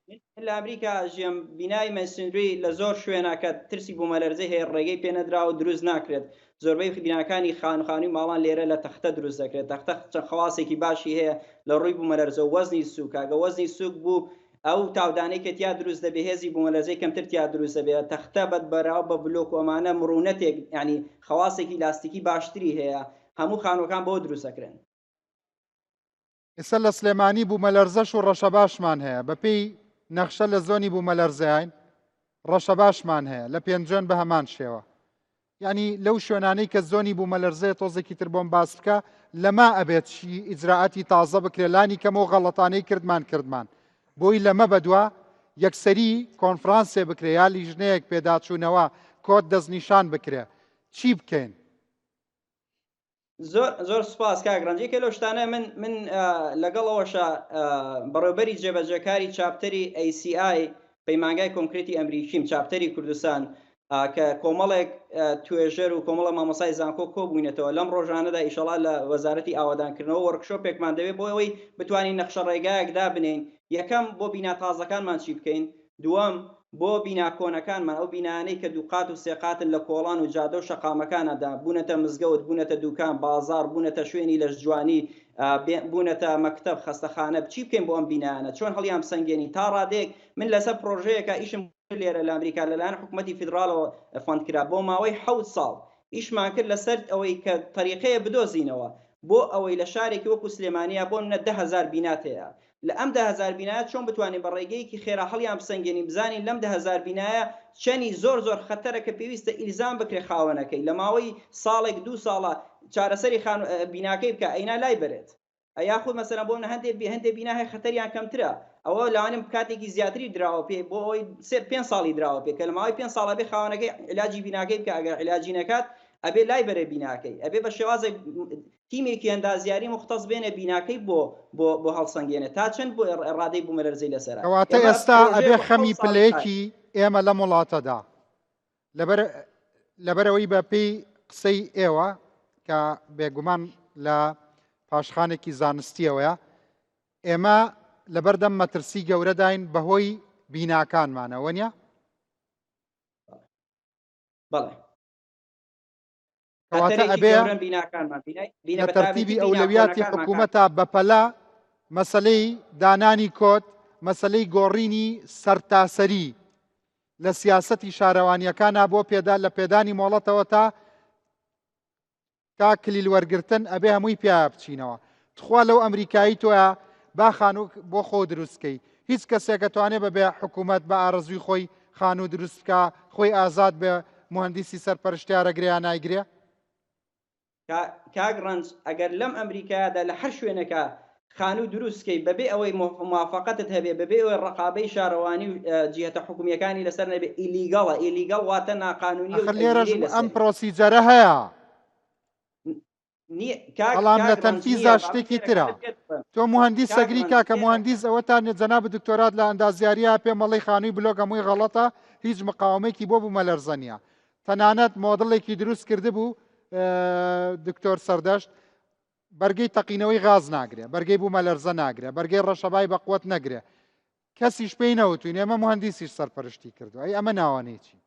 من لە ئەمریکا ئەژیەم بینای masonry لە زۆر شوێنە کە ترسی بوومەلەرزەی هەیە ڕێگەی پێنەدراوە و دروست ناکرێت زۆربەی بیناکانی خانوخانوی ماڵان لێرە لە تەختە دروست دەکرێت تەختە چەند خەواسێکی باشی هەیە لە ڕووی بوومەلەرزە و وەزنی سووکە گە وەزنی سووک بوو ئەو تاودانەی کە تیا دروست دەبێ هێزی بوومەلەرزەی کەمتر تیا دروست دەبێت تەختە بە بەراو بە بلۆک و ئەمانە مڕونەتێک یعنی خەواسێکی لاستیکی باشتری هەیە هەموو خانووەکان بەوە دروست دەکرێن. ئێستا لە سلێمانی بوومەلەرزەش و ڕەشەباشمان هەیە بەپێی نەخشە لە زۆنی بوومەلەرزەین ڕەشەباشمان هەیە لە پێنجوێن بە هەمان شێوە یعنی لەو شوێنانەی کە زۆنی بوومەلەرزەیە تۆزێکی تر بۆم باس بکە لەما ئەبێت چی ئیجرائاتی تازە بکرێت لانی کەمەوە غەڵەتانەی کردمان کردمان بۆی لەمە بەدوا یەکسەری کۆنفرانسێ بکرێ یا لیژنەیەک پێداچوونەوە کۆد دەستنیشان بکرێ چی بکەین؟ زۆر زۆر سوپاس کاک ڕەنج یەکێ لەو شتانە من من لەگەڵ ئەوەشە بەڕێوبەری جێبەجێکاری chapter ی ACI پەیمانگای کۆنکرێتی ئەمریکیم chapter ی کوردستان کە کۆمەڵێک توێژەر و کۆمەڵە مامۆسای زانکۆ کۆبووینەتەوە لەم ڕۆژانەدا ئیشەڵا لە وەزارەتی ئاوادانکردنەوە workshop ێکمان دەبێت بۆ ئەوەی بتوانین نەخشە ڕێگایەک دابنێین یەکەم بۆ بینا تازەکانمان چی بکەین دووەم، بۆ بینا کۆنەکانمان، ئەو بینایانەی کە دووقات و سێقاتن لە کۆڵان و جادە و شەقامەکانادا، بوونەتە مزگەوت، بوونەتە دووکان، بازاڕ، بوونەتە شوێنی لەشجوانی، بوونەتە مەکتەب، خەستەخانە، چی بکەین بۆ ئەم بینایانە؟ چۆن هەڵیانبسەنگێنین؟ تا ڕادەیەک من لەسەر پڕۆژەیەکا ئیشم کرد لێرە لە ئەمریکا لەلایەن حکومەتی فیدڕاڵەوە fund کرا بۆ ماوەی حەوت ساڵ ئیشمان کرد لەسەر ئەوەی کە تەریقەیە بدۆزینەوە بۆ ئەوەی لە شارێکی وەکو سلێمانیا بۆ نمونە 10000 بینات هەیە لە ئەم 10000 بینایە چۆن بتوانین بە ڕێگەیەکی خێرا هەڵیان بسەنگێنین بزانین لەم 10000 بینایە چەنی زۆر زۆر خەتەرە کە پێویستە ئیلزام بکرێ خاوەنەکەی لە ماوەی ساڵێک دوو ساڵە چارەسەری خانو بیناکەی بکا ئەینا لای بەرێت یاخود مەسەلەن بۆ منە هەندێ هەندێ بینا هەیە خەتەریان کەمترە ئەوە لەوانم کاتێکی زیاتری دراوە پێ بۆ ئەوەی سێ پێ ساڵی دراوە پێ کە لە ماوەی پێ ساڵە بێ خاوەنەکەی علاجی بیناکەی بکە ئەگەر علاجی نەکات ئەبێ لای بەرێ بیناکەی ئەبێ بە شێوازێک تیمێکی ئەندازیاری مختص بێنێ بیناکەی بۆ بۆ بۆ هەڵسەنگێنێ تا چەند بۆ ڕادەی بوومەلەرزەی لەسەرە کەواتە ئێمە ئێستا پرۆژەیە ئەبێ بۆ حەوت خەمی ساڵی خایاند. پلەیەکی ئێمە لەم وڵاتەدا لەبەر لەبەرەوەی بە پێی قسەی ئێوە کە بێگومان لە پاشخانێکی زانستیەوەیە ئێمە لەبەردەم مەترسی گەورەداین بەهۆی بیناکانمانەوە نیە؟ بەڵێ کەواتە ئەبێ لە تەرتیبی ئەولەویاتی حکوومەتە بەپەلە مەسلەی دانانی کۆد مەسلەی گۆڕینی سەرتاسەری. لە سیاسەتی شارەوانیەکانا بۆ پێدا لە پێدانی مۆڵەتەوە تا تا کلیل وەرگرتن ئەبێ هەمووی پیا بچینەوە تخوا لەو ئەمریکایی تۆیە با خانوو بۆ خۆ دروستکەی هیچ کەسێکە توانێ بەبێ حکوومەت بە ئارەزوی خۆی خانوو دروست بکە خۆی ئازاد بێ مهندسی سەرپەرشتیارە گرێ یا نایگرێ؟ کاک ڕەنج ئەگەر لەم ئەمریکایەدا لە هەر شوێنێکا خانوو دروست کەی بەبێ ئەوەی موافەقەتت هەبێ بەبێ ئەوەی ڕەقابەی شارەوانی و جیهەتە حکومییەکانی لەسەر نەبێ illegal ە illegal واتە ناقانونیە و ئەخر لێرەش تەگیرەی ئەم لەسەری procedure ە هەیە. نییە کاک بەڵام لە کاک ڕەنج نییە تەنفیزا با شتێکی لێرە ترە کاتت پێ بڵێم تۆ موهەندیس کاک سەگری ڕەنج کاکە لێرە موهەندیس ئەوەتان جەنابت دکتۆرات لە ئەندازیاریە پێم ئەڵێی خانووی بلۆک هەمووی غەڵەتە هیچ مقاومەیەکی بۆ بوومەلەرزە نییە تەنانەت مۆدڵێکی دروست کردبوو دکتۆر سەردەشت بەرگەی تەقینەوەی غاز ناگرێ بەرگەی بوومەلەرزە ناگرێ بەرگەی ڕەشەبای بەقوت نەگرێ کەسیش پێی نەوتوین ئێمە مهندیسیش سەرپەرشتی کردو ئەی ئەمە ناوانەی چی؟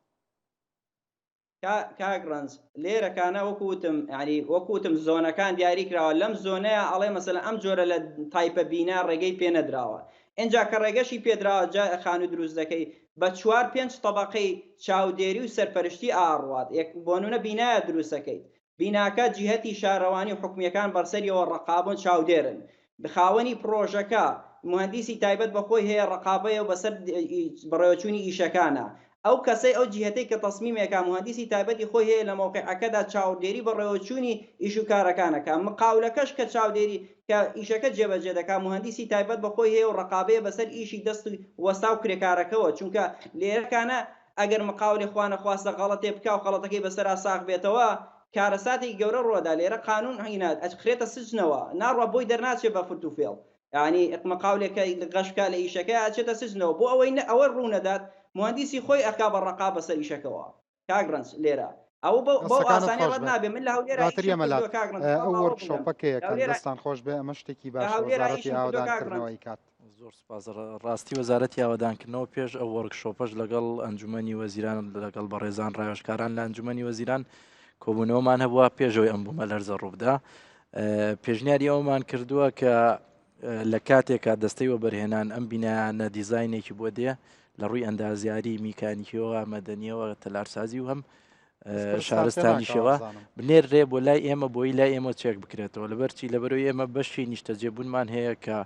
کاک ڕەنج لێرەکانە وەکو وتم یعنی وەکو وتم زۆنەکان دیاری کراوە لەم زۆنەیە ئەڵێ مەسەلەن ئەم جۆرە لە تایپە بینا ڕێگەی پێ نەدراوە ئینجا کە ڕێگەشی پێدراوە جا خانوو دروست دەکەی بە چوار پێنج تەبەقەی چاودێری و سەرپەرشتی ئاڕوات یەک بۆنونە بینایە دروستەکەیت بیناکە جیهەتی شارەوانی و حکومیەکان بەرسەریەوە ڕەقابن چاودێرن خاوەنی پڕۆژەکە موهەندیسی تایبەت بە خۆی هەیە ڕەقابەیە و بەسەر بەڕێوەچوونی ئیشەکانە ئەو کەسەی ئەو جیهەتەی کە تەسمیمێکا موهەندیسی تایبەتی خۆی هەیە لە مەوقیعەکەدا چاودێری بەڕێوەچوونی ئیش و کارەکان ئەکا مقاولەکەش کە چاودێری کە ئیشەکە جێبەجێ دەکا موهەندیسی تایبەت بە خۆی هەیە و ڕەقابەیە بەسەر ئیشی دەست وەستا و کرێکارەکەوە چونکە لێرەکانە ئەگەر مقاولێ خوانەخواستە غەڵەتێ بکا و غەڵەتەکەی بەسەرا ساغ بێتەوە کارەساتێکی گەورە ڕوەدا لێرە قانون هینا ئەخرێتە سجنەوە ناڕوا بۆی دەرناچێ بە فرت و فێڵ یانی مقاولێک کە غەش بکا لە ئیشەکەیا ئەچێتە سجنەوە بۆ ئەوەی نە ئەوە ڕوونەدات موهەندیسی خۆی ئەکا بە ڕەقا بەسەر ئیشەکەوە کاک ڕەنج لێرە ئەوە بەو بەو دەستەکانت ئاسانی خۆش ڕەت بێت نابێ من لە هەولێرا دواتر ئیشم یەمە لات کردووە کاک ڕەنج ئەو خوا باوەڕ بگرم وۆرکشۆپە لە کەیەکەن هەولێرا دەستان خۆش بێ ئەمە شتێکی لە باشە هەولێرا وەزارەتی ئیشم کردووە کاک ڕەنج ئاوەدانکردنەوە ئەیکات. زۆر سپاس ڕاستی وەزارەتی ئاوەدانکردنەوە پێش ئەو وۆرکشۆپەش لەگەڵ ئەنجومەنی وەزیران لەگەڵ بەڕێزان ڕاوێژکاران لە ئەنجومەنی وەزیران کۆبوونەوەمان هەبووە پێشەوەی ئەم بوومەلەرزە ڕووبدا پێشنیاری ئەومان کردووە کە لە کاتێکا دەستەی وەبەرهێنان ئەم بینایانە دیزاینێکی بۆ دێ لە ڕووی ئەندازیاری میکانیکیەوە مەدەنیەوە تەلارسازی و هەم شارستانیشەوە بنێررێ بۆ لای ئێمە بۆی لای ئێمە چێک بکرێتەوە لەبەرچی لەبەرەوەی ئێمە بەشی نیشتەجێبوونمان هەیە کە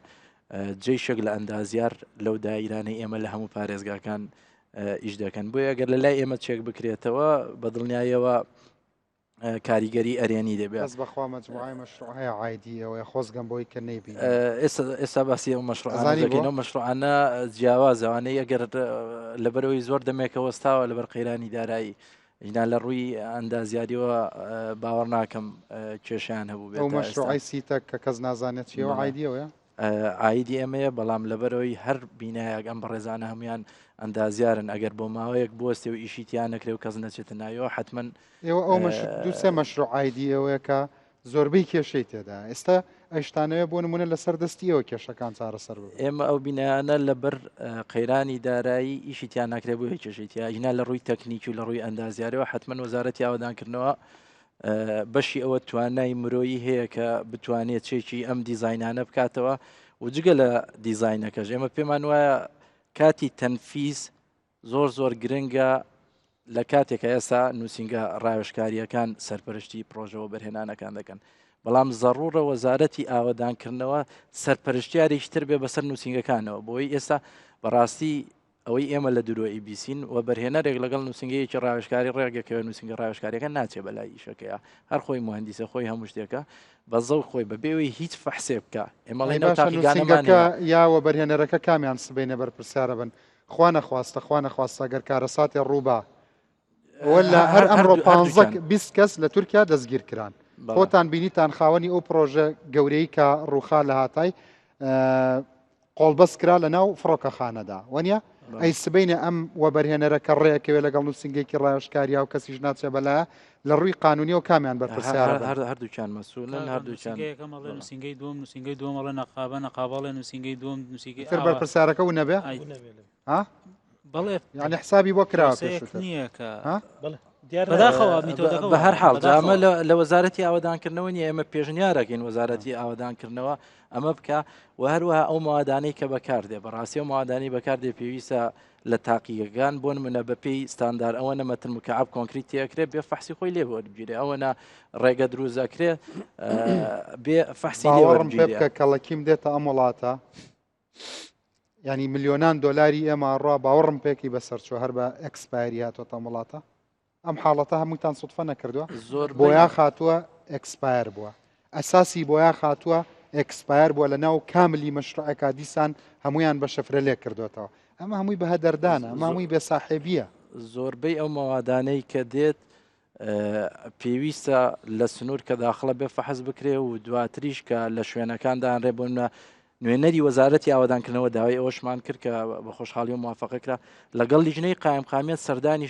جێشێک لە ئەندازیار لەو دایرانەی ئێمە لە هەموو پارێزگاکان ئیش دەکەن بۆیە ئەگەر لە لای ئێمە چێک بکرێتەوە بە دڵنیایەوە کاریگەری ئەرێنی دەبێت. بەس بەخوا مەجموعەی مەشروع هەیە عایدی ئێوەیە خۆزگەم بۆی کە نەیبینم. ئێستا ئێستا باسی ئەو مەشروعانە ئەزانی بۆ؟ دەکەین ئەو مەشروعانە جیاوازە ئەوانەی ئەگەر لەبەرەوەی زۆر دەمێکە وەستاوە لەبەر قەیرانی دارایی ژنا لە ڕووی ئەندازیاریەوە باوەڕ ناکەم کێشیان هەبوو ئەو بێت ئێستا. مەشروعەی سیتەک کە کەس نازانێت چییە ئەو بەڵێ. عایدی ئەوەیە؟ عایدی ئێمەیە بەڵام لەبەرەوەی هەر بینایەک ئەم بەڕێزانە هەمویان ئەندازیارن ئەگەر بۆ ماوەیەک بوەستێ و ئیشی تیا نەکرێ و کەس نەچێتە ناویەوە حتمما ئێوە ئەو مەش دوو سێ مەشروع عایدی ئێوەیە کە زۆربەی کێشەی تێدا ئێستا ئەشتانەوێ بۆ نمونە لەسەر دەستی ئێوە کێشەکان چارەسەر ببن. ئێمە ئەو بینایانە لەبەر قەیرانی دارایی ئیشی تیا ناکرێ بۆیە کێشەی تیا ژنا لە ڕووی تەکنیکی و لە ڕووی ئەندازیارەوە حتمما وەزارەتی ئاوەدانکردنەوە بەشی ئەوە توانای مرۆیی هەیە کە بتوانێت چێکی ئەم دیزینانە بکاتەوە و جگە لە دیزینەکەش ئێمە پێمان وایە کاتی تەنفیز زۆر زۆر گرنگە لە کاتێک ئێستا نووسینگە ڕاوێژکاریەکان سەرپەرشتی پرۆژەوە بەرهێنانەکان دەکەن بەڵام زەڕوڕە وەزارەتی ئاوەدانکردنەوە سەرپەرشتیارێکی تر بێ بەسەر نووسینگەکانەوە بۆی ئێستا بەڕاستی ئەوەی ئێمە لە درۆ ئیبیسین وەبەرهێنەرێک لەگەڵ نووسینگەیەکی ڕاوێژکاری ڕێگەکەوێ نووسینگە ڕاوێژکاریەکە ناچێ بەلای ئیشەکەیە هەر خۆی موهەندیسە خۆی هەموو شتێکە بە زەوق خۆی بە بێوەی هیچ فەحسێ بکا ئێمە ئەی ئەڵێین ئەو باشە تاقیگانەمان نووسینگەکە هەیە. یا وەبەرهێنەرەکە کامیان سبەینێ بەرپرسیارە بن خوا نەخواستە خوا نەخواستە گەر کارەساتێ ڕووبا وەلا هەر ئەمڕۆ پانزە 20 کەس لە تورکیا دەستگیر کران خۆتان بینیتان خاوەنی ئەو پرۆژە گەورەی کە ڕووخا لە هاتای قۆڵبەست کرا لە ناو فڕۆکەخانەدا وەنیە؟ ئەی سبینە ئەم وەبەرهێنەرە کە ڕێکەوێ لەگەڵ نووسنگێکی ڕاوێژکاریا و کەسیش ناچێ بەلایە لە ڕووی قانونیەوە کامیان بەرپرسیارە بن؟ هەردووکیان مەسولن هەردووکیان نووسینگەیەکەم ئەڵێ نووسینگەی دووەم نووسینگەی دووەم ئەڵێ نەقابە نەقابە ئەڵێ نووسینگەی دووەم نووسینگەی تر بەرپرسیارەکە و نەبێ ها؟ بەڵێ یعنی حسابی بۆ کراوە پرۆسەیەک پێشووتر نییە کە ها؟ بەداخەوە میتۆدەکە بە هەر حاڵ بەداخەوە. ئەمە لە وەزارەتی ئاوەدانکردنەوە نیە ئێمە پێشنیارەکەین وەزارەتی ئاوەدانکردنەوە ئەمە بکە و هەروەها ئەو موادانەی کە بەکاردێ بەڕاستی ئەو موادانەی بەکاردێ پێویستە لە تاقیگەکان بۆ نمونە بەپێی ستاندار ئەوەنە مەتر مکعب کۆنکریت تێکرێ بێ فەحسی خۆی لێ وەربگیرێ ئەوەنە ڕێگە دروست ئەکرێ بێ فەحسی لێ باوەڕم پێ وەربگیرێ. بکە کەڵەکیم دێتە ئەم وڵاتە ینی ملیۆنان دۆلاری ئێمە ڕا باوەڕم پێکی بەسەرچوە هەر بە expire ی هاتۆتە ئەم وڵاتە ئەم حاڵەتە هەمووتان سوتفە نەکردووە زۆر بۆیاخ هاتووە expire بووە ئەساسی بۆیاخ هاتووە expire بووە لە ناو کاملی مەشروعەکە دیسان هەمویان بە شەفرە لێ کردوێتەوە ئەمە هەمووی بە هەدەردانە ئەمە هەمووی بێ ساحێبیە. زۆربەی ئەو مەوادانەی کە دێت پێویستە لە سنوور کە داخڵە بێ فەحس بکرێ و دواتریش کە لە شوێنەکان دانرێ بۆ نمونە نوێنەری وەزارەتی ئاوەدانکردنەوە داوای ئەوەشمان کرد کە بە خۆشحاڵی و موافقە کرا لەگەڵ لیژنەی قایمقامیەت سەردانی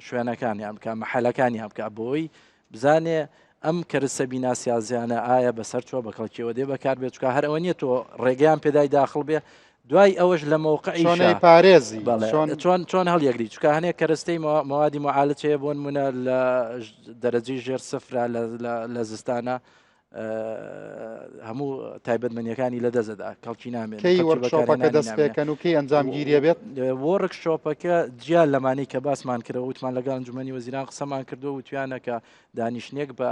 شوێنەکانیان بکە مەحەلەکانیان بکە بۆی بزانێ ئەم کەرسە بیناسیازیانە ئایا بەسەر چوە بە کەڵکیەوە دێ بەکار بێت چکە هەر ئەوە نییە تۆ ڕێگەیان پێدای داخڵ بێ دوای ئەوەش لە مەوقعی شۆنەی پارێزی چۆن چۆن هەڵیەگری چکە هەنێک کەرستەی مەوادی معالجەیە بۆن منە لە دەرەجەی ژێر سفرا لە زستانە هەموو تایبەتمەندیەکانی لە دەستدا کەڵکی نامێن کەی وەرکشۆپەکە دەست پێکەن و کەی ئەنجامگیریە بێت؟ وۆرکشۆپەکە جیا لەمانەی کە باسمان کرەوە وتمان لەگەڵ ئەنجومەنی وەزیران قسەمان کردو وتویانە کە دانیشتنێک بە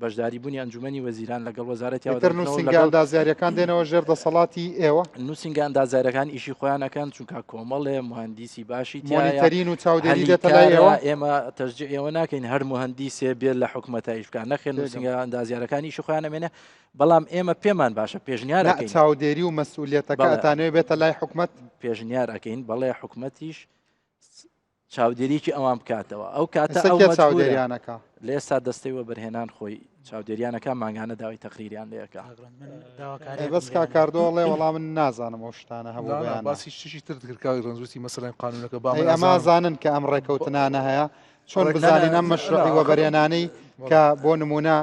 بەشداری بوونی ئەنجومەنی وەزیران لەگەڵ وەزارەتی ئیتر نووسینگە ئەندازیاریەکان دێنەوە ژێر دەسەڵاتی ئێوە؟ نووسینگە ئەندازیارەکان ئیشی خۆیان ئەکەن چونکە کۆمەڵێ موهەندیسی باشی تیایە مۆنیتەرین و چاودێری هەلی دێتە لای کارە ئێوە؟ ئێمە تەشجیع ئێوە ناکەین هەر موهەندیسێ بێت لە حکومەتا ئیش بکات نەخێر تێگەم. نووسینگە ئەندازیارەکان ئیشی خۆیان ئەمێنێ بەڵام ئێمە پێمان باشە پێشنیار نا ئەکەین چاودێری و مەسئولیەتەکە بەڵێ ئەتانەوێ بێتە لای حکومەت؟ پێشنیار ئەکەین بەڵێ حکومەتیش چاودێریی ئەوان بکاتەوە ئەو کاتە ئێستا ئەو کێ مەجبورە چاودێریان ئەکا؟ لە ئێستا دەستەی وەبەرهێنان خۆی چاودێریان ئەکا مانگانە داوای تەقریریان لێ ئەکا. ئەی بەس کاک کاردۆ ئەڵێ وەڵا من نازانم ئەو شتانە هەبوو نا نا بەیان نا. باسی شتێکی ترت کرد کاک ڕەنج وتی مەسەلەن قانونەکە با ئەی من ئەمە ئەزانم زانن کە ئەم ڕێکەوتنانە هەیە چۆن ڕێک نا نا بزانین ئەم نا مەشروعی ئاخر وەبەرهێنانەی بەڵێ. کە بۆ نمونە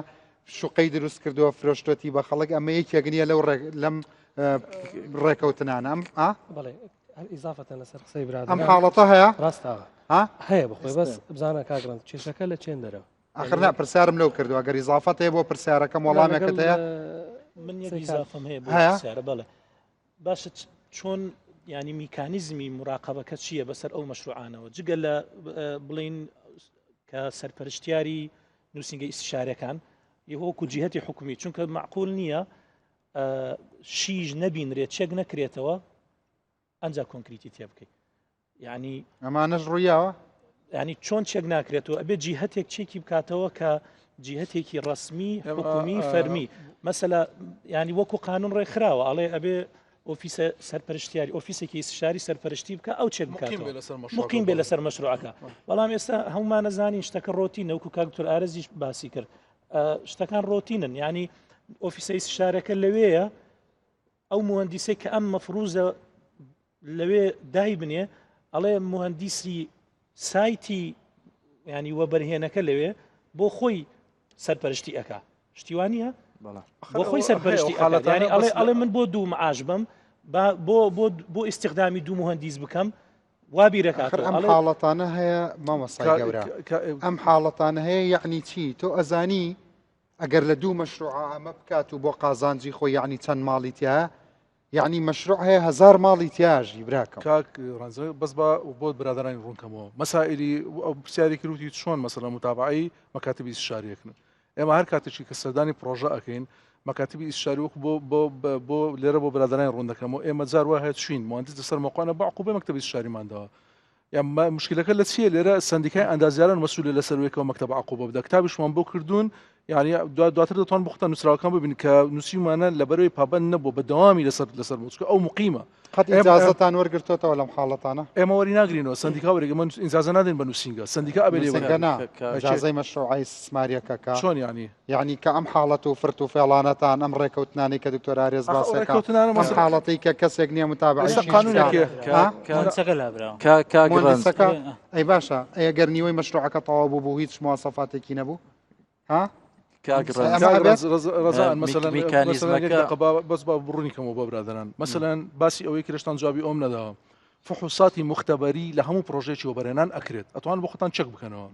شوقەی دروست کردووە فرۆشتۆتی بە خەڵک ئەمە یەکێک نییە لەو ڕێک لەم ڕێکەوتنانە ئەم ئا؟ بەڵێ هەر ئیزافەتەن لەسەر قسەی ئەم برادەران حاڵەتە هەیە؟ ڕاستە ها؟ هەیە بخۆی بەس بزانە کاک ڕەنج کێشەکە لە چێن دەرەوە ئاخر نا پرسیارم لەو کردو ئەگەر ئیزافەت هەیە بۆ پرسیارەکەم وەڵامێکت هەیە من یەک ئیزافەم هەیە بۆ هەیە؟ پرسیارە بەڵێ باشە چۆن ینی میکانیزمی مراقبەکە چییە بەسەر ئەو مەشروعانەوە جگە لە بڵین کە سەرپەرشتیاری نووسینگە ئیسشارەکان یهوەکو جیهتی حکومی چونکە معقول نییە شیش نەبینرێت چێک نەکرێتەوە ئەجا کۆنکریتی تێ بکەیت یعنی ئەمانەش ڕوویاوە ینی چۆن چێک ناکرێتەوە ئەبێ جیهتێک چێکی بکاتەوە کە جیهتێکی ڕسمی حکومی فەرمی مەسەلا ینی وەکو قانون ڕێکخراوە ئەڵێ ئەبێ ئۆفیسە سەرپەرشتیاری ئۆفیسێکی ئیستشاری سەرپەرشتی بکە ئەو چێک بکاتەوە مقیم بێ لەسەر مەشروعەکە بەڵام ئێستا هەمومانەزانین شتەکە ڕۆتینە وەکو کاک دکتۆر ئارزیش باسی کرد شتەکان ڕۆتینن ینی ئۆفیسە ئیستشارەکە لەوەیە ئەو موهەندیسەی کە ئەم مەفروزە لەوێ دایبنێ ئەڵێ موهەندیسی سایتی ینی وەبەرهێنەکە لەوێ بۆ خۆی سەرپەرشتی ئەک شتیوانە بۆ خۆی سەرپەرشتی حاڵەتانی ئەڵێ ئەڵێ من بۆ دوو معاش بم بۆ بۆ بۆ ئیسیخدامی دوو مهندیس بکەم وا بیرەکات ئەم حاڵەتانە هەیە مامۆستای گەورە ئەم حاڵەتانە هەیە یعنی چی تۆ ئەزانی ئەگەر لە دوو مەشروعا ئەمە بکات و بۆ قازانجی خۆی یعنی چەند ماڵی تایە یعنی مەشروع هەیە هەزار ماڵی تیاژی براکەم. کاک ڕەنج بەس با بۆ برادەرانی ڕوونکەمەوە مەسائلی ئەو پرسیاری کرد وتی چۆن مەسەلەن متابعەی مەکاتبی ئیستشاری ئەکەن ئێمە هەر کاتێکی کە سەردانی پڕۆژە ئەکەین مەکاتبی ئیستشاری وەکو بۆ بۆ بۆ لێرە بۆ برادەرانی ڕوون دەکەمەوە ئێمە جار وا هەیە چوین مهندس لەسەر مەوقعانە بە عقوبەی مەکتەبی ئیستشاریمان داوە یان مشکلەکە لە چییە لێرە سندیکای ئەندازیاران مەسولە لەسەر وێکەوە مەکتەب عقوبە بدە کتابیشمان بۆ کردوون یعنی دواتر دەتوان بختە نووسراوەکان ببین کە نووسیمانە لە بەرەوەی پابند نەبوو بە دەوامی لەسەر لەسەر بۆچکە ئەو مقیمە قەت ئیجازەتان وەرگرتووەتەوە لەم حاڵەتانە؟ ئێمە وەری ناگرینەوە سندیکا وەرێک من ئینجازە نادەین بە نووسینگە سندیکا ئەبێ لێ نووسینگە نا ئیجازەی مەشروعی ئیستثماریەکە کە چۆن یعنی یعنی کە ئەم حاڵەت و فرت و فێڵانەتان ئەم ڕێکەوتنانەی کە دکتۆر ئارێز باسەکە ئەم حاڵەتەی کە کەسێک نییە متابعەی مهندسەکە ئەی باشە ئەگەر نیوەی مەشروعەکە تەواو بوو بوو هیچ مواسەفاتێکی نەبوو ها بەس با بڕوونی کەمەوە بۆ برادەران مەسەلەن باسی ئەوەی کرشتان جوابی ئەوم نەداوە فحوساتی مختبەری لە هەموو پرۆژێکی وەبەرهێنان ئەکرێت ئەتوان بۆ خۆتان چەک بکەنەوە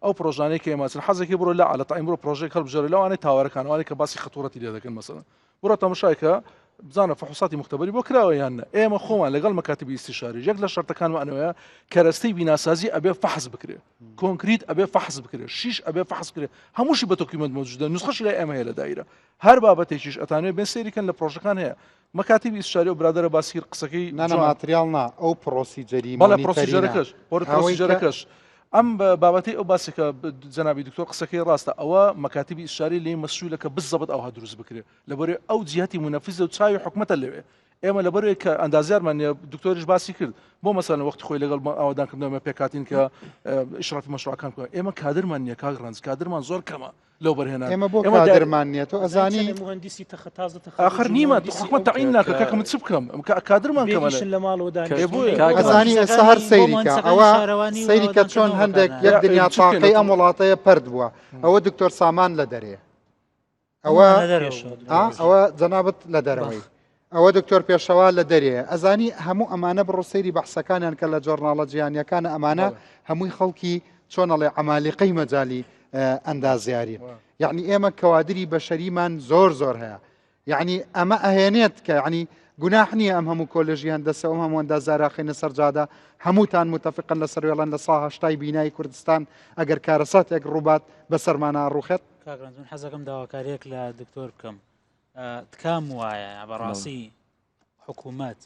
ئەو پرۆژانەی کە ئێمەچن حەزێکی بڕۆ لە عالە تایم بڕۆ پرۆژێک هەڵبژێرە لەوانەی تاوەرەکان ئەوانەی کە باسی خەتوڕەتی لێ دەکەن مەسەلەن بڕۆ تەمەشای کە. بزانە فحوساتی مختبری بۆ کراوە یان نە ئێمە خۆمان لەگەڵ مەکاتبی ئیستیشاری یەک لە شەرتەکانمانەوەیە کەرەستەی بیناسازی ئەبێ فحس بکرێ کۆنکریت ئەبێ فحس بکرێ شیش ئەبێ فحس بکرێ هەمووشی بە document مەوجودە نسخەشی لای ئێمە هەیە لە دایرە هەر بابەتێکیش ئەتانوێ بێن سەیری کەن لە پرۆژەکان هەیە مەکاتبی ئیستیشاری و برادەرە باسی کرد قسەکەی نا نا جوان. ماتریاڵ نا ئەو procedure ی بەڵێ مۆنیتەرینە procedure ەکەش ئەوەی کە procedure ەکەش ئەم بابەتەی ئەو باسی کە جەنابی دکتۆر قسەکەی ڕاستە ئەوە مەکاتبی ئیستیشاری لێی مەسئولە کە بزەبت ئەوها دروست بکرێ لەبەرئ ئەو جیهەتی مونەفیزە و چاوی حکومەتە لەوێ ئێمە لەبەرئ کە ئەندازیارمان نیە دکتۆریش باسی کرد بۆ مەسەلەن وەختی خۆی لەگەڵ ئاوەدانکردنەوە ئێمە پێکهاتین کە ئیشرافی مەشروعەکان بکەن ئێمە کادرمان نیە کاک ڕەنج کادرمان زۆر کەمە لەو بەرهێنان ئێمە بۆ کادرمان نیە تۆ ئەزانی مهندسی تەخە تازە تەخە ئاخر نیمە حکومەت تەعین ناکە کاکە من چ بکەم کادرمان کەمە لە ماڵەوە ئەزانی ئێستا هەر سەیریکە ئەوە سەیریکە چۆن هەندێک یەک دنیا تاقەی ئەم وڵاتەیە پەرت بووە ئەوە دکتۆر سامان لە دەرێ ئەوە ئەوە جەنابەت لە دەرەوەی ئەوە دکتۆر پێشەوا لە دەرێ ئەزانی هەموو ئەمانە بڕۆ سەیری بەحسەکانیان کە لە journal ە جیهانیەکانە ئەمانە هەمووی خەڵکی چۆنەڵێ عەمالیقەی مەجالی ئەندازیاری یعنی ئێمە کەوادری بەشەریمان زۆر زۆر هەیە یعنی ئەمە ئەهێنێت کە یعنی گوناح نییە ئەم هەموو کۆلێژی هەندەسە ئەم هەموو ئەندازیارە خەینە سەر جادە هەمووتان متفقن لەسەر وێڵەن لە سا هەشتای بینای کوردستان ئەگەر کارەساتێک ڕووبات بەسەرمانە ڕووخێت. کاک ڕەنج من حەزەکەم داواکاریەک لە دکتۆر بکەم تکام وایە بەڕاستی حکوومەت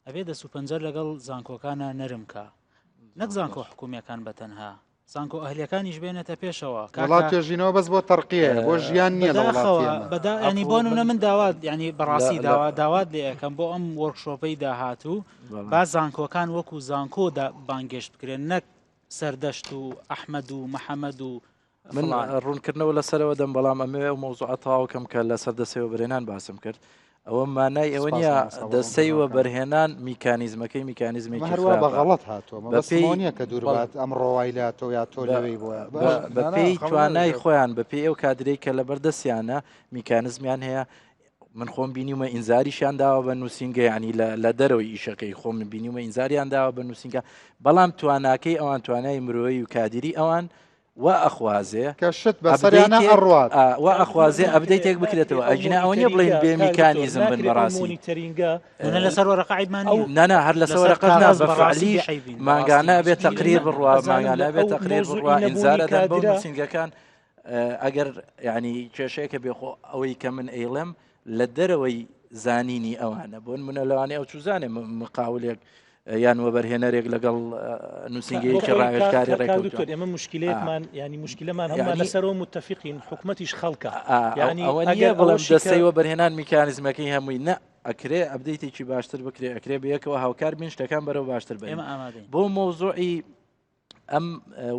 ئەبێ دەست و پەنجەر لەگەڵ زانکۆکانە نەرم کا نەک زانکۆ حکومیەکان بە تەنها زانکۆ ئەهلیەکانیش بێنێتە پێشەوە وڵا توێژینەوە بەس بۆ تەرقیە بۆ ژیان نییە لە وڵاتی ئێمە. بەدا ینی بۆ نمونە من داوات ینی بەڕاستی داوا داوات لێ ئەەکەم بۆ ئەم workshop ەی داهاتوو با زانکۆکان وەکو زانکۆ بانگێشت بکرێن نەک سەردەشت و ئەحمەد و محەممەد و من ڕوونکردنەوە لەسەرەوە دەم بەڵام ئەمەوێ ئەو مەوزوعە تەواو کەم کە لەسەر دەسەی وەبەرهێنان باسم کرد ئەوە مانای ئەوە نییە دەسەی وەبەرهێنان میکانیزمەکەی میکانیزمێکی هەروە بە غەڵەت هاتووە مەبەستم نییە کە دوور بات ئەم ڕۆوای لە تۆ یا تۆ لەوێی بۆیە بەپێی توانای خۆیان بەپێی ئەو کادرەی کە لەبەردەستیانە میکانزمیان هەیە من خۆم بینیومە ئینزاریشیان داوە بە نووسینگە ینی لە دەرەوەی ئیشەکەی خۆم من بینیومە ئینزاریان داوە بە نووسینگە بەڵام تواناکەی ئەوان توانای مرۆیی و کادری ئەوان وا ئەخوازێ کە شت بەسەریانا ئەڕوات. ئا وا ئەخوازێ update ێک بکرێتەوە ئەگینا ئەوە نیە بڵێین بێ میکانیزم بن بەڕاستی. monitoring ە نا لەسەر وەرەقە عەیبمان نیە. نا نا هەر لەسەر وەرەقەش نا بە فعلیش مانگانە ئەبێ تەقریر بڕوا مانگانە ئەبێ تەقریر بڕوا ئینزار ئەدەن بۆ نووسینگەکان ئەگەر یعنی کێشەیەکە بێ خۆ ئەوەی کە من ئەیڵێم لە دەرەوەی زانینی ئەوانە بۆن منە لەوانەیە ئەو چوزانێ مقاولێک یان وەبەرهێنەرێک لەگەڵ نووسینگەیەکی ڕاوێژکاری ڕێککەوتووە. ئێمە مشکلەیەکمان ینی مشکلەمان هەموومان لەسەرەوە متفقین حکومەتیش خەڵکە ینی ئەوە نییە بڵێم دەستەی وەبەرهێنان میکانیزمەکەی هەمووی نە ئەکرێ update ێکی باشتر بکرێ ئەکرێ بەیەکەوە هاوکار بین شتەکان بەرەو باشتر بن بۆ مەوزوعی ئەم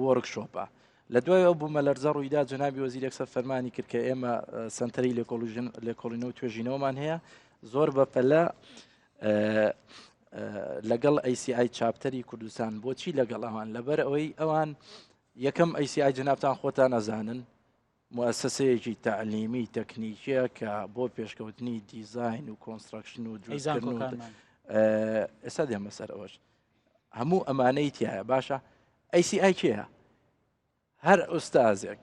workshop ە لە دوای ئەو بوومەلەرزە ڕوویدا جەنابی وەزیر یەکسەر فەرمانی کرد کە ئێمە سەنتەری لێکۆڵینەوە توێژینەوەمان هەیە زۆر بەپەلە لەگەڵ ACI chapter ی کوردستان بۆچی لەگەڵ ئەوان لەبەر ئەوەی ئەوان یەکەم ACI جەنابتان خۆتان ئەزانن موسسەیەکی تەعلیمی تەکنیکیە کە بۆ پێشکەوتنی دیزین و construction و دروستکردن ئێستا دێمە سەر ئەوەش هەموو ئەمانەی تایە باشە ACI کێیە هەر ئوستازێک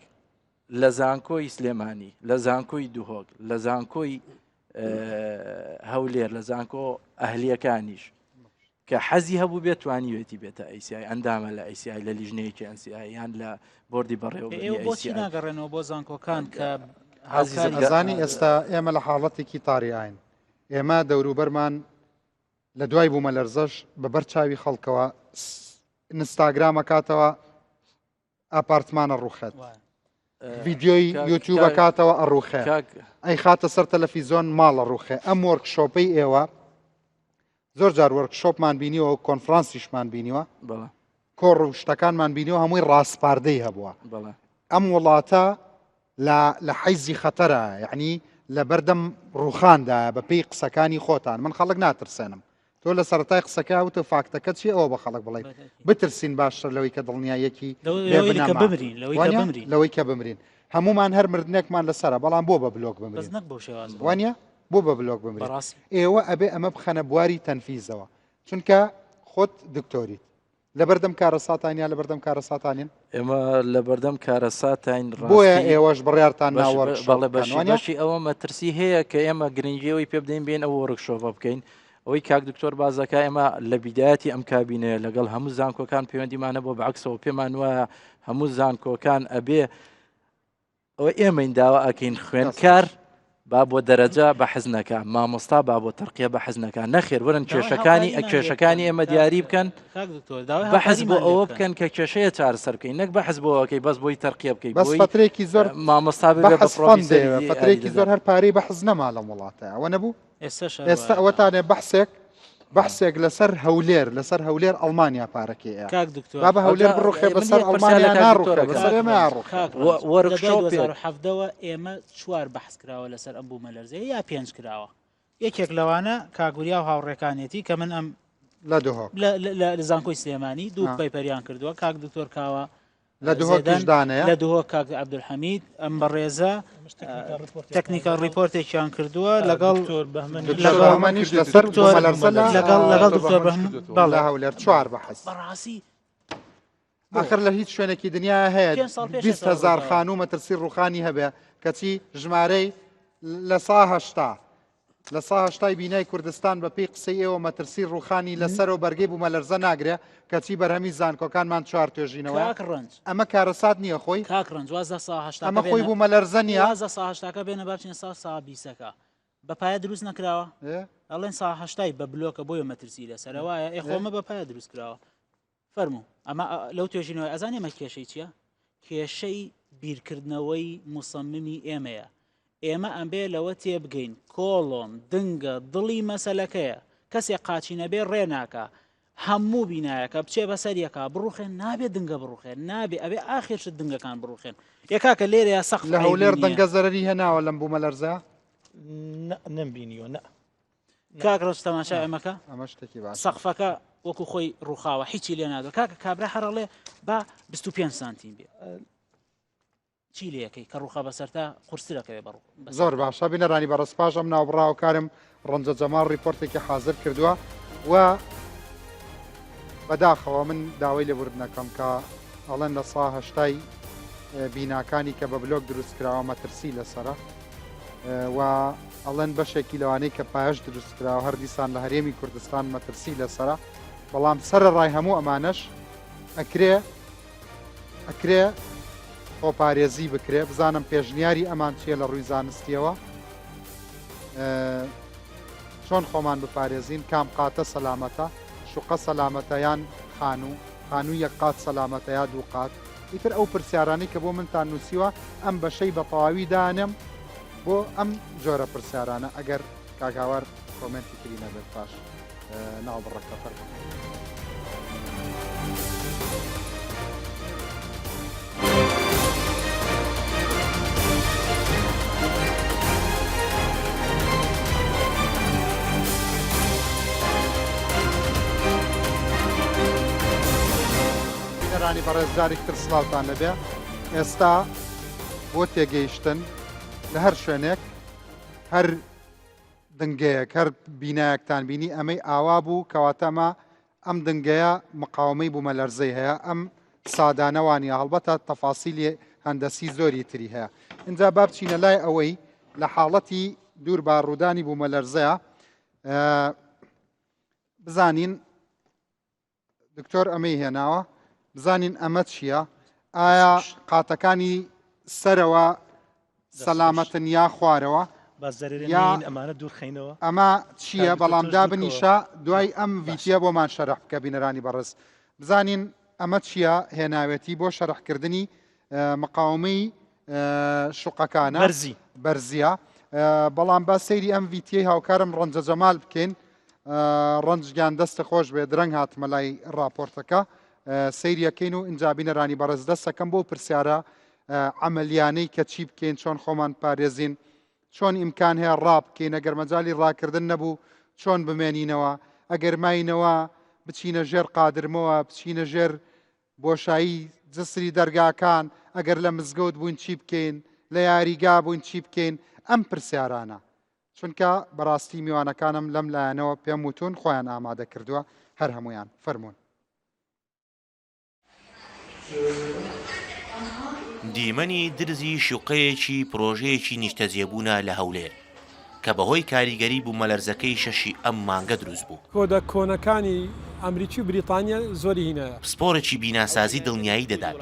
لە زانکۆی سلێمانی لە زانکۆی دهۆک لە زانکۆی هەولێر لە زانکۆ ئەهلیەکانیش کە حەزی هەبوو بێت توانیوێتی بێتە ACI ئەندامە لە ACI لە لیژنەیەکی ACI یان لە بۆردی بەڕێوەبردنی ئێوە بۆچی ACI. ناگەڕێنەوە بۆ زانکۆکان کە عەزیزم هاوکاری ئەزانی ئێستا ئێمە لە حاڵەتێکی تاریاین ئێمە دەوروبەرمان لە دوای بوومەلەرزەش بە بەر چاوی خەڵکەوە ئینستاگرام ئەکاتەوە ئاپارتمانە ڕوخێت ڤیددیۆی یوتیوب ئەکاتەوە ئەڕوخێ ئەی خاتە سەر تەلەفیزۆن ماڵە ڕوخێ ئەم workshop ەی ئێوە زۆر جار workshop مان بینیوە و کۆنفرانسیشمان بینیوە کۆڕ و شتەکانمان بینیوە هەمووی ڕاسپاردەی هەبووە ئەم وڵاتە لە لە حەیزی خەتەرە یعنی لە بەردەم ڕوخاندایە بە پێی قسەکانی خۆتان من خەڵک ناترسێنم تۆ لە سەرەتای قسەکە وتە فاکتەکە چی ئەوە بە خەڵک بڵێ بترسین باشتر لەوەی کە دڵنیایەکی لەوەی کە بمرین هەمومان هەر مردنێکمان لەسرە بەڵام بۆ بە بلۆک بمرین وانە بۆ بە بلۆک بمرین ئێوە ئەبێ ئەمە بخەنە بواری تەنفیزەوە چونکە خۆت دکتۆریت. لەبەردەم کارەساتان یا لەبەردەم کارەساتانین؟ ئێمە لەبەردەم کارەساتین بۆیە ئێوەش بڕیارتان نا وەرکشۆپ بەڵێ بکەن بەشی وانیە؟ بەشی ئەوە مەترسی هەیە کە ئێمە گرنگیەوەی پێ بدەین بێن ئەو وەرکشۆپە بکەین ئەوەی کاک دکتۆر بازەکە ئێمە لە بیدایەتی ئەم کابینەیە لەگەڵ هەموو زانکۆکان پەیوەندیمان هەبووە بەعکسەوە پێمان وایە هەموو زانکۆکان ئەبێ ئەوە ئێمەین داوا ئەکەین خوێندکار با بۆ دەرەجە بە حەز نەکا مامۆستا با بۆ تەرقیە بە حەز نەکا نەخێر وەرن کێشەکانی ئە کێشەکانی ئێمە دیاری بکەن بە حەز بۆ ئەوە بکەن کە کێشەیە چارەسەر بکەین نەک بە حەز بۆ ئەوەکەی بەس بۆی تەرقیە بکەی بەس فترێکی زۆر مامۆستا بە حەز فترێکی زۆر هەر پارەی بە حەز نەما لەم وڵاتە ئەوە نەبوو ئێستا ئەوەتانێ بەحسێک بەحسێک لەسەر هەولێر لەسەر هەولێر ئەڵمانیا پارەکەیە کاک دکتۆر بابە هەولێر بڕوخێ بەسەر ئەڵمانیا ناڕوخێ بەسەر ئێمە ڕوخێ وەرکشۆپ 2017ەوە ئێمە چوار بەحس کراوە لەسەر ئەم بوومەلەرزەیە یا پێنج کراوە یەکێک لەوانە کاک وریا و هاوڕێکانێتی کە من ئەم لە دهۆک لە زانکۆی سلێمانی دوو paper یان کردووە کاک دکتۆر کاوە لە دهۆکیش دانەیە؟ لە دهۆک کاک عەبدولحەمید ئەم بەڕێزە technical report ێکیان کردووە لەگەڵ بەهمەنیش لەسەر بوومەلەرزە لەگەڵ لەگەڵ دکتۆر بەڵێ هەولێر چوار بەحس بەڕاستی ئاخر لە هیچ شوێنێکی دنیا هەیە 20 هزار خانوو مەترسی ڕوخانی هەبێ کەچی ژمارەی لە سا هەشتا لە سا هەشتای بینای کوردستان بە پێی قسەی ئێوە مەترسی ڕووخانی لەسەرە و بەرگەی بوومەلەرزە ناگرێ، کەچی بەرهەمی زانکۆکانمان چوار توێژینەوەیە. کاک ڕەنج. ئەمە کارەسات نییە خۆی؟ کاک ڕەنج واز لە سا هەشتاکە ئەمە خۆی بێنە. بوومەلەرزە نییە؟ واز لە سا هەشتاکە بێنە با بچینە سا سا بیسەکە. بە پایە دروست نەکراوە؟ ئێ. ئەڵێن سا هەشتای بە بلۆکە بۆیە مەترسی لەسەرە وایە؟ ئێ خۆ ئەمە بە پایە دروست کراوە. فەرموو ئەمە لەو توێژینەوەی ئەزانی ئەمە کێشەی چییە؟ کێشەی بیرکردنەوەی موسەممی ئێمەیە ئێمە ئەمبێ لەوە تێبگەین کۆڵۆن دنگە دڵی مەسەلەکەیە کەسێ قاچی نەبێ ڕێ ناکا هەموو بینایەکە بچێ بەسەر یەکا بڕوخێن نابێ دنگە بڕوخێن نابێ ئەبێ ئاخر شت دنگەکان بڕوخێن یەکاکە لێرەیە سەقف لە هەولێر دەنگە زەرری هێناوە لەم بوومەلەرزە نەمبینیوە نە کاک ڕەنج تەماشای ئەمەکە ئەمە شتێکی باش سەقفەکە وەکو خۆی ڕووخاوە هیچی لێ نادە کاکە کابرا هەرڵێ با 25 سانتیم بێ چی لەکەی کە ڕوخا بەسەرتا قورسرەکەوێ بەڕوو زۆر باشە بینەرانی بەڕێز پاش ئەم ناوبڕاوکارم ڕەنجە جەماڵ ڕیپۆرتێکی حاضر کردووە و بەداخەوە من داوای لێبوردنەکەم کە ئەڵێن لە سا هەشتای بیناکانی کە بە بلۆک دروست کراوە مەترسی لەسرە و ئەڵێن بەشێکی لەوانەی کە پایەش دروست کراوە هەر دیسان لە هەرێمی کوردستان مەترسی لەسرە بەڵام سەرەڕای هەموو ئەمانەش ئەکرێ ئەکرێ خۆپارێزی بکرێ بزانم پێشنیاری ئەمان چییە لە ڕووی زانستیەوە چۆن خۆمان بپارێزین کام قاتە سەلامەتە شوقە سەلامەتە یان خانوو خانوو یەک قات سەلامەتە یا دوو قات ئیتر ئەو پرسیارانەی کە بۆ منتان نووسیوە ئەم بەشەی بە تەواوی دانێم بۆ ئەم جۆرە پرسیارانە ئەگەر کاک هاوار کۆمێنتی تری نەبێت پاش ناوبڕەکە فەرموو. بینەرانی بەڕێز جارێکی تر سڵاوتان لەبێ ئێستا بۆ تێگەیشتن لە هەر شوێنێک هەر دنگەیەک هەر بینایەکتان بینی ئەمەی ئاوا بوو کەواتە ئەمە ئەم دنگەیە مقاومەی بوومەلەرزەی هەیە ئەم سادانە وانە هەڵبەتە تەفاسیلی هەندەسی زۆری تری هەیە اینجا با بچینە لای ئەوەی لە حاڵەتی دوور با ڕوودانی بوومەلەرزەیە بزانین دکتۆر ئەمەی هێناوە بزانین ئەمە چییە ئایا قاتەکانی سەرەوە سەلامەتن یا خوارەوە ئەمانە دوورخینەوە ئەمە چییە بەڵام دابنیشە دوای ئەم ڤیتیە بۆمان شەرح بکە بینەرانی بەڕێز بزانین ئەمە چییە هێناوێتی بۆ شەرحکردنی مقاومەی شوقەکانە بەرزی بەرزیە بەڵام با سەیری ئەم ڤیتیەی هاوکارم ڕەنجە جەمال بکەین ڕەنج گیان دەستە خۆش بێ درەنگ هاتمە لای راپۆرتەکە سەیریەکەین و ئینجا بینەرانی بەڕێز دەستەکەم بۆ پرسیارە عملیانەی کە چی بکەین چۆن خۆمان پارێزین چۆن ئیمکان هەیە ڕابکەین ئەگەر مەجای ڕاکردن نەبوو چۆن بمێنینەوە ئەگەر ماینەوە بچینە ژێر قادرمەوە بچینە ژێر بۆشایی جسری دەرگاکان، ئەگەر لە مزگەوت بووین چی بکەین، لە یاریگا بووین چی بکەین، ئەم پرسیارانە. چونکە بەڕاستی میوانەکانم لەم لایەنەوە پێم وتوون خۆیان ئامادە کردووە هەر هەموویان. فەرموون. دیمەنی درزی شوقەیەکی پرۆژەیەکی نیشتەجێبوونە لە هەولێر، کە بەهۆی کاریگەری بوومەلەرزەکەی شەشی ئەم مانگە دروستبوو. کۆدە کۆنەکانی ئەمریکی و بریتانیا زۆری هینایە. پسپۆڕێکی بیناسازی دڵنیایی دەدات،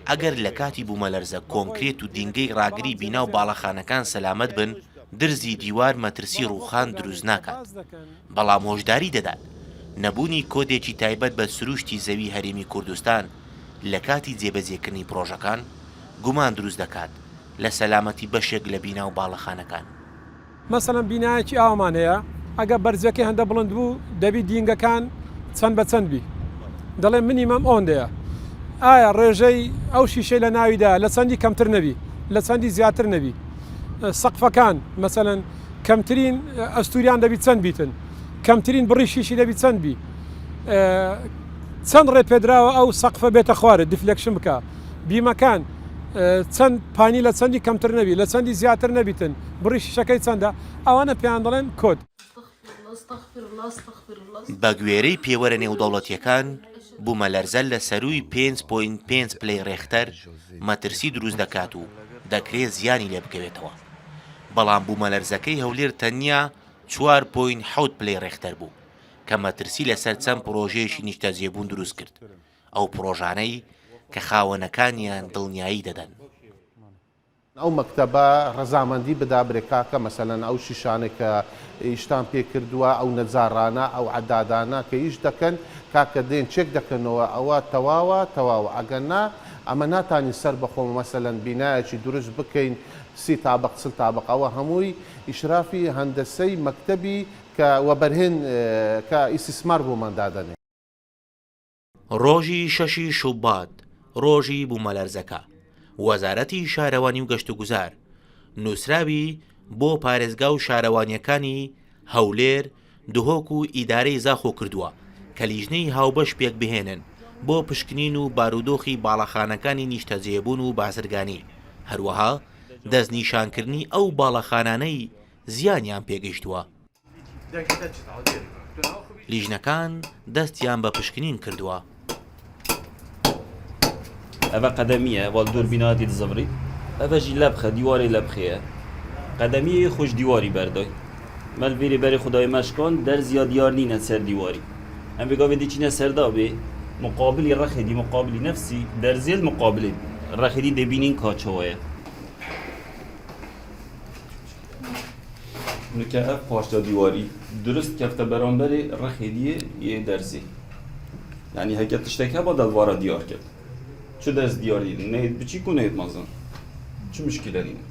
ئەگەر لە کاتی بوومەلەرزە کۆنکرێت و دینگەی ڕاگری بینا و باڵەخانەکان سەلامەت بن، درزی دیوار مەترسی ڕووخان دروست ناکات. بەڵام هۆشداری دەدات، نەبوونی کۆدێکی تایبەت بە سرووشتی زەوی هەرێمی کوردستان لە کاتی جێبەجێکردنی پڕۆژەکان، گومان دروست دەکات لە سەلامەتی بەشێک لە بینا و باڵەخانەکان. مەسەلەن بینایەکی ئاوامان هەیە ئەگەر بەرزیەکەی هەندە بڵند بوو دەبی دینگەکان چەند بە چەند بی دەڵێ منیمەم ئۆندەیە ئایا ڕێژەی ئەو شیشەی لە ناویدا لە چەندی کەمتر نەبی لە چەندی زیاتر نەبی سەقفەکان مەسەلەن کەمترین ئەستوریان دەبی چەند بیتن کەمترین بڕی شیشی دەبی چەند بی چەند ڕێ پێدراوە ئەو سەقفە بێتە خوارێ deflection بکە بیمەکان چەند پانی لە چەندی کەمتر نەبی لە چەندی زیاتر نەبیتن بڕی شیشەکەی چەندە ئەوانە پێیان دەڵێن کۆد. بەگوێرەی پێوەرە نێودەوڵەتییەکان، بوومەلەرزە لە سەرووی 5.5 پلەی رێختەر مەترسی دروست دەکات و دەکرێت زیانی لێبکەوێتەوە، بەڵام بوومەلەرزەکەی هەولێر تەنیا 4.7 پلەی رێختەر بوو، کە مەترسی لەسەر چەند پڕۆژەیەکی نیشتەجێبوون دروست کرد. ئەو پڕۆژانەی کە خاوەنەکانیان دڵنیایی دەدەن. ئەو مەکتەبە ڕەزامەندی بدا برێ کاکە مەسەلەن ئەو شیشانەی کە ئیشتان پێ کردووە ئەو نەجاڕانە ئەو عەدادانە کە ئیش دەکەن کاکە دێن چێک دەکەنەوە ئەوە تەواوە تەواوە ئەگەر نا ئەمە ناتانین سەر بەخۆ مەسەلەن بینایەکی دروست بکەین سی تابق چل تابق ئەوە هەمووی ئیشرافی هەندەسەی مەکتەبی کە وەبەرهێن کە ئیستیسمار بۆمان دادەنێ. ڕۆژی شەشی شوبات، ڕۆژی بوومەلەرزەکە، وەزارەتی شارەوانی و گەشتوگوزار، نووسراوی بۆ پارێزگا و شارەوانییەکانی هەولێر، دهۆک و ئیدارەی زاخۆ کردووە کە لیژنەی هاوبەش پێکبهێنن بۆ پشکنین و بارودۆخی باڵەخانەکانی نیشتەجێبوون و بازرگانی، هەروەها دەستنیشانکردنی ئەو باڵەخانانەی زیانیان پێگەیشتووە. لیژنەکان دەستیان بە پشکنین کردووە. ئەڤە قەدەمیە وەل دور بیناتی دزڤری ئەڤە ژی لەبخە دیوارێ لەبخێە قەدەمیە خوش دیواری بەردای مەل ڤێرێ بەرێ خودای مەشکان دەرزیا دیار نینە سەر دیواری ئەم ڤێ گاڤێ دچینە سەردابێ مقابلی ڕەخێ دی مقابلی نەفسی دەرزێل مقابلێ ڕەخێ دی دەبینین کا چەوایە. نوکە ئەڤ پاشتا دیواری دروست کەفتە بەرامبەرێ ڕەخێ دیێ یێ دەرزێ یعنی هەکە تشتێک هەبا دەلوارە دیار کرد چ دەرز دیار نین نەیت بچیک و نەیت مەزن چ مشکلە نینە.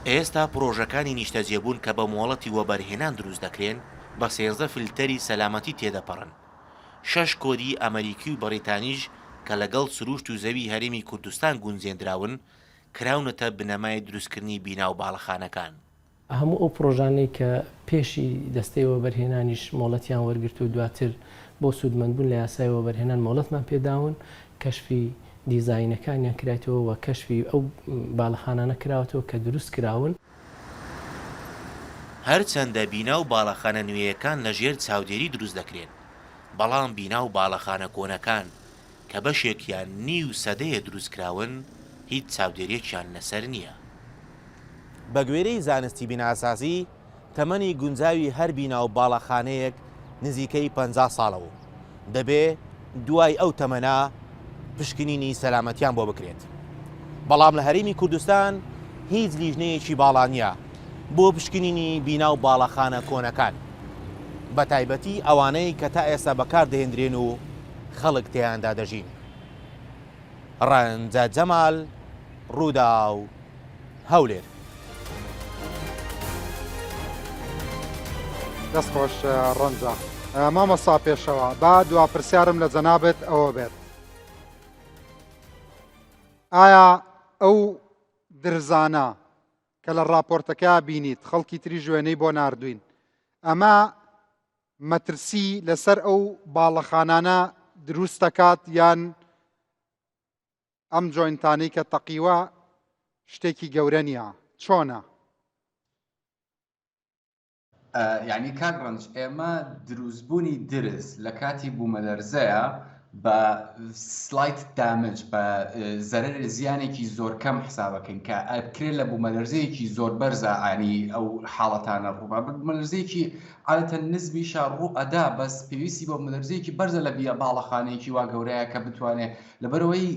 ئێستا پڕۆژەکانی نیشتەجێبوون کە بە مۆڵەتی وەبەرهێنان دروست دەکرێن، بە 13 فلتەری سەلامەتی تێدەپەڕن. شەش کۆدی ئەمەریکی و بەڕیتانیش کە لەگەڵ سرووشت و زەوی هەرێمی کوردستان گونجێندراون، کراونەتە بنەمای دروستکردنی بینا و باڵەخانەکان. هەموو ئەو پڕۆژانەی کە پێشی دەستەی وەبەرهێنانیش مۆڵەتیان وەرگرت و دواتر بۆ سوودمەندبوون لە یاسای وەبەرهێنان مۆڵەتمان پێداون، کەشفی دیزاینەکانیان کرایتەوە و کەشفی ئەو باڵەخانانە کراوەتەوە کە دروست کراون. هەرچەندە بینا و باڵەخانە نوێیەکان لەژێر چاودێری دروست دەکرێن، بەڵام بینا و باڵەخانە کۆنەکان کە بەشێکیان نیو سەدەیە دروستکراون، هیچ چاودێرییەکیان لەسەر نییە. بەگوێرەی زانستی بیناسازی، تەمەنی گونجاوی هەر بینا و باڵەخانەیەک نزیکەی 50 ساڵە و دەبێ دوای ئەو تەمەنە پشکنینی سەلامەتیان بۆ بکرێت. بەڵام لە هەرێمی کوردستان هیچ لیژنەیەکی باڵا نییە بۆ پشکنینی بینا و باڵەخانە کۆنەکان، بەتایبەتی ئەوانەی کە تا ئێستا بەکاردەهێندرێن و خەڵک تێیاندا دەژین. ڕەنجە جەمال، ڕووداو، هەولێر. دەست خۆش ڕەنجە. مامۆستا پێشەوا با دوا پرسیارم لە جەنابت ئەوە بێت ئایا ئەو درزانە کە لە ڕاپۆرتەکە بینیت خەڵکی تری ژوێنەی بۆ ناردوین ئەمە مەترسی لەسەر ئەو باڵەخانانە دروست دەکات یان ئەم جۆینتانەی کە تەقیوە شتێکی گەورە نییە چۆنە؟ یعنی کاک ڕەنج ئێمە دروستبوونی درز لە کاتی بوومەلەرزەیە. بە slight damage بە زەرەر زیانێکی زۆر کەم حسابەکەین کە ئەکرێ لە بوومەلەرزەیەکی زۆر بەرزە ئانی ئەو حاڵەتانە ڕووبا بوومەلەرزەیەکی عادەتەن نزمیشە ڕوو ئەدا بەس پێویستی بە بوومەلەرزەیەکی بەرزە لە بیە باڵەخانەیەکی وا گەورەیە کە بتوانێ لەبەرئەوەی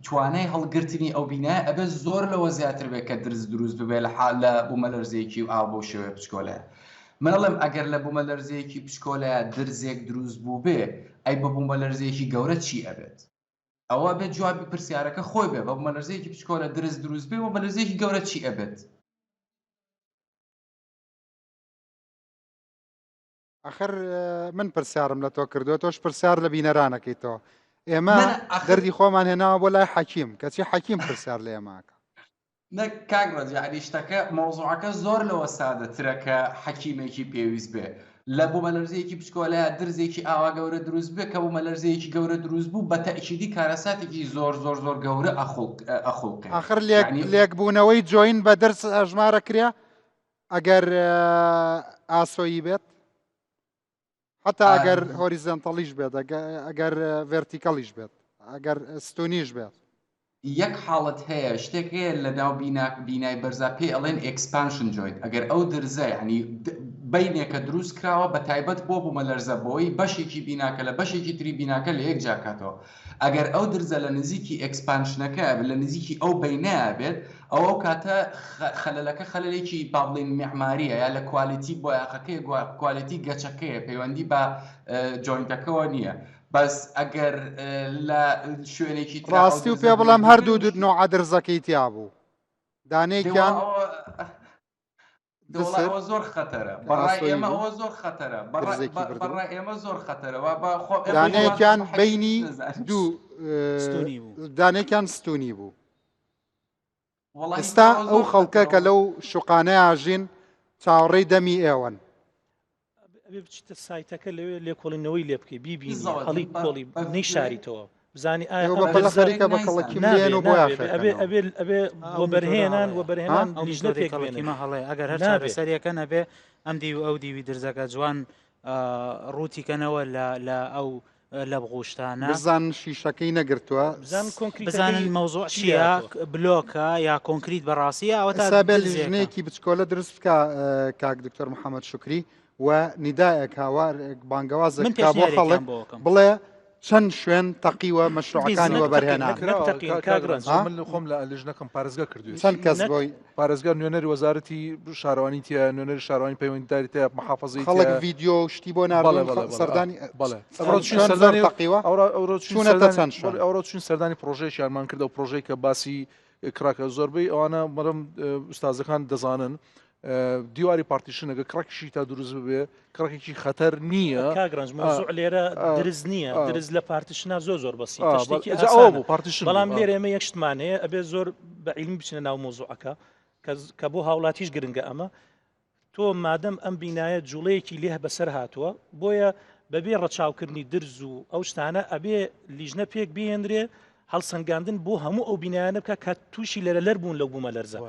توانای هەڵگرتنی ئەو بینایە ئەبێ زۆر لەوە زیاتر بێ کە درز دروست ببێ لە حال لە بوومەلەرزەیەکی ئاو بەو شێوەیە بچکۆلەیە من ئەڵێم ئەگەر لە بوومەلەرزەیەکی بچکۆلەیە درزێک دروست بووبێ ئەی بە بوومەلەرزەیەکی گەورە چی ئەبێت؟ ئەوە ئەبێت جوابی پرسیارەکە خۆی بێ بە بوومەلەرزەیەکی بچکۆلە درز دروست بێ بوومەلەرزەیەکی گەورە چی ئەبێت؟ ئەخر من پرسیارم لە تۆ کردووە تۆش پرسیار لە بینەرانەکەیتەوە ئێمە دەردی خۆمان هێناوە بۆ لای حەکیم کەچی حەکیم پرسیار لە ئێماکە نەک کاک ڕەنج یعنی شتەکە مەوزوعەکە زۆر لەوە سادەترە کە حەکیمێکی پێویست بێ لە بوومەلەرزەیەکی بچکۆلەیە درزێکی ئاوا گەورە دروست بێ کە بوومەلەرزەیەکی گەورە دروست بوو بە تەئکیدی کارەساتێکی زۆر زۆر زۆر گەورە ئەخوڵقێ ئاخر لێک لێکبوونەوەی joint بە درز ئەژمارە کرێ ئەگەر ئاسۆیی بێت حتا ئەگەر horizontal یش بێت ئەگەر vertical یش بێت ئەگەر ستونیش بێت. یەک حاڵەت هەیە شتێک هەیە لە ناو بینا بینای بەرزا پێی ئەڵێن expansion joint ئەگەر ئەو درزە یعنی بینێکە دروست کراوە بە تایبەت بۆ بوومەلەرزە بۆی بەشێکی بیناکە لە بەشێکی تری بیناکە لە یەک جاکاتەوە ئەگەر ئەو درزە لە نزیکی expansion ەکە لە نزیکی ئەو بینایە بێت ئەوە ئەو کاتە خەلەلەکە خەلەلێکی با بڵێین میعماریە یا لە quality بۆیاخەکەیە quality گەچەکەیە پەیوەندی بە joint ەکەوە نییە بەس ئەگەر لە شوێنێکی ترا ئەو ڕاستی و درزە پێ بڵێم دروست هەردوو بوو نوعە درزەکەی تیا بوو دانەیەکیان دەوڵا دسر ئەوە زۆر خەتەرە کە بەڕای ئاسۆیی ئێمە بوو ئەوە زۆر خەتەرە بەڕای درزێکی بردبوو بەڕای ئێمە زۆر خەتەرە وا بە خۆ ئێمە خۆمان دانەیەکیان بە حەکیم بینی نەزانین دوو ستونی بوو دانێکیان ستونی بوو وەڵاهی ئێستا ئەوە ئەو زۆر خەڵکە خەتەرە کە لەو شوقانەیا ژین چاوەڕێی دەمی ئێوەن. ئەبێ بچیتە سایتەکە لەوێ لێکۆڵینەوەی لێ بکەی بیبینی بالضبط هەڵی بە کۆڵی بە نەیشاریتەوە بزانی ئایا ئێوە ئەم بە پەلە درزە خەریکە بە نایزانم کەڵەکیم نابێ لێن و نابێ ئەبێ بۆیاخەکەنەوە. ئەبێ ئەبێ ئەو متۆدە وەبەرهێنان هەڵەیە. ها؟ وەبەرهێنان ئەو لیژنە متۆدەی پێک کەڵەکی بێنن مە هەڵەیە ئەگەر هەر نابێ چارەسەریەکە نەبێ ئەم دیو ئەو دیوی درزەکە جوان ڕووتی کەنەوە لە لە ئەو لەبغوشتانە. بزان شیشەکەی نەگرتووە. بزان کۆنکریتەکەی بزانن مەوزوع چی چییە هاتووە. بلۆکە یا کۆنکریت بەڕاستی یا ئەوەتا ئێستا بێ درزێکە. لیژنەیەکی بچکۆلە دروست بکا کاک دکتۆر محەممەد شوکری و نیدایەک هاوارێک بانگەوازێک من بکا بۆ پێشنیارێکیان خەڵک بۆ ئەکەم. بڵێ چەند شوێن تەقیوە مەشروعەکانی نەک تەقین وەبەرهێنان. نەک کراوە تەقین کاک کاک ڕەنج ڕەنج ها؟ من خۆم لە لیژنەکەم پارێزگا کردوێتی چەند کەس نەک بۆی پارێزگار نوێنەری وەزارەتی شارەوانی تیا نوێنەری شارەوانی پەیوەندیداری تیا محافظەی خەڵک تیا ڤیدیۆ و شتی بۆ بەڵێ ناردوون بەڵێ بەڵێ آه، سەردانی بەڵێ ئەوڕۆ چەند چوین شوێن زۆر سەردانی تەقیوە ئەوڕۆ ئەوڕۆ چوین چوونەتە سەردانی چەند بەڵێ شوێن ئەوڕۆ چوین سەردانی پرۆژەیەکیانمان کرد ئەو پرۆژەی کە باسی کراکە زۆربەی ئەوانە بەڵام ئوستازەکان دەزانن دیواری partition ەکە crack یشی تا دروست ببێ crack ێکی خەتەر نییە کاک ڕەنج مەوزوع لێرە درز نییە درز لە partition ا زۆر زۆر بەسیتە شتێکی ئەوە ئاسانە بوو partition بەڵام بوو. لێرە ئێمە یەک شتمان هەیە ئەبێ زۆر بە عیلمی بچینە ناو مەوزوعەکە کە بۆ هاوڵاتیش گرنگە ئەمە تۆ مادەم ئەم بینایە جوڵەیەکی لێه بەسەر هاتووە بۆیە بەبێ ڕەچاوکردنی درز و ئەو شتانە ئەبێ لیژنە پێک بهێنرێ هەڵسەنگاندن بۆ هەموو ئەو بینایانە بکە کە تووشی لەرەلەر بوون لەو بوومەلەرزە.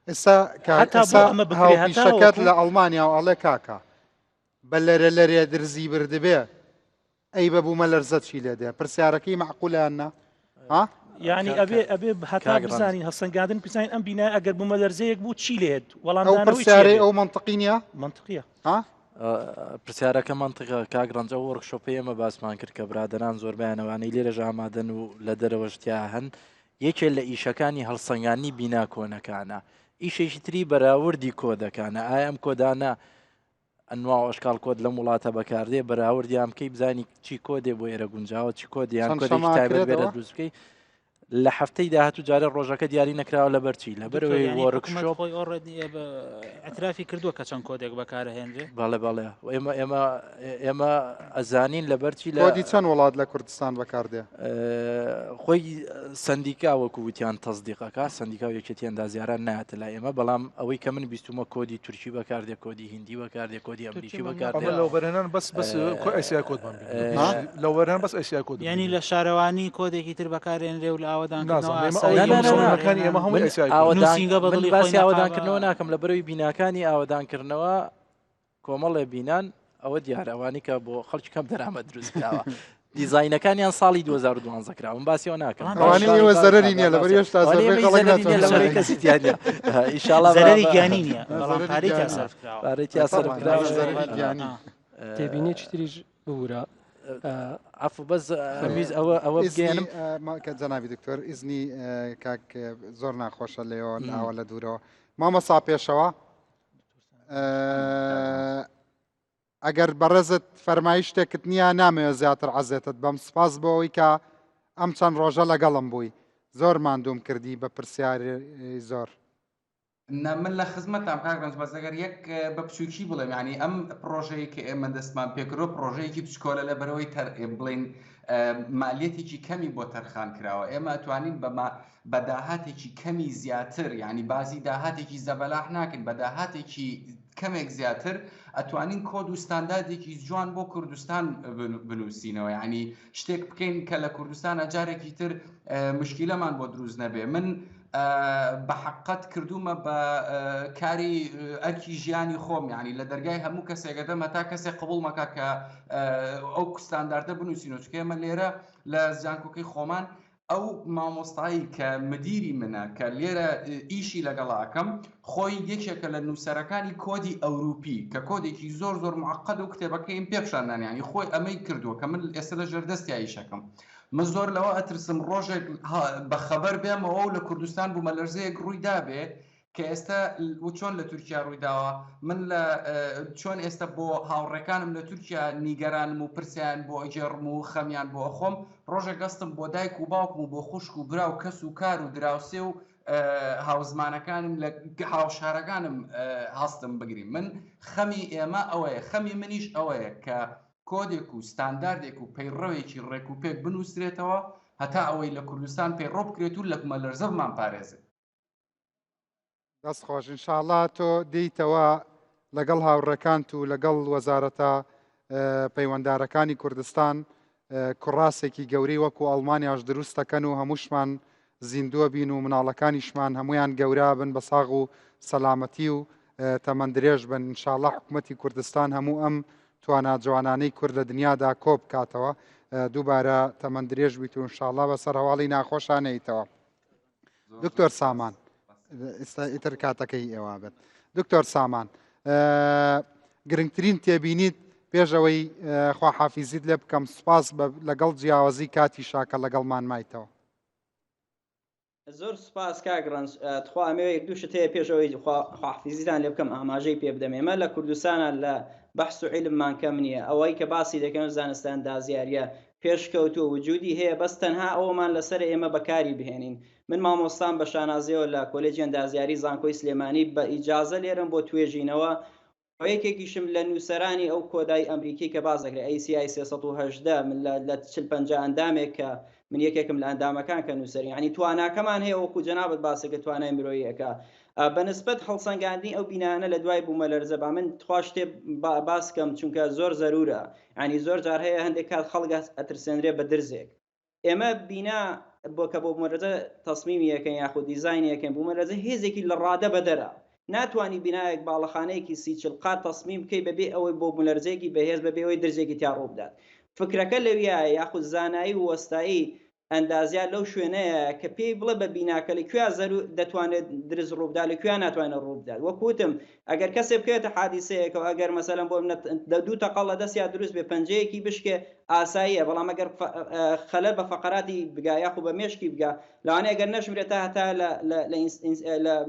ئێستا کاک هەتا بۆ ئێستا ئەمە بکرێ هەتا هاوپیشەکەت وەکو لە ئەڵمانیا و ئەڵێ کاکە بە لەرە لەرێ درزی بردبێ ئەی بە بوومەلەرزە چی لێ دێ پرسیارەکەی مەعقولە یان نا ها؟ یعنی کاک- ئەبێ ئەبێ هەتا کاک ڕەنج. بزانین هەڵسەنگاندن بزانین ئەم بینایە ئەگەر بوومەلەرزەیەک بوو چی لێت ئەو وەڵامدانەوەی چی پرسیارەی ئەبێ ئەو مەنتقی نییە مەنتقیە ها؟ پرسیارەکە مەنتقە کاک ڕەنج ئەو workshop ەی ئێمە باسمان کرد کە برادەران زۆربەیان ئەوانەی لێرەش ئامادەن و لە دەرەوەش تیا هەن یەکێ لە ئیشەکانی هەڵسەنگاندنی بینا کۆنەکانە ئیشێکی تری بەراوردی کۆدەکانە ئایا ئەم کۆدانە ئەنوا و ئەشکال کۆد لەم وڵاتە بەکاردێ بەراوردیان بکەی بزانی چی کۆدێ بۆ ئێرە گونجاوە چی کۆد یان چەند کۆدێکی شەمە تایبەت بێرە ئەکرێتەوە؟ دروست بکەی لە هەفتەی داهاتوو جارێ ڕۆژەکە دیاری نەکراوە لەبەر چی دکتۆر لەبەرەوەی یانی حکومەت workshop خۆی already ئیعترافی کردووە کە چەند کۆدێک بەکارەهێنرێ؟ بەڵێ بەڵێ ئێمە ئێمە ئێمە ئەزانین لەبەر چی لە کۆدی چەند وڵات لە کوردستان بەکاردێ؟ خۆی سەندیکا وەکو وتیان تەسدیقەکە سەندیکا و یەکێتی ئەندازیاران نایەتە لای ئێمە بەڵام ئەوەی کە من بیستومە کۆدی تورکی بەکاردێ کۆدی هیندی بەکاردێ کۆدی ئەمریکی بەکاردێ ئەمە لە وەبەرهێنان بەس بەس ئەیسیا کۆدمان لە وەبەرهێنان بەس ئەیسیا کۆد یعنی لە شارەوانی کۆدێکی تر بەکارێنرێ و لە ئاوەدانکردنەوە نازانم ئێمە ئاسایی ئەوەی نا، نا، نا، نا. مۆڵەکانی ئێمە هەموو من ئەیسیا کۆد ئاوەدان نووسینگە بە من دڵی خۆی باسی نەقابە ئاوەدانکردنەوە ناکەم لە بەرەوەی بیناکانی ئاوەدانکردنەوە کۆمەڵێ بینان ئەوە دیارە ئەوانی کە بۆ خەڵکی کەم دەرامەت دروست کراوە. دیزاینەکانیان ساڵی 2012 کراون باسی ئەوە ناکەم ئەوانەی ئێوە زەرەری نییە لەبەر هێشتا زۆربەی خەڵک ناتوانێت زەرەری کەسی تیا نییە ئینشاڵڵا زەرەری گیانی نییە بەڵام پارەی تیا سەرف کراوە پارەی تیا سەرف کراوە زەرەری گیانی تێبینیەکی تریش ببورە عفو بەس ئەمویست ئەوە ئەوە بگەیەنم کە جەنابی دکتۆر ئیزنی کاک زۆر ناخۆشە لێەوە ئاوە لە دوورەوە مامۆسا پێشەوە ئەگەر بەڕێزت فەرمایشتێکت نییە نامەوێت زیاتر عەزێتت بەم سوپاس بۆ ئەوەی کە ئەم چەند ڕۆژە لەگەڵم بووی زۆر ماندووم کردی بە پرسیاری زۆر. نا من لە خزمەتتام کاک ڕەنج بەس ئەگەر یەک بە بچووکی بڵێم یانی ئەم پڕۆژەیە کە ئێمە دەستمان پێکردوە پڕۆژەیەکی بچکۆلە لەبەرئەوەی تەر بڵێین مالیەتێکی کەمی بۆ تەرخان کراوە ئێمە ئەتوانین بە بە داهاتێکی کەمی زیاتر یانی باسی داهاتێکی زەبەلاح ناکەین بە داهاتێکی کەمێک زیاتر ئەتوانین کۆد و ستانداردێکی جوان بۆ کوردستان بنووسینەوە یعنی شتێک بکەین کە لە کوردستانە جارێکی تر مشکیلەمان بۆ دروست نەبێ من بە حقت کردومە بە کاری ئەرکی ژیانی خۆم یعنی لە دەرگای هەموو کەسێکەدەم هەتا کەسێک قبول مەکا کە ئەو ستانداردە بنووسینەوە چکە ئێمە لێرە لە زانکۆکەی خۆمان ئەو مامۆستایی کە مدیری منە کە لێرە ئیشی لەگەڵا ئەکەم خۆی یەکێکە لە نووسەرەکانی کۆدی ئەوروپی کە کۆدێکی زۆر زۆر معقد و کتێبەکەیم پێ پیشاندان یانی خۆی ئەمەی کردووە کە من ئێستا لە ژێر دەستیا ئیشەکەم من زۆر لەوە ئەترسم ڕۆژێک بە خەبەر بێمەوە و لە کوردستان بوومەلەرزەیەک ڕووی دابێ کە ئێستا و چۆن لە تورکیا ڕوویداوە من لە چۆن ئێستا بۆ هاوڕێکانم لە تورکیا نیگەرانم و پرسیان بۆ ئەگێڕم و خەمیان بۆ ئەخۆم ڕۆژێک ئەستم بۆ دایک و باوکم و بۆ خوشک و برا و کەس و کار و دراوسێ و هاوزمانەکانم لە هاوشارەکانم هەستم بگریم من خەمی ئێمە ئەوەیە خەمی منیش ئەوەیە کە کۆدێک و ستانداردێک و پەیڕەوێکی ڕێک و پێک بنووسرێتەوە هەتا ئەوەی لە کوردستان پەیڕەو بکرێت و لە بومەلەرزە بمانپارێزێت. دەست خۆش انشاءاللە تۆ دێیتەوە لەگەڵ هاوڕێکانت و لەگەڵ وەزارەتە پەیوەندارەکانی کوردستان کوڕاسێکی گەورەی وەکو ئەڵمانیاش دروست دەکەن و هەمووشمان زیندووە بین و مناڵەکانیشمان هەمویان گەورە بن بە ساغ و سەلامەتی و تەمەن درێژ بن انشاءاللە حکوومەتی کوردستان هەموو ئەم توانا جوانانەی کورد لە دنیادا کۆ بکاتەوە دووبارە تەمەن درێژ بیت و انشاءاللە بەسەر هەواڵی ناخۆشا نەیتەوە. دکتۆر سامان ئێستا ئیتر کاتەکەی ئێوە بێت دکتۆر سامان گرنگترین تێبینیت پێشەوەی خواحافیزیت لێ بکەم سوپاس لەگەڵ جیاوازی کاتی شاکە لەگەڵمان مایتەوە. زۆر سوپاس کاک ڕەنج تخوا ئەمەوێ یەک دوو شت هەیە پێش ئەوەی خواحافیزیتان لێ بکەم ئاماژەی پێ بدەم ئێمە لە کوردستانە لە بەحس و عیلممان کەم نییە ئەوەی کە باسی دەکەن زانستە ئەندازیاریە پێشکەوتووە وجودی هەیە بەس تەنها ئەوەمان لەسەرە ئێمە بەکاری بهێنین من مامۆستام بە شانازیەوە لە کۆلێجی ئەندازیاری زانکۆی سلێمانی بە ئیجازە لێرەم بۆ توێژینەوە و یەکێکیشم لە نووسەرانی ئەو کۆدای ئەمریکی کە باس دەکرێت ACI 318 من لە لە 40 50 ئەندامێک کە من یەکێکم لە ئەندامەکان کە نووسەری یعنی تواناکەمان هەیە وەکو جەنابت باسی کە توانای مرۆییەکە بە نسبەت هەڵسەنگاندنی ئەو بینانە لە دوای بوومەلەرزە با من تخوا شتێ باس کەم چونکە زۆر زەرورە یعنی زۆر جار هەیە هەندێک کات خەڵک ئەترسێنرێ بە درزێک ئێمە بینا بۆ کە بۆ بوومەلەرزە تەسمیمی یەکەن یاخود دیزاینی یەکەن بوومەلەرزە هێزێکی لە ڕادە بەدەرە ناتوانانی بینایەک باڵەخانەیەکی سی چل قات تەسمیم بکەی بەبێ ئەوەی بۆ بوومەلەرزەیەکی بەهێز بەبێ ئەوەی درزێکی تیا ڕوو بدات فکرەکە لەویایە یاخود زانایی و وەستایی ئەندازیار لەو شوێنەیە کە پێی بڵێ بە بیناکە لە کوێ زەرو دەتوانێت درز ڕووبدا لە کوێ ناتوانێت ڕووبدات وەک وتم ئەگەر کەسێ بکەوێتە حادیسەیەکەوە ئەگەر مەسەلەن بۆ منە دوو تەقەڵ لە دەستیا دروست بێ پەنجەیەکی بشکێ ئاساییە بەڵام ئەگەر خەلەل بە فەقەراتی بگا یاخو بە مێشکی بگا لەوانەیە ئەگەر نەشمرێت تا هەتا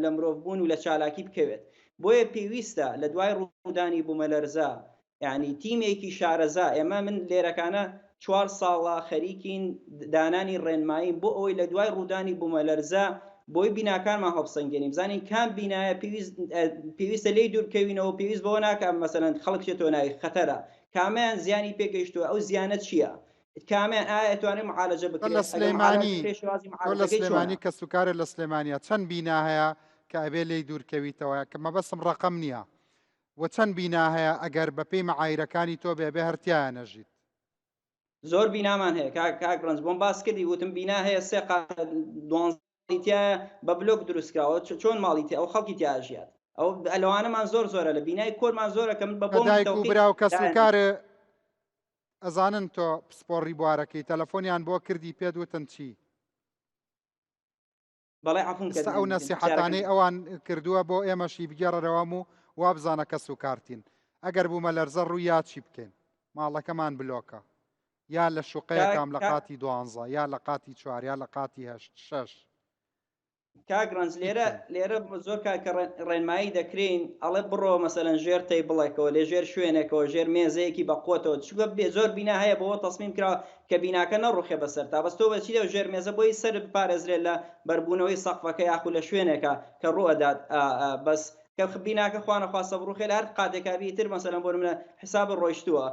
لە مرۆڤ بوون و لە چالاکی بکەوێت بۆیە پێویستە لە دوای ڕوودانی بوومەلەرزە یانی تیمێکی شارەزا، ئێمە من لێرەکانە چوار ساڵە خەریکین دانانی ڕێنمایین بۆ ئەوەی لە دوای ڕوودانی بوومەلەرزە بۆی بیناکانمان هەڵبسەنگێنین بزانین کام بینایە پێویست پێویستە لێی دوور بکەوینەوە پێویست بەوە ناکە مەسەلەن خەڵک بچێتەوە ناوی خەتەرە کامیان زیانی پێگەیشتووە ئەو زیانە چییە کامیان ئایا ئەتوانێت معالەجە لە بکرێت ئەگەر معالەجە سلێمانی بکرێت شێوازی تۆ لە معالەجەکەی چۆنە سلێمانی کەسوکارت لە سلێمانیە چەند بینا هەیە کە ئەبێ لێی دوورکەویتەوە کە مەبەستم ڕەقەم نییە وە چەند بینا هەیە ئەگەر بە پێی مەعایرەکانی تۆ بێ ئەبێ هەر تیایا نەژیت؟ زۆر بینامان هەیە کاک کاک ڕەنج بۆم باس کردی وتم بینا هەیە سێ قات دوانزە ماڵی تیایە بە بلۆک دروست کراوە چۆن ماڵی تیا ئەو خەڵکی تیا ئەژیات ئەو لەوانەمان زۆر زۆرە لە بینای کۆرمان زۆرە کە من بە کە بۆم دایک و تەوقیت برا و کەس و دایان کار. ئەزانن تۆ پسپۆڕی بوارەکەی تەلەفۆنیان بۆ کردی پێت وتن چی؟ بەڵێ عەفوم کە ئێستا ئەو نەسیحەتانەی ئەوان کردووە بۆ ئێمەشی بگێڕەرەوەم و وابزانە کەس و کارتین ئەگەر بوومە لەرزە ڕووی یا چی بکەین ماڵەکەمان بلۆکە یا لە شوقەیەکام لە قاتی دوانزە یا لە قاتی چوار یا لە قاتی هەشت شەش کاک ڕەنج لێرە لێرە زۆر کات کە ڕێنمایی دەکرین ئەڵێ بڕۆ مەسەلەن ژێر تەیبڵێکەوە لێ ژێر شوێنێکەوە ژێر مێزەیەکی بە قوتەوە چونکە بێ زۆر بینا هەیە بەوە تەسمیم کراوە کە بیناکە نەڕوخێ بەسەر تا بەس تۆ بەچی لەو ژێر مێزە بۆی سەر بپارێزرێت لە بەربوونەوەی سەقفەکە یاخو لە شوێنێکە کە ڕوئەدات بەس کە بیناکە خوانەخواستە بڕوخێ لە هەر قاتێکا بی ئیتر مەسەلەن بۆ نمونە حساب ڕۆیشتووە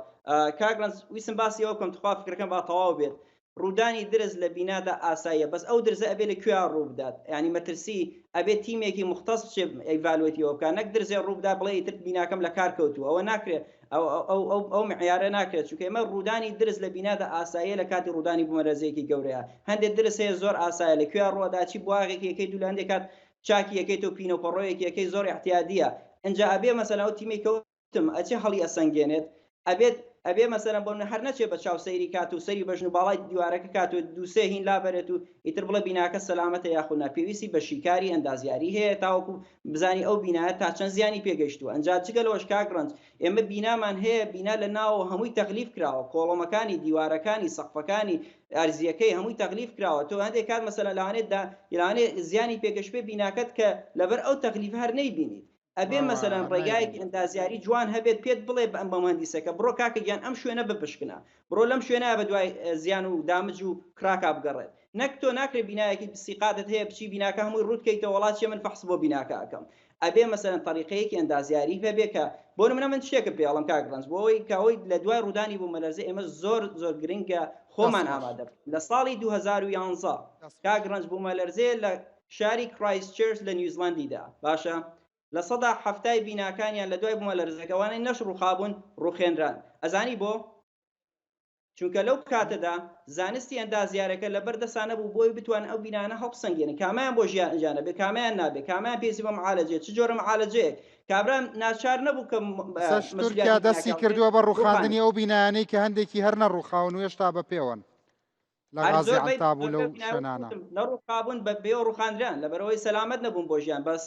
کاک ڕەنج ویستم باسی ئەوە بکەم تخوا فکرەکەم با تەواو بێت ڕوودانی درز لە بینادا ئاساییە بەس ئەو درزە ئەبێ لە کوێیا ڕووبدات یانی مەترسی ئەبێ تیمێکی موختەس بچێ evaluate ی ئەوە بکات نەک درزێ ڕووبدا بڵێ ئیتر بیناکەم لە کار کەوتووە ئەوە ناکرێ ئەو ئەو ئەو ئەو معیارە ناکرێت چونکە ئێمە ڕوودانی درز لە بینادا ئاساییە لە کاتی ڕوودانی بوومەلەرزەیەکی گەورەیە هەندێک درز هەیە زۆر ئاسایە لە کوێیا ڕووەدا چی بواغێکی یەکەی دوو لە هەندێک کات چاکی یەکەی تۆ پینە و پەڕۆیەکی یەکەی زۆر ئیعتیادیە ئینجا ئەبێ مەسەلەن ئەو تیمەی کە وتم ئەچێ هەڵی ئەسەنگێنێت ئەبێت ئەبێ مەسەلەن بۆ هەر نەچێ بە چاو سەیری کات و سەری بەژن و باڵای دیوارەکە کات و دووسێ هین لابەرێت و ئیتر بڵێ بیناکە سەلامەتە یاخود نا پێویستی بە شیکاری ئەندازیاری هەیە تاوەکو بزانی ئەو بینایە تا چەند زیانی پێگەیشتووە ئەنجا جگە لەوەش کاک ڕەنج ئێمە بینامان هەیە بینا لە ناوەوە هەمووی تەغلیف کراوە کۆڵۆمەکانی دیوارەکانی سەقفەکانی ئەرزیەکەی هەمووی تەغلیف کراوە تۆ هەندێک کات مەسەلەن لەوانەیە دا لەوانەیە زیانی پێگەشتبێ بیناکەت کە لەبەر ئەو تەغلیفە هەر نەیبینیت ئەبێ مەسەلەن ڕێگایەکی ئەندازیاری جوان هەبێت پێت بڵێ بە ئەم بە مهندسەکە بڕۆ کاکە گیان ئەم شوێنە بپشکنە بڕۆ لەم شوێنە بە دوای زیان و damage و crack ا بگەڕێت نەک تۆ ناکرێت بینایەکی سیقاتت هەیە بچی بیناکە هەمووی ڕووت کەیتەوە وەڵا چیە من فەحس بۆ بیناکە ئەکەم ئەبێ مەسەلەن تەریقەیەکی ئەندازیاری هەبێ کە بۆ نمونە من شتێکم پێ ئەڵێم کاک ڕەنج بۆ ئەوەی کە ئەوەی لە دوای ڕوودانی بوومەلەرزە ئێمە زۆر زۆر گرنگە خۆمان ئامادە بکەین لە ساڵی 2011 کاک ڕەنج بوومەلەرزەیە لە شاری کرایستچێرچ لە نیوزلەندیدا باشە 70% بیناکانیان لە دوای بوومەلەرزەکە ئەوانەی نەش ڕووخابوون ڕووخێنران ئەزانی بۆ؟ چونکە لەو کاتەدا زانستی ئەندازیارەکە لەبەر دەسا نەبوو بۆی بتوانن ئەو بینانە هەڵبسەنگێنن کامەیان بۆ ژیان نەبێ کامەیان نابێ کامەیان پێویستی بە معالەجەیە چ جۆرە معالەجەیەک کابرا ناچار نەبوو کە ئێستاش تورکیا دەستی کردووە بە ڕووخاندنی ئەو بینایانەی کە هەندێکی هەر نەڕووخاون و هێشتا بە پێوەن لە غازی عەنتاب و لەو شوێنانە. نەڕووخابوون بە پێوە ڕووخاندران لەبەرئەوەی سەلامەت نەبوون بۆ ژیان بەس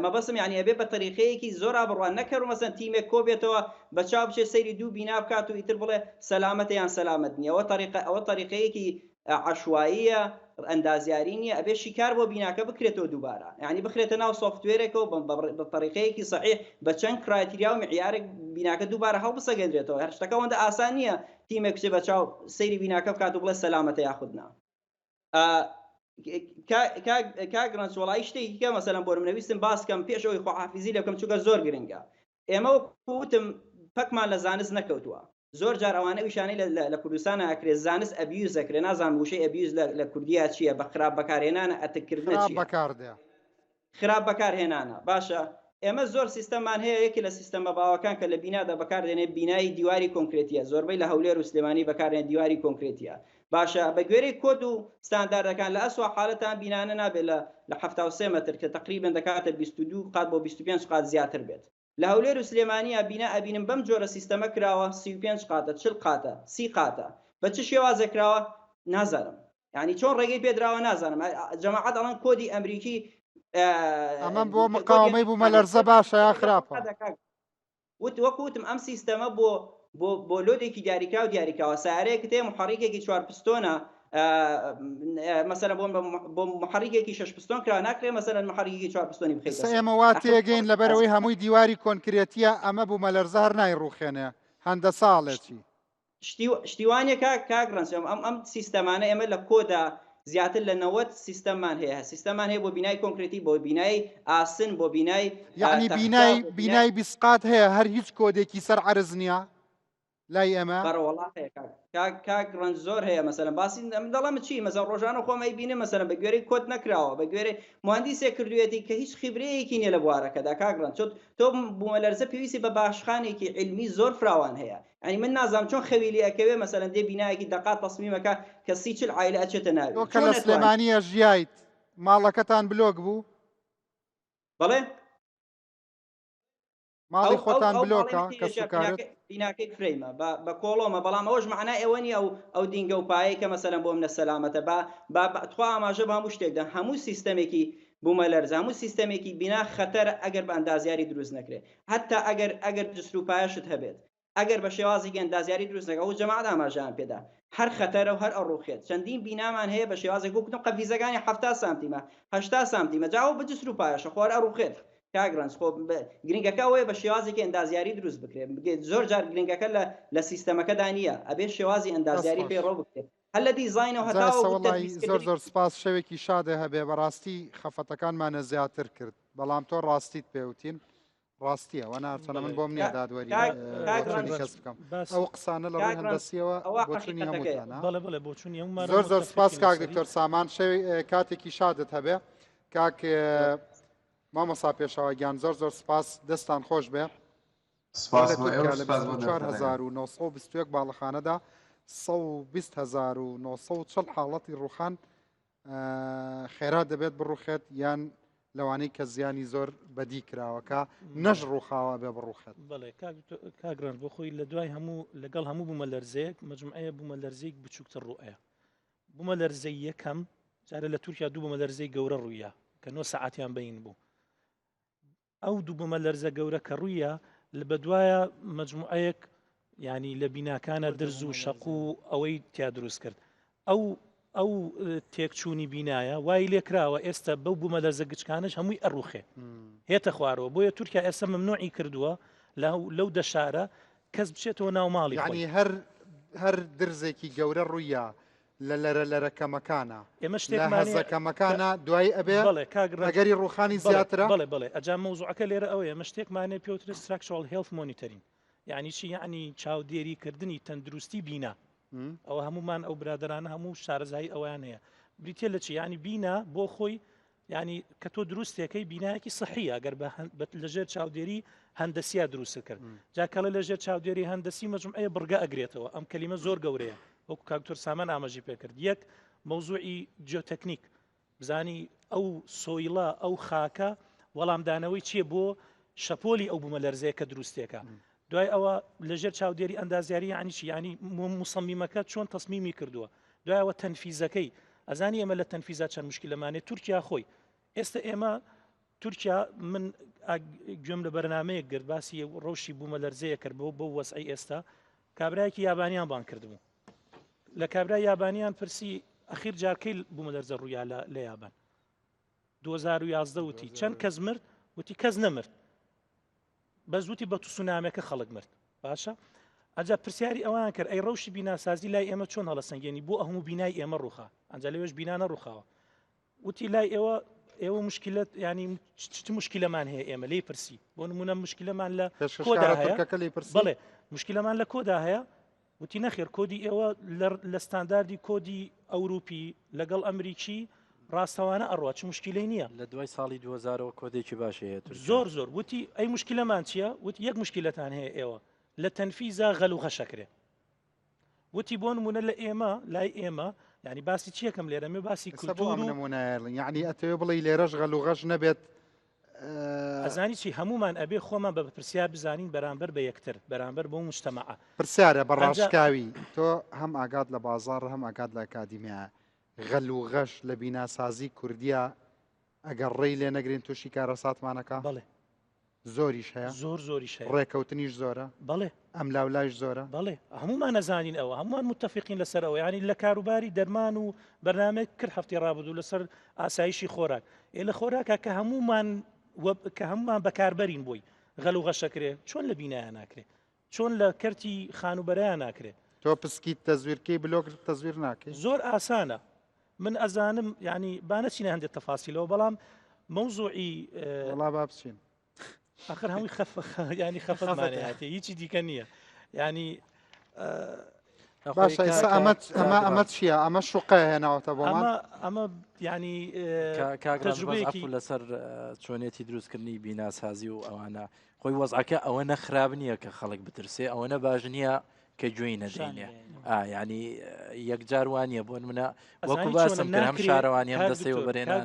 مەبەستم یانی ئەبێ بە تەریقەیەکی زۆرا بڕوا نەکەر مەسەن تیمێک کۆ بێتەوە بە چاو بچێت سەیری دوو بینا بکات و ئیتر بڵێ سەلامەتە یان سەلامەت نییە ئەوە تەریقە ئەوە تەریقەیەکی عەشواییە ئەندازیاری نییە ئەبێ شیکار بۆ بیناکە بکرێتەوە دووبارە یعنی بخرێتە ناو software ێکەوە بە تەریقەیەکی سەحیح بە چەند criteria و معیارێک بیناکە دووبارە هەڵبسەگەندرێتەوە هەر شتەکە ئەوەندە ئاسان نییە تیمێک بچێ بە چاو سەیری بیناکە بکات و بڵێ سەلامەتە یاخود نا کاک ڕەنج وەڵایی شتێکی کە مەسەلەن بۆ منە ویستم باس کەم پێش ئەوەی خواحافیزی لێ بکەم چونکە زۆر گرنگە ئێمە وەکو وتم پەکمان لە زانست نەکەوتووە زۆر جار ئەوانە ئیشانەی لە کوردستان ئەکرێ زانست abuse ئەکرێ نازانم وشەی abuse لە کوردیا چییە بە خراپ بەکارهێنانە ئەتککردنە خراپ چییە بەکاردێ خراپ بەکارهێنانە باشە ئێمە زۆر سیستەممان هەیە یەکێ لە سیستەمە باوەکان کە لە بینادا بەکاردێنێ بینای دیواری کۆنکرێتیە زۆربەی لە هەولێر و سلێمانی بەکاردێنێ دیواری کۆنکرێتیە باشە بە گوێرەی کۆد و ستانداردەکان لە ئەسوا حالەتان بینانە نابێت لە لە 73 مەتر کە تقریبا دەکاتە 22 قات بۆ 25 قات زیاتر بێت لە هەولێر و سلێمانیا بینا ئەبینم بەم جۆرە سیستەمە کراوە 35 قاتە 40 قاتە 30 قاتە بە چ شێوازێک کراوە نازانم یعنی چۆن ڕێگەی پێدراوە نازانم جەماعەت ئەڵەن کۆدی ئەمریکی ئەمە بۆ مقاومەی بوومەلەرزە باشە یا خراپە وت وەکو وتم ئەم سیستەمە بۆ بۆ بۆ load ێکی دیاریکراو دیاریکراوە سیارەیەکت هەیە محەڕیکێکی چوار پستۆنە مەسەلەن بۆ بۆ محەڕیکێکی شەش پستۆن کرا ناکرێ مەسەلەن محەڕیکێکی چوار پستۆنی بخەیتە ئێستا ئێمە وا تێگەین لەبەرەوەی هەمووی دیواری کۆنکرێتیە ئەمە بوومەلەرزە هەر نایڕوخێنێ هەندەسە ئەڵێ چی؟ شتی شتی وانیە کاک کاک ڕەنج ئەم ئەم ئەم سیستەمانە ئێمە لە کۆدا زیاتر لە 90 سیستەممان هەیە سیستەمان هەیە بۆ بینای کۆنکرێتی بۆ بینای ئاسن بۆ بینای یعنی بینای بینای بیسقات هەیە هەر هیچ کۆدێکی سەر عەرز نییە لای ئێمە بەڕەوەڵا هەیە کاک کاک کاک ڕەنج زۆر هەیە مەسەلەن باسی ئەم دەڵێم چی مەسەلەن ڕۆژانە خۆم ئەیبینم مەسەلەن بە گوێرەی کۆد نەکراوە بە گوێرەی مهندسێک کردوویەتی کە هیچ خیبرەیەکی نییە لە بوارەکەدا کاک ڕەنج تۆ تۆ بوومەلەرزە پێویستی بە باشخانێکی عیلمی زۆر فراوان هەیە یانی من نازانم چۆن خەوی لێ ئەکەوێ مەسەلەن دێ بینایەکی دەقات تەسمیمەکە کە سی چل عایلە ئەچێتە ناوی تۆ کە لە سلێمانیە ژیایت ماڵەکەتان بلۆک بوو؟ بەڵێ. ماڵی خۆتان بلۆکە کەسوکارت؟ بیناکەی فرەیمە بە کۆڵۆمە بەڵام ئەوەش مەعنای ئەوە نییە ئەو ئەو دینگە و پایەی کە مەسەلەن بۆ منە سەلامەتە با با تخوا ئاماژە بە هەموو شتێک دەم هەموو سیستەمێکی بوومەلەرزە هەموو سیستەمێکی بینا خەتەرە ئەگەر بە ئەندازیاری دروست نەکرێت هەتا ئەگەر ئەگەر جسر و پایەشت هەبێت ئەگەر بە شێوازێکی ئەندازیاری دروست نەکا وەکو جەماعەت ئاماژەیان پێدا هەر خەتەرە و هەر ئەڕوخێت چەندین بینامان هەیە بە شێوازێک وەکو وتم قەفیزەکانی 70 سانتیمە 80 سانتیمە جا ئەوە بە جسر و پایەشە خۆ هەر ئەڕوخێت کاک ڕەنج خۆ گرنگەکە ئەوەیە بە شێوازێکی ئەندازیاری دروست بکرێت زۆر جار گرنگەکە لە لە سیستەمەکەدا نییە ئەبێ شێوازی ئەندازیاری پەیڕەو بکرێت هەر لە دیزاینەوە هەتا زۆر زۆر سپاس شەوێکی شادێ هەبێ بەڕاستی خەفەتەکانمانە زیاتر کرد بەڵام تۆ ڕاستیت پێوتین ڕاستیە وە ناچەنە من بۆم نییە دادوەری بۆچوونی کەس بکەم ئەو قسانە لە ڕووی هەندەسیەوە بۆچوونی هەمووتانە زۆر زۆر سپاس کاک دکتۆر سامان شەوی کاتێکی شادت هەبێ کاک مامۆسا پێشەوا گیان زۆر زۆر سپاس دەستان خۆش بێ سپاس لە بۆ تورکیا ئێوە لە سپاس بۆ دەرفەتەکە. 24921 باڵەخانەدا 120940 حاڵەتی ڕوخان خێرا دەبێت بڕوخێت یان لەوانەی کە زیانی زۆر بەدی کراوە کە نەش ڕوخاوە بێ بڕوخێت. بەڵێ کاک ڕەنج بۆ خۆی لە دوای هەموو لەگەڵ هەموو بوومەلەرزەیەک مەجموعەیە بوومەلەرزەیەک بچووکتر ڕوئەیە بوومەلەرزەی یەکەم جارە لە تورکیا دوو بوومەلەرزەی گەورە ڕوویە کە نۆ سەعاتیان بەین بوو ئەو دوو بوومەلەرزە گەورە کە ڕوویە لە بەدوایە مەجموعەیەک ینی لە بیناکانە درز و شەق و ئەوەی تیا دروست کرد ئەو ئەو تێکچوونی بینایە وای لێکراوە ئێستا بەو بوومەلەرزە گچکانش هەمووی ئەڕوخێ هێتە خوارەوە بۆیە تورکیا ئێستا ممنوعی کردووە لەو دەشارە کەس بچێتەوە ناو ماڵی ینی هەر هەر درزێکی گەورە ڕوویە لە لەرە لەرە کەمەکانە ئێمە لە شتێکمان هەزە کەمەکانە دوایی ئەبێ بەڵێ کاک ڕەنج ئەگەری ڕووخانی بەڵێ زیاترە بەڵێ بەڵێ ئەجا مەوزوعەکە لێرە ئەوەیە ئێمە شتێکمان هەیە پێوترێت structural health monitoring یعنی چی یعنی چاودێری کردنی تەندروستی بینا ئەوە هەمومان ئەو برادرانە هەموو شارەزایی ئەویان هەیە بریتە لە چی یعنی بینا بۆ خۆی یعنی کە تۆ دروستەکەی بینایەکی سەحیە گەر بە لەژێر چاودێری هەندەسیا دروست کرد جا کەڵێ لەژێر چاودێری هەندەسی مەجموعەیە بڕگە ئەگرێتەوە ئەم کەلیمە زۆر گەورەیە وەکو کاک دکتۆر سامان ئاماژی پێکرد یەک مەوزوعی جیۆتەکنیک بزانی ئەو soil ە ئەو خاکە وەڵامدانەوەی چییە بۆ شەپۆلی ئەو بوومەلەرزەیە کە دروستێکە دوای ئەوە لەژێر چاودێری ئەندازیاری یعنی چی یعنی موسەمیمەکە چۆن تەسمیمی کردووە دوایەوە تەنفیزەکەی ئەزانی ئێمە لە تەنفیزا چەند مشکلەمانێ تورکیا خۆی ئێستا ئێمە تورکیا من گوێم لە بەرنمەیەک گرت باسی ڕەوشی بوومەلەرزەیە کرد بۆ بۆ وەزعی ئێستا کابراایکی یابانیان بان کردبوو لە کابرا یابانیان پرسی ئەخیر جارکەی بوومەلەرزە ڕوویا لە یابان 2011 وتی چەند کەس مرد وتی کەس نەمرد بەس وتی بە تسونامێکە خەڵک مرد باشە ئەجا پرسیاری ئەوان کرد ئەی ڕەوشی بیناسازی لای ئێمە چۆن هەڵەسەنگێنی بۆ ئەهموو بینای ئێمە ڕوخا ئەنجا لەوێش بینا نەڕوخاوە وتی لای ئێوە ئێوە مشکلت ینی چ مشکلەمان هەیە ئێمە لی پرسی بۆ نمونە مشکلەمان لە کۆدا هەیە بڵێ مشکلەمان لە کۆدا هەیە وتی نەخێر کۆدی ئێوە لە ستانداردی کۆدی ئەوروپی لەگەڵ ئەمریکی ڕاستەوانە ئەڕوا چ مشکلەی نییە لە دوای ساڵی 2000ەوە کۆدێکی باشی هەیە تورکیا. زۆر زۆر وتی ئەی مشکلەمان چییە وتی یەک مشکلەتان هەیە ئێوە لە تەنفیزا غەل و غەشەکرێ وتی بۆ نمونە لە ئێمە لای ئێمە یعنی باسی چیەکەم لێرە مێ باسی ئێستا بۆ کولتور ئەم و نمونایە یعنی ئەتەوێ بڵێی لێرەش غەل و غەش نەبێت ئەزانی چی هەمومان ئەبێ خۆمان بە پرسیار بزانین بەرامبەر بە یەکتر بەرامبەر بۆ مجتەمەعە پرسیارە بە ڕاشکاوی تۆ هەم ئاگات لە بازاڕ هەم ئاگات لە ئەکادیمیا غەل و غەش لە بیناسازی کوردیا ئەگەر ڕێی لێ نەگرین تووشی کارەساتمانەکە بەڵێ زۆریش هەیە زۆر زۆریش هەیە ڕێکەوتنیش زۆرە بەڵێ ئەم لاولایش زۆرە بەڵێ هەمومان ئەزانین ئەوە هەمومان متفقین لەسەر ئەوە یعنی لە کاروباری دەرمان و بەرنامەیەک کرد هەفتی ڕابردوو لەسەر ئاسایشی خۆراک ئێ لە خۆراکە کە هەمومان کە هەمومان بەکاربەرین بۆی غەل و غەشەکرێ چۆن لە بینایە ناکرێ چۆن لە کەرتی خانوبەرەیان ناکرێ تۆ پسکیت تەزویرکەی بلۆک تەزویر ناکەی زۆر ئاسانە من ئەزانم یعنی با نەچینە هەندێک تەفاسیلەوە بەڵام مەوزوعی وەڵا با بچین ئاخر هەمووی خەف ینی خەفەتمانەتی هیچی دیکە نییە ینی باشە ئێستا ئەمە ئەمە ئەمە چییە ئەمە شوقە هێناوەتە بۆمان ئەمە ئەمە ینی تەجروبەیەکی لەسەر چۆنێتی دروستکردنی بیناسازی و ئەوانە خۆی وەزعەکە ئەوە نەخراپ نییە کە خەڵک بترسێ ئەوەنە باش نییە. کە گوێی نەدەینێ ینی یەکجار وانە بۆن منە وەکو باسم کرد هەم شارەوانی هەم دەستەی وەبەرهێنان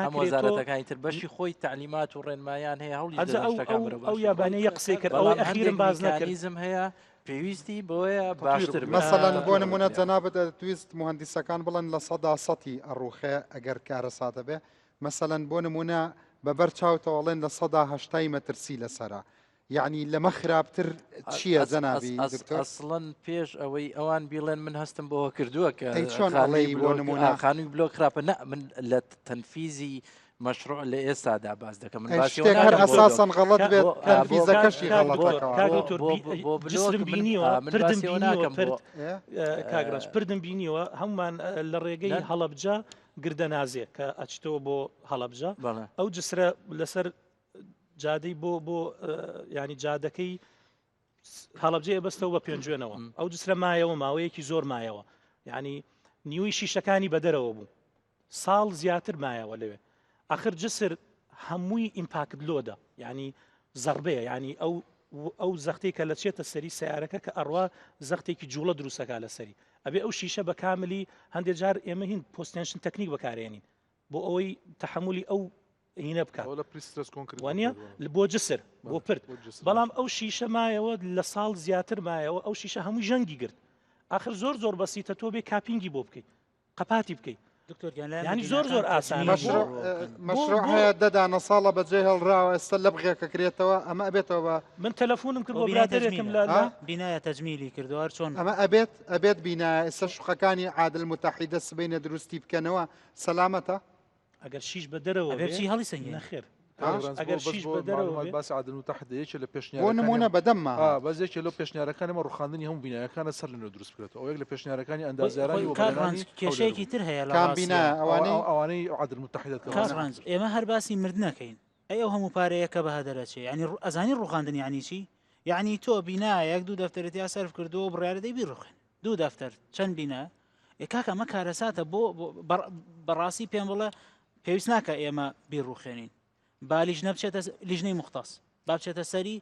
هەم وەزارەتەکانی تر بەشی خۆی تەعلیمات و ڕێنمایان هەیە هەوڵی شتەکان بەرەو ئەو یابانە یە قسەی کرد ئەوەی ئەخیرم باس نەکرد میکانیزم هەیە پێویستی بۆیە باشتر بێت. مەسەلەن بۆ نمونە جەنابت ئەتویست موهەندیسەکان بڵێن 100%ی ئەڕوخێ ئەگەر کارەساتە بێ مەسەلەن بۆ نمونە بە بەر چاوتەوە ئەڵێن 80%ی مەترسی لەسەرە یەعنی لەمە خراپتر چییە جەنابی دکتۆر؟ ئەسڵەن پێش ئەوەی ئەوان بیڵێن من هەستم بەوە کردووە کە ئەی چۆن ئەڵێی بۆ نمونە خانووی بلۆک خراپە نە من لە تەنفیزی مەشروع لە ئێستادا باس دەکەم من ئەی باسی ئەوە شتێک هەر ناکەم بۆ بلۆک ئەساسەن غەڵەت بێت بۆ ئا، بۆ تەنفیزەکەشی کاک غەڵەتە دکتۆر کەواتە کاک بۆ دکتۆر بۆ بی بۆ بلۆک جسرم من بینیوە ئا، من پردم باسی ئەوە بینیوە ناکەم بۆ پرد کاک ڕەنج پردم بینیوە هەمومان لە ڕێگەی نە هەڵەبجە گردەنازێ کە ئەچتەوە بۆ هەڵەبجە بەڵێ ئەو جسرە لەسەر جادەی بۆ بۆ ینی جادەکەی هەڵەبجەیە بەستەوە بە پێنجوێنەوە ئەو جسرە مایەوە ماوەیەکی زۆر مایەوە یعنی نیوەی شیشەکانی بەدەرەوە بوو ساڵ زیاتر مایەوە لەوێ ئەخر جسر هەمووی impact load ە یعنی زەربەیە ینی ئەو ئەو زەختێک کە لەچێتە سەری سیارەکە کە ئەڕوا زەختێکی جوڵە دروستەکە لەسەری ئەبێ ئەو شیشە بە کاملی هەندێک جار ئێمە هین post-tension technique بەکارێنین بۆ ئەوەی تەحملی ئەو هینە بکات لە prestressed concrete وانە بۆ جسر بۆ پرد بەڵام ئەو شیشە مایەوە لە ساڵ زیاتر مایەوە ئەو شیشە هەمووی ژەنگی گرت آخر زۆر زۆر بەسیتە تۆ بێ capping ی بۆ بکەیت قەپاتی بکەیت دکتۆر گیان لای ینی زۆر زۆر ئاسان مەشروع هەیە دەدانە ساڵە بەجێ هێڵراوە ئێستا لە بغێکە کرێتەوە ئەمە ئەبێتەوە بە من تەلەفۆنم کرد بۆ برادێکم لە بینایە تەجمیلی کردو هەر چۆن ئەمە ئەبێت ئەبێت بینایە ئێستا شوقەکانی عادل متحیدە سبینە دروستی بکەنەوە سەلامەتە ئەگەر شیش بە دەرەوە ئەبێ بچی هەڵی سەنگێنی. نەخێر ئەگەر ئەگەر شیش بە دەرەوە بێ باسی عادل متحدە یەکێ لە بۆ پێشنیارەکانی نمونە بەدەمما ئا بەس یەکێ لەو پێشنیارەکانی ئێمە ڕوخاندنی هەموو بینایەکانە سەر لە نوێ دروست بکرێتەوە ئەو یەک لە پێشنیارەکانی خۆی ئەندازیارانی خۆی کاک ڕەنج وەبەرهێنانی هەولێر کێشەیەکی بوو تر هەیە لە کام ڕاستیا بینایە ئەوە ئەوانەی ئەوانەی عادل متحدە کە کاک باسی ڕەنج ئێمە هەر باسی مردنەکەین ئەی ئەو هەموو پارەیە کە بە هەدەر ئەچێ یعنی ئەزانی ڕوخاندن یعنی چی یعنی تۆ بینایەک دوو دەفتەرت یا سەرف کردووە و بڕیارە دەی بیڕوخێن دوو دەفتەر چەند بینا ئێ کاکە ئەمە کارەساتە بۆ بەڕاستی پێم بڵێ پێویست ناکە ئێمە بیڕوخێنین با لیژنە بچێتە لیژنەی مختص با بچێتە سەری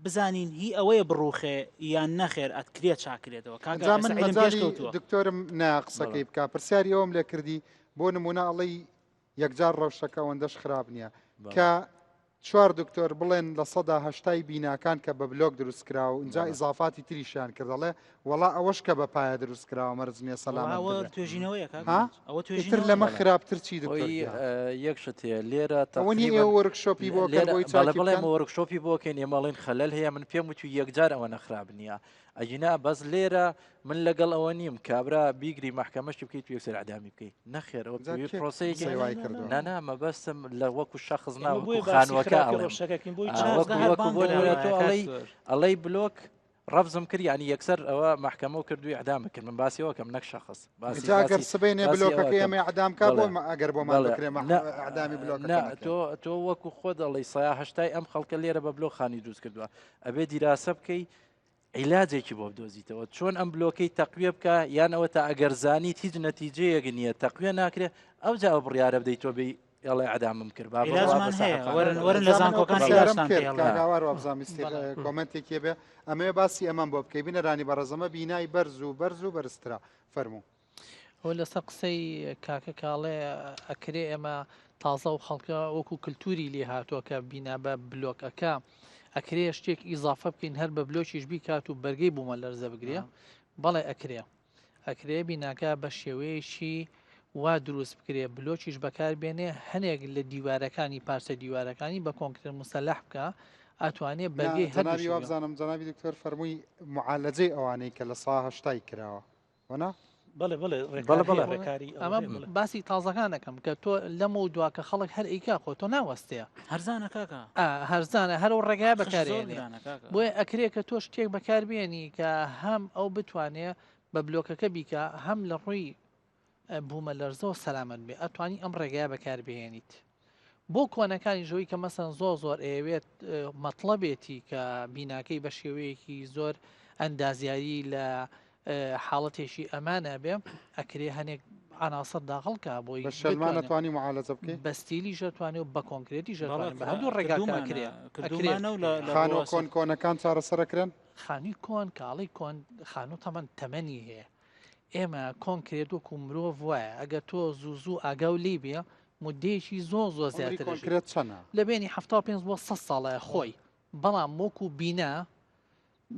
بزانین هی ئەوەیە بڕوخێ یان نەخێر ئەتکرێت چاکرێتەوە کاکە جا من ئێستا عیلم مەجالی پێشکەوتووە. دکتۆرم نا قسەکەی بکە پرسیاری ئەوم لێ کردی بۆ نمونە ئەڵێی یەکجار ڕەوشەکە ئەوەندەش خراپ نییە کە چوار دکتۆر بڵێن 80%ی بیناکان کە بە بلۆک دروست کراوە اینجا ئیزافاتی تریشیان کرد دەڵێ وەڵا ئەوەش کە بە پایە دروست کراوە مەرج نییە سەلامەت ئەوە بێ. توێژینەوەیە کاک ها؟ ڕەنج. ئەوە ئیتر توێژینەوەیە. لەمە خراپتر چی دکتۆر خۆی گیان؟ یەک شت هەیە لێرە ئەوە نییە تەقریبەن ئێوە workshop ی بۆ کەن لێرە بۆی بەڵێ چاکی بڵێ بکەن؟ ئێمە workshop ی بۆ کەین ئێمە ئەڵێن خەلەل هەیە من پێم وتوی یەکجار ئەوەنە خراپ نییە ئەگینا بەس لێرە من لەگەڵ ئەوە نیم کابرا بیگری مەحکەمەشی بکەیت و یەکسەر ئەدامی بکەیت نەخێر ئەوە جا پێوی کێ پرۆسەیەکی قسەی وای کردووە؟ نا نا مەبەستم لە وەکو شەخص نا ئێمە وەکو بۆیە باسی خانووەکە خراپی ئەڵێم ڕەوشەکەکەین بۆی آ، چاک وەکو هەر وەکو بانگ بۆ نمونە تۆ کراوە کاک ئەڵێی سۆر. ئەڵێی بلۆک ڕەفزم کرد یعنی یەکسەر ئەوە مەحکەمە و کردووی ئەدام کرد من باسی ئەوە کەم نەک شەخص باسی جا ئەگەر باسی سبەینێ باسی ئەوە بلۆکەکەی کەم ئێمە ئیعدام کا بۆ بەڵێ ئەگەر بۆمان بەڵێ بکرێ نا ئیعدامی بلۆکەکە نا نەکەین تۆ تۆ وەکو خۆت ئەڵێی سەیا هەشتای ئەم خەڵکە لێرە بە بلۆک خانی دروست کردووە ئەبێ دیراسە بکەی عیلاجێکی بۆ بدۆزیتەوە چۆن ئەم بلۆکەی تەقویە بکە یان ئەوە تا ئەگەر زانیت هیچ نەتیجەیەک نییە تەقویە ناکرێ ئەو جا ئەو بڕیارە بدەیت تۆ بێ ئێڵێ عدامم کرد با بڕوا عیلاجمان بە هەیە ساحێب وەرن خانەکە. وەرن لە جا من ئەو زانکۆکان پرسیارەم عیلاجتان کرد پێ ئەڵێن. کاک هاوار وابزانم ویستی comment ێکی بێ ئەمەوێ باسی ئەمەم بۆ بکەی بینەرانی بەڕێزەمە بینای بەرز و بەرز و بەرزترە فەرموو. ئەوە لەسەر قسەی کاکە کاڵێ ئەکرێ ئێمە تازە و خەڵکە وەکو کللتوری لێ هاتووە کە بینا بە بلۆک ئەکا ئەکرێ شتێک ئیزافە بکەین هەر بە بلۆکیش بیکات و بەرگەی بوومە لەرزە بگرێ بەڵێ ئەکرێ ئەکرێ بیناکە بە شێوەیەکی وا دروست بکرێ بلۆکیش بەکاربێنێ هەنێک لە دیوارەکانی پارچە دیوارەکانی بە کۆنکرێت مسەلح بکە ئەتوانێ بەرگەی هەردوو جەنابی شێوە. وابزانم جەنابی دکتۆر فەرمووی معالەجەی ئەوانەی کە لە سا هەشتای کراوە وەنا؟ بەڵێ بەڵێ بەڵێ بەڵێ. ڕێکاری ئەمە باسی تازەکان ئەکەم کە تۆ لەمە و دوا کە خەڵک هەر ئەیکا خۆ تۆ ناوەستێ هەرزانە کاکە ئا هەرزانە هەر ئەو ڕێگایە خش زۆر بەکارێنێ گرانە کاکە بۆیە ئەکرێ کە تۆ شتێک بەکاربێنی کە هەم ئەو بتوانێ بە بلۆکەکە بیکا هەم لە ڕووی بوومەلەرزەوە سەلامەت بێ ئەتوانی ئەم ڕێگایە بەکاربهێنیت بۆ کۆنەکانی ژەوەی کە مەسەن زۆر زۆر ئەیەوێت مەتڵەبێتی کە بیناکەی بە شێوەیەکی زۆر ئەندازیاری لە حاڵەتێکی ئەمانە بێ ئەکرێ هەنێک عەناسەر داخڵ کا بۆی بە شەلمان ئەتوانی معالەجە بکەی؟ بە ستیلیش ئەتوانێ و بە کۆنکرێتیش ئەتوانێ بە هەردوو ڕێگاکە ئەکرێ ئەکرێ. خانووە کۆن کۆنەکان چارەسەر ئەکرێن؟ خانووی کۆن کاڵی کۆن خانوو تەمەن تەمەنی هەیە ئێمە کۆنکرێت وەکو مرۆڤ وایە ئەگەر تۆ زوو زوو ئاگاو لێی بێ مدەیەکی زۆر زۆر عومری زیاتر ئەژی کۆنکرێت چەنە؟ لە بەینی 75 بۆ 100 ساڵە خۆی بەڵام وەکو بینا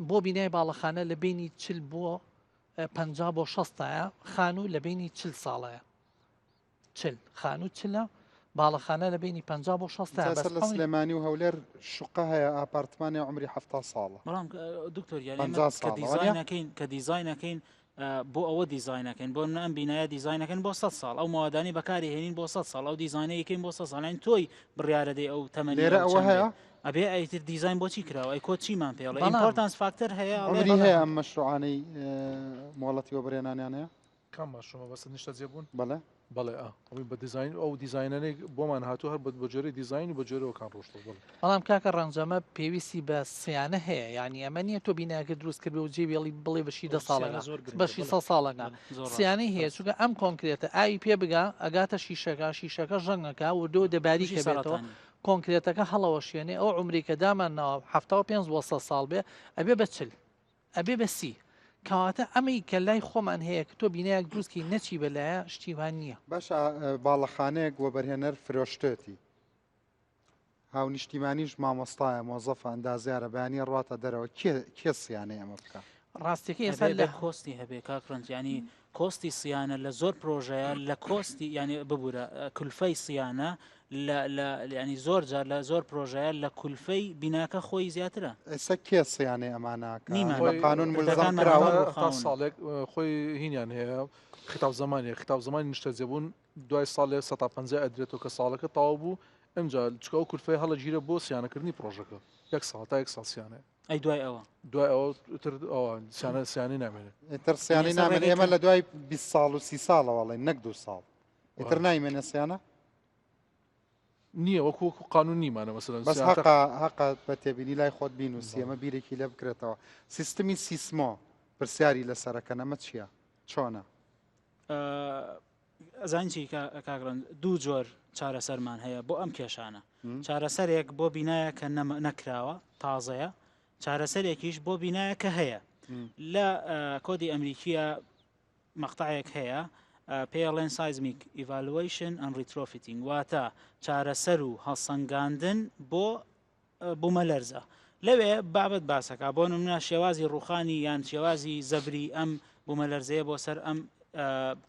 بۆ بینای باڵەخانە لە بینی 40 بۆ 50 بۆ 60 تایە خانوو لە بینی 40 ساڵەیە چل خانوو چلە باڵەخانە لە بینی 50 بۆ 60 تایە بەس لە سلێمانی و هەولێر شوقە هەیە ئاپارتمانی عمری 70 ساڵە بەڵام دکتۆر یاری کە دیزاینەکەین کە دیزاینەکەین بۆ ئەوە دیزاینەکەین بۆ ئەم بینایە دیزاینەکەن بۆ 100 ساڵ ئەو مادانی بەکاری هێنین بۆ 100 ساڵ ئەو دیزانەیەکەین بۆ 100 ساڵین تۆی بڕیارەدەی ئەو تەمەنی لێرە ئەوە هەیە ئەبێ ئەیتر دیزاین بۆچی کراوە ئەی کۆ چیمان پێڵێ importance factor هەیە عمری هەیە ئەم مەشروعانەی مۆڵەتی وەبەرهێنانیان هەیە کام مەشروع مەبەستت نیشتەجێ بوون؟ بەڵێ. بەڵێ ئا ئەوەی بە دیزاین ئەو دیزاینانەی بۆمان هاتوو هەر بە جۆرەی دیزاین و بە جۆرەوە کان ڕۆشتووە بەڵێ. بەڵام کاکە ڕەنج ئەمە پێویستی بە سیانە هەیە یانی ئەمە نییە تۆ بینایەکە دروست کردبێ و جێ بێڵی بڵێ بەشی دە ساڵەکە بەشی سە ساڵەکە سیانەی هەیە چونکە ئەم کۆنکرێتە ئاوی پێ بگا ئەگاتە شیشەکە شیشەکە ژەنگەکە وردۆ دەباریکە بێتەوە کۆنکرێتەکە هەڵەوەشێنێ ئەو عمری کە دامان ناوە 75 بۆ 100 ساڵ بێ ئەبێ بە 40 ئەبێ بە سی. کەواتە ئەمەی کە لای خۆمان هەیە کە تۆ بینایەک دروست کەی نەچی بە لایە شتی وا نییە. باشە باڵەخانەیەک وەبەرهێنەر فرۆشتێتی هاونیشتیمانیش مامۆستایە مۆزەفە ئەندازیارە بەیانی ڕاتە دەرەوە کێ کێ سیانەی ئەمە بکە؟ ڕاستیەکەی ئێستا لە کۆستی هەبێ کاک ڕەنج ینی کۆستی سیانە لە زۆر پرۆژەیە لە کۆستی ینی ببوورە کولفەی سیانە ینی زۆر جار لە زۆر پرۆژەیە لە کولفەی بیناکە خۆی زیاترە. ئێستا کێ سیانەی ئەمانە ئەکا؟ بە قانون مولزەم کراوە؟ تا ساڵێک خۆی هینیان هەیە خیتاب زمانی خیتاب زمانی نیشتەجێبوون دوای ساڵێ 150 ئەدرێتەوە کە ساڵەکە تەواو بوو ئەمجا چکە ئەو کولفەی هەڵەگیرە بۆ سیانەکردنی پرۆژەکە یەک ساڵ تا یەک ساڵ سیانەیە. ئەی دوای ئەوە؟ دوای ئەوە تر ئەوە سیانە سیانەی نامێنێت. ئیتر سیانەی نامێنێت ئێمە لە دوای 20 ساڵ و 30 ساڵەوە ئەڵێن نەک دوو ساڵ. ئیتر نایمێنێ سیانە؟ نییە وەکو وەکو قانون نیمانە مەسەلەن بەس هەقە هەقە بە تێبینی لای خۆت بینوسی ئەمە بیرێکی لێ بکرێتەوە سیستمی سیسمۆ پرسیاری لەسەرەکەن ئەمە چییە چۆنە؟ ئەزانی چی کاک ڕەنج دوو جۆر چارەسەرمان هەیە بۆ ئەم کێشانە چارەسەرێک بۆ بینایە کە نەکراوە تازەیە چارەسەرێکیش بۆ بینایە کە هەیە لە کۆدی ئەمریکیە مەقتەعێک هەیە پێڵێن seismic evaluation and retrofitting واتە چارەسەر و هەڵسەنگاندن بۆ بوومەلەرزە لەوێ بابەت باسەکە بۆ نمونە شێوازی ڕوخانی یان شێوازی زەبری ئەم بوومەلەرزەیە بۆ سەر ئەم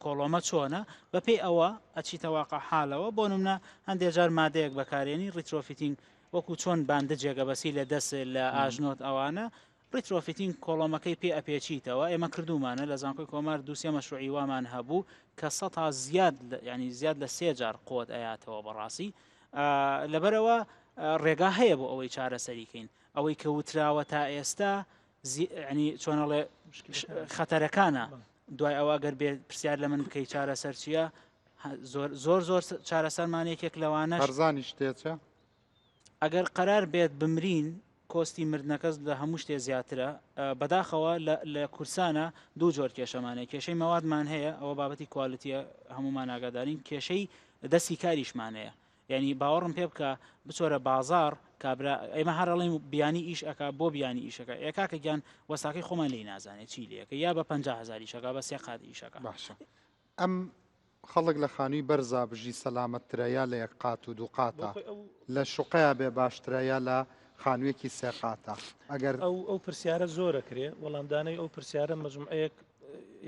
کۆڵۆمە چۆنە بەپێی ئەوە ئەچیتە واقع حالەوە بۆ نمونە هەندێک جار مادەیەک بەکارێنی retrofitting وەکو چۆن باندجێگە بەسی لە دەست لە ئاژنۆت ئەوانە retrofitting کۆڵۆمەکەی پێ ئەپێچیتەوە ئێمە کردومانە لە زانکۆی کۆمار دووسێ مەشروعی وامان هەبوو کە سەتا زیاد ینی زیاد لە سێ جار قوت ئەیاتەوە بەڕاستی لەبەرەوە ڕێگا هەیە بۆ ئەوەی چارەسەری کەین ئەوەی کە وتراوە تا ئێستا ینی چۆنەڵێ خەتەرەکانە دوای ئەوە گەر بێ پرسیار لە من بکەی چارەسەر چییە زۆر زۆر زۆر چارەسەرمان یەکێک لەوانە هەرزانی شتێچە ئەگەر قەرار بێت بمرین کۆستی مردنەکەس لە هەموو شتێ زیاترە بەداخەوە لە کورسانە دوو جۆر کێشەمانەیە کێشەی مەوادمان هەیە ئەوە بابەتی کوالیتیە هەمومان ئاگادارین کێشەی دەستی کاریشمانەیە یعنی باوەڕم پێ بکە بچۆرە بازار کابرا ئێمە هەرڵین بیانی ئیش ئەک بۆ بیانی ئیشەکە ئێکاکە گیان وەساکەی خۆمان لی نازانێت چی لەکە یا بە 500 ئیشەکە بە سێ قات ئیشەکە باشە ئەم خەڵک لە خانووی بەرزا بژی سەلامەتترە یا لە یەک قات و دوو قاتە لە شوقەیا بێ باشترە یا لە خانوویەکی سێ قاتە ئەگەر ئەو ئەو پرسیارە زۆر ئەکرێ وەڵامدانەوەی ئەو پرسیارە مەجموعەیەک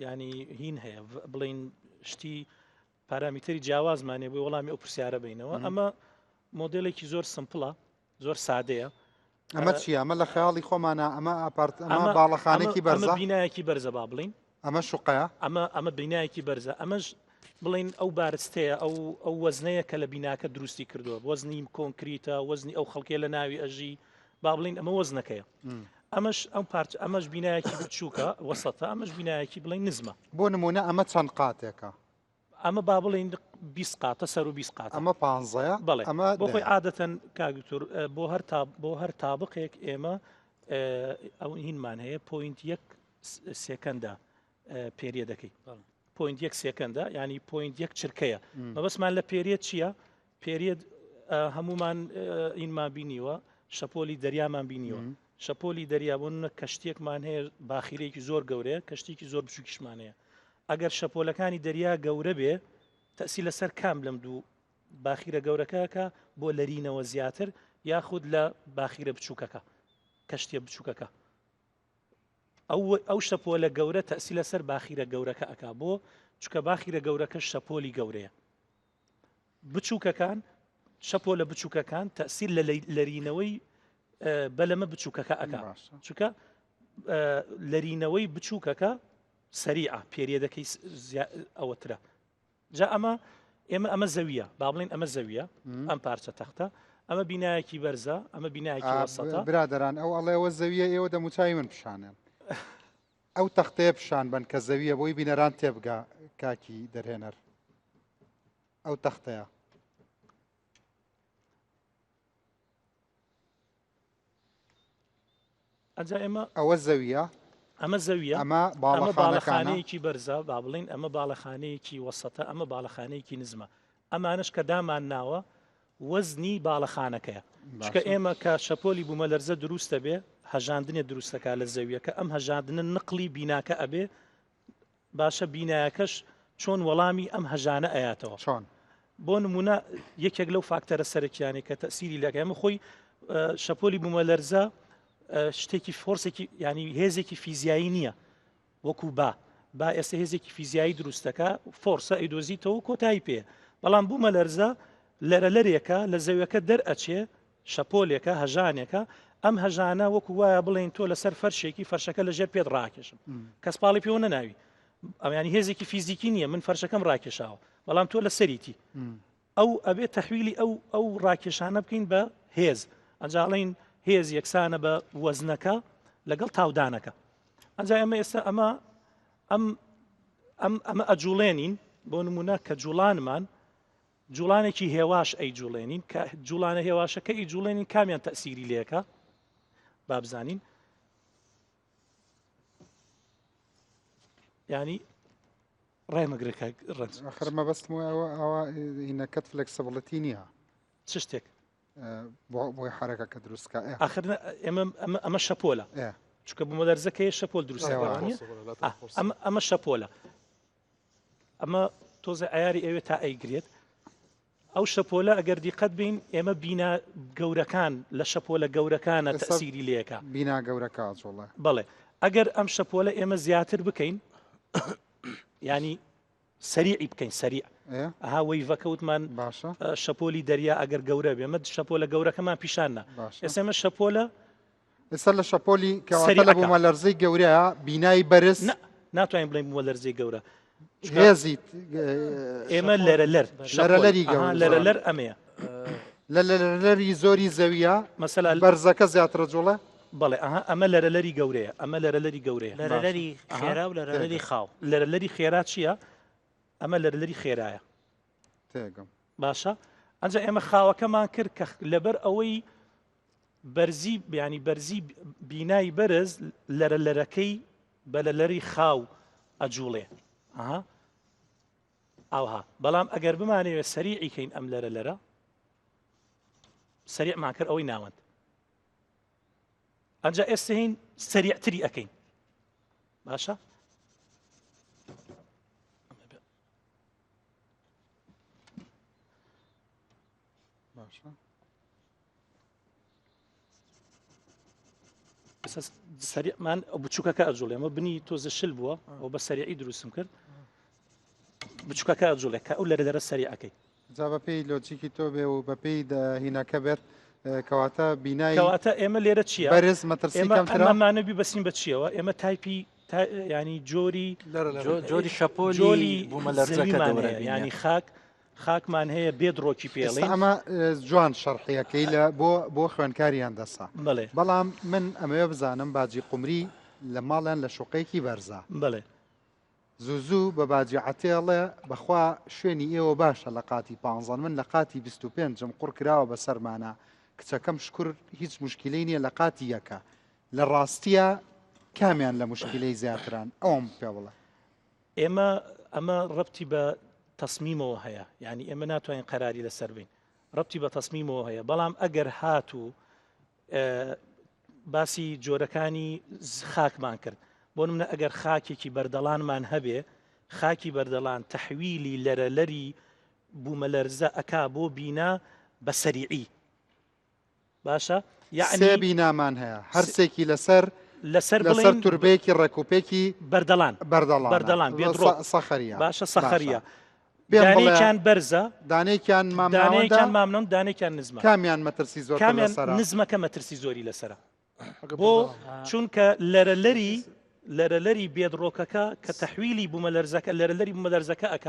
ینی هین هەیە بڵین شتی پارامیتەری جیاوازمان هەیە بۆی وەڵامی ئەو پرسیارە بینەوە ئەمە مۆدلێکی زۆر simple ە زۆر سادەیە. ئەمە چییە؟ ئەمە لە خەیاڵی خۆمانە ئەمە ئاپارت ئەمە باڵەخانێکی بەرزە بینایەکی بەرزە با بڵین ئەمە شوقەیە ئەمە ئەمە بینایەکی بەرزە ئەمەش بڵین ئەو بارستەیە ئەو ئەو وەزنەیە کە لە بیناکە دروستی کردووە وەزنی کۆنکریتە وەزنی ئەو خەڵکێ لە ناوی ئەژی با بڵین ئەمە وەزنەکەیە ئەمەش ئەم پارچ ئەمەش بینایەکی بچووکە وەسەتە ئەمەش بینایەکی بڵین نزمە بۆ نمونە ئەمە چەند قاتێکە ئەمە با بڵێین 20 قاتە سەر و 20 قاتە ئەمە پانزەیە بەڵێ ئەمە بۆ خۆی عادەتەن کاک دکتۆر بۆ هەر تا بۆ هەر تابقێک ئێمە ئەو هینمان هەیە point یەک second ە پێریە دەکەی. point یەک second ە ینی point یەک چرکەیە مەبەستمان لە period چییە؟ period هەمومان ئینمان بینیوە شەپۆلی دەریامان بینیوە شەپۆلی دەریا بۆ نمونە کەشتیەکمان هەیە باخیرەیەکی زۆر گەورەیە کەشتێکی زۆر بچووکیشمان هەیە ئەگەر شەپۆلەکانی دەریا گەورە بێ تەسی لەسەر کام لەم دوو باخیرە گەورەکەکە بۆ لەرینەوە زیاتر یاخود لە باخیرە بچووکەکە کەشتیە بچووکەکە ئەو ئەو شەپۆلە گەورە تەسی لەسەر باخیرە گەورەکە ئەک بۆ چکە باخیرە گەورەکە شەپۆلی گەورەیە بچووکەکان شەپۆلە بچووکەکان تەسیر لە لەرینەوەی بەلەمە بچووکەکە ئەک چونکە لەرینەوەی بچووکەکە سەریعە period ەکەی ئەوەترە جا ئەمە ئێمە ئەمە زەویە با بڵین ئەمە زەویە ئەم پارچە تەختە ئەمە بینایەکی بەرزە ئەمە بینایەکی وەسەتە برادران ئەو ئەڵێەوە زەویە ئێوە دەموچوی من پیشانێن ئەو تەختەیە پیشان بن کە زەویە بۆی بینەران تێبگا کاکی دەرهێنەر ئەو تەختەیە. ئەجا ئێمە ئەوە زەویە ئەمە زەویە ئەمە باڵەخانەیەکی بەرزە با بڵین ئەمە باڵەخانەیەکی وەسەتە ئەمە باڵەخانەیەکی نزمە ئەمانش کە دامان ناوە وەزنی باڵەخانەکەیە چونکە ئێمە کە شەپۆلی بوومەلەرزە دروستە بێ هەژاندنێ دروستەکە لە زەویەکە ئەم هەژاندنە نقلی بیناکە ئەبێ باشە بینایەکەش چۆن وەڵامی ئەم هەژانە ئەیاتەوە چۆن بۆ نمونە یەکێک لەو فاکتەرە سەرەکیانەی کە تەسیری لەکە ئەمە خۆی شەپۆلی بوومەلەرزە شتێکی force ێکی ینی هێزێکی فیزیایی نییە وەکو با با ئێستا هێزێکی فیزیایی دروستەکە force ە ئەیدۆزیتەوە کۆتایی پێ بەڵام بوومەلەرزە لەرەلەرێکە لە زەویەکە دەرئەچێ شەپۆلێکە هەژانێکە ئەم هەژانە وەکو وایە بڵێن تۆ لەسەر فەرشێکی فەرشەکە لەژێر پێت ڕاکێشم کەس پاڵی پێوە نەناوی ئەمانی هێزێکی فیزیکی نییە من فەرشەکەم ڕاکێشاوە بەڵام تۆ لەسەریتی ئەو ئەبێ تەحویلی ئەو ئەو ڕاکێشانە بکەین بە هێز ئەنجاڵین هێز یەکسانە بە وەزنەکە لەگەڵ تاودانەکە ئەنجا ئێمە ئێستا ئەمە ئەم ئەم ئەمە ئەجوڵێنین بۆ نمونە کە جوڵانمان جوڵانێکی هێواش ئەی جوڵێنین کە جوڵانە هێواشەکە ئی جوڵێنین کامیان تەسیری لێکە بابزانین ینی ڕێمەگرە کاک ڕەنج. ئاخر مەبەستم وایە ئەوە ئاوا هینەکەت flexibility نییە. چ شتێک؟ بۆ بۆی حرەکەکە دروست کا. ئاخر ئێمە ئەمە شەپۆلە. چونکە بوومەلەرزەکەی شەپۆل دروست ئەمە ئەمە شەپۆلە. ئەمە تۆزە ئایاری ئەوێ تا ئەیگرێت. ئەو شەپۆلە ئەگەر دیقەت بین ئێمە بینا گەورەکان لە شەپۆلە گەورەکانە تەسیری لەکە بینا گەورەکە جوڵە بەڵێ ئەگەر ئەم شەپۆلە ئێمە زیاتر بکەین ینی سەریعی بکەین سەریع ئەها wave ەکە وتمان باشە شەپۆلی دەریا ئەگەر گەورە بێ مە شەپۆلە گەورەکەمان پیشان نا ئێستا ئێمە شەپۆلە ئێستا لە شەپۆلی کەواتە لە بوومەلەرزەی گەورە بینای بەرز ناتوانین بڵێین بوومەلەرزەی گەورە هێزی ئێمە لەرە لەر لەرەلەری گەورە لەرەلەر ئەمەیە لە لەرەلەری زۆری زەویە مەسەلا بەرزەکە زیاترە جوڵە بەڵێ ئەها ئەمە لەرەلەری گەورەیە ئەمە لەرەلەری گەورەیە لەرەلەری خێرا و لەرەلەری خاو لەرەلەری خێرا چییە ئەمە لەرەلەری خێرایە تێگەم باشە ئەجا ئێمە خاوەکەمان کرد کە لەبەر ئەوەی بەرزی بیانی بەرزی بینای بەرز لەرە لەرەکەی بە لەلەری خاو ئەجوڵێ ئەها ئاوها بەڵام ئەگەر بمانەوێت سەریعی کەین ئەم لەرە لەرە سەریعمان کرد ئەوەی ناوەند ئەجا ئێستا هین سەریعتری ئەەکەین باشە باشە سەریعمان ئەو بچووکەکە ئەجوڵێ ئەمە بنی تۆزە شل بووە ئەو بە سەریعی دروستم کرد بچووکەکە ئەجوڵێ کە ئەو لەرە لەرە سەریعەکەی جا بەپێی لۆجیکی تۆ بێ و بەپێی هینەکە بێت کەواتە بینای کەواتە ئێمە لێرە چییە بەرز مەترسی کەمترە ئەمانە بیبەستین بە چیەوە ئێمە type ی ینی جۆری جۆری شەپۆلی بوومەلەرزەکە دەورە ینی خاک خاکمان هەیە بێ دڕۆکی پێ ئەڵێین. ئەمە جوان شەرحیەکەی لە بۆ بۆ خوێندکاری هەندەسە بەڵێ. بەڵام من ئەمەوێ بزانم باجی قومری لە ماڵیان لە شوقەیەکی بەرزە. بەڵێ. زوو زوو بە باجی عەتێ ئەڵێ بەخوا شوێنی ئێوە باشە لە قاتی پانزەن من لە قاتی 25 م قوڕ کراوە بەسەرمانا کچەکەم شکور هیچ موشکیلەی نیە لە قاتی یەکە لە ڕاستیا کامیان لە موشکیلەی زیاتران ئەوەم پێ بڵێ. ئێمە ئەمە ڕەبتی بە تەسمیمەوە هەیە یعنی ئێمە ناتوانین قەراری لەسەر بین ڕەبتی بە تەسمیمەوە هەیە بەڵام ئەگەر هاتوو باسی جۆرەکانی خاکمان کرد بۆ منە ئەگەر خاکێکی بەردەڵانمان هەبێ خاکی بەردەڵان تەحویلی لەرەلەری بوومەلەرزە ئەکا بۆ بینا بە سەریعی باشە یعنی سێ بینامان هەیە هەرسێکی لەسەر لەسەر لەسەر توربەیەکی ڕێکوپێکی بەردەڵان بەردەڵان بەردەڵان بێدڕۆ سەخەریە باشە سەخەریە دانێکیان بەرزە دانێکیان مامناوەندیان مامنەوەند دانێکیان نزمە کامیان مەترسی زۆر کامیان نزمەکە مەترسی زۆری لەسرە بۆ چونکە لەرەلەری لەرەلەری بێدڕۆکەکە کە تەحویلی بوومەلەرزەکە لەرەلەری بوومەلەرزەکە ئەک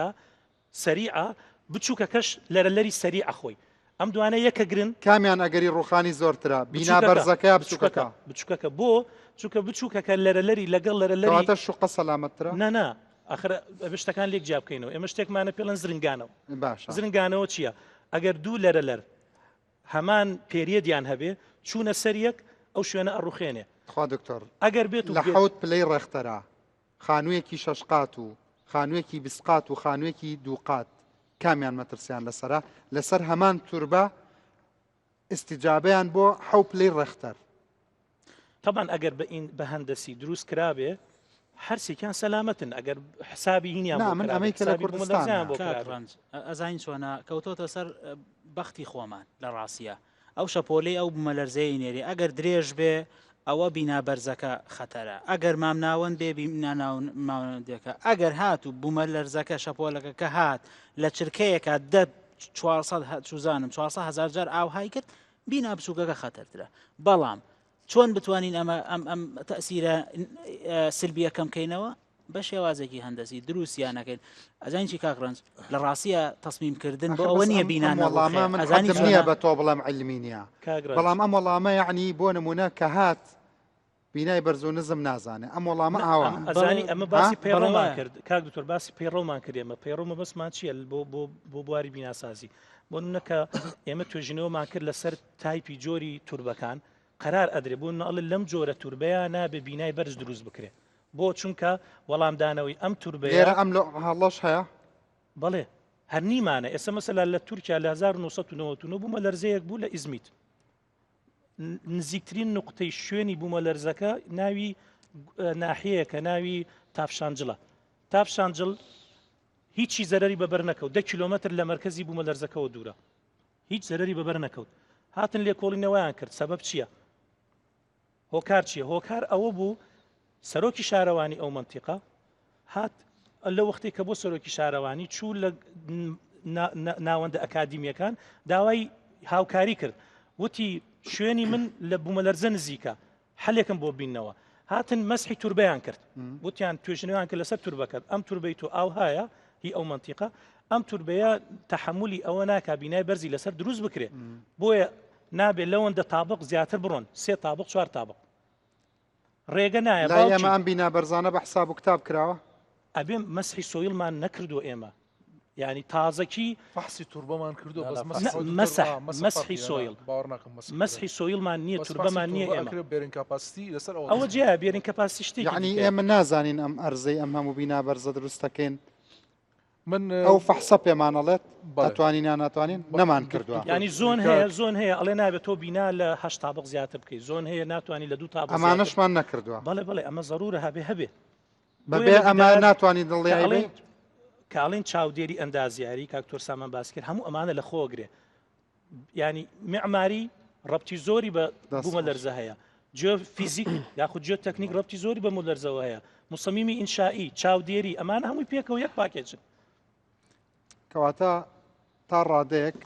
سەریعە بچووکەکەش لەرەلەری سەریعە خۆی ئەم دوانە یەکەگرن. کامیان ئەگەری ڕووخانی زۆرترە بینا بەرزەکە یا بچووکەکە؟ بچووکەکە بۆ؟ چونکە بچووکەکە لەرەلەری لەگەڵ لەرەلەری. کەواتە شوقە سەلامەتترە؟ نا نا ئاخر ئەبێ شتەکان لێک جیا بکەینەوە ئێمە شتێکمانە پێڵێن زرنگانەوە. باشە. زرنگانەوە چییە؟ ئەگەر دوو لەرەلەر هەمان پێریەدیان هەبێ چوونە سەر یەک ئەو شوێنە ئەڕوخێنێ. تخوا دکتۆر ئەگەر بێت و لە حەوت پلەی ڕێختەرا خانوویەکی شەش قات و خانوویەکی 20 قات و خانوویەکی دوو قات کامیان مەترسیان لەسەرە لەسەر هەمان توربە ئیستیجابەیان بۆ حەو پلەی ڕێختەر. تەبعەن ئەگەر بە ئین بە هەندەسی دروست کرابێ هەرسێکیان سەلامەتن ئەگەر حسابی هینیان نا من ئەمەی کە لە کوردستان بۆ کرابێ. ڕەنج ئەزانین چۆنە کەوتۆتە سەر بەختی خۆمان لە ڕاستیە ئەو شەپۆلەی ئەو بومەلەرزەیەی نێرێ ئەگەر درێژ بێ ئەوە بینا بەرزەکە خەتەرە ئەگەر مامناوەند بێ بینا ماوەندەکە ئەگەر هات و بومەلەرزەکە شەپۆلەکە کە هات لە چرکەیەکە دە 400 چوزانم 400 هزار جار ئاوهای کرد بینا بچووکەکە خەتەرترە بەڵام چۆن بتوانین ئەمە ئەم ئەم تەسیرە سلبیە کەم کەینەوە بە شێوازێکی هەندەسی دروستیان نەکەین ئەزانی چی کاک ڕەنج لە ڕاستیە تەسمیم کردن بۆ ئەوە نییە بینا وەڵامە من ئەزانی نییە بە تۆ بڵێم علمی نییە بەڵام ئەم وەڵامە یعنی بۆ نمونە کە هات بینای بەرز و نزم نازانێ ئەم وەڵامە ئاوا ئەزانی ئەمە باسی پەیڕەومان کرد کاک دکتۆر باسی پەیڕەومان کرد ئێمە پەیڕەو مەبەستمان چییە بۆ بۆ بۆ بواری بیناسازی بۆ نمونە کە ئێمە توێژینەوەمان کرد لەسەر تایپی جۆری توربەکان قەرار ئەدرێ بۆ نمونە ئەڵێ لەم جۆرە توربەیە نابێ بینای بەرز دروست بکرێ بۆ چونکە وەڵامدانەوەی ئەم توربەیە لێرە ئەم لۆ هەڵەش هەیە؟ بەڵێ هەر نیمانە ئێستا مەسەلا لە تورکیا لە 1999 بوومە لەرزەیەک بوو لە ئیزمیت نزیکترین نقطەی شوێنی بوومە لەرزەکە ناوی ناحیەیەکە ناوی تافشانجلە تافشانجل هیچی زەرری بەبەر نەکەوت دە کیلۆمەتر لە مەرکەزی بوومە لەرزەکەوە دوورە هیچ زەرری بەبەر نەکەوت هاتن لێکۆڵینەوەیان کرد سەبەب چییە؟ هۆکار چیە؟ هۆکار ئەوە بوو سەرۆکی شارەوانی ئەو مەنتیقە هات لە وەختی کە بۆ سەرۆکی شارەوانی چوو لە ناوەندە ئەکادیمیەکان داوای هاوکاری کرد وتی شوێنی من لە بوومەلەرزە نزیکە حلێکم بۆ بینەوە هاتن مەسحی توربیان کرد وتیان توێژنەوەیان کرد لەسەر توربەکەت ئەم توربەی تۆ ئاوهایە هی ئەو منتیقە ئەم توربەیە تەحملی ئەوە ناکا بینای بەرزی لەسەر دروست بکرێت بۆیە نابێ لەوەندە تابق زیاتر بڕۆن سێ تابق چوار تابق ڕێگە نایە لای ئێمە ئەم بینا بەرزانە بە حساب و کتاب کراوە ئەبێ مەسحی سۆیڵمان نەکردو ئێمە یعنی تازەکی فەحسی توربەمان کردو بەس مەسح مەسحی سۆیڵ مەسحی سۆیڵمان نییە توربەمان نییە ئێمە bearing capacity لەسەر ئەوە جیا bearing capacity شتێکی یعنی ئێمە نازانین ئەم ئەرزەی ئەم هەموو بینا بەرزە دروستەکەین من ئەو فەحسە پێمان ئەڵێت ئەتوانین یان ناتوانین نەمان کردووە ینی zone هەیە zone هەیە ئەڵێ نابێت تۆ بینا لە هەشت تابق زیاتر بکەیت zone هەیە ناتوانانی لە دوو تابق ئەمانەشمان نەکردووە بەڵێ بەڵێ ئەمە زەرورە هەبێ هەبێ بەبێ ئەمە ناتوانین دڵنیایی کاڵین چاودێری ئەندازیاری کاکتۆر سامان باس کرد هەموو ئەمانە لە خۆگرێ ینی معماری ڕەبتی زۆری بە بوومە لەرزە هەیە جۆ فیزیک یاخود جۆ تەکنیک ڕەبتی زۆری بە مولەرزەوە هەیە مصممی ئینشایی چاودێری ئەمانە هەمووی پێکەوە یەک پاکێجن کەواتە تا ڕادەیەک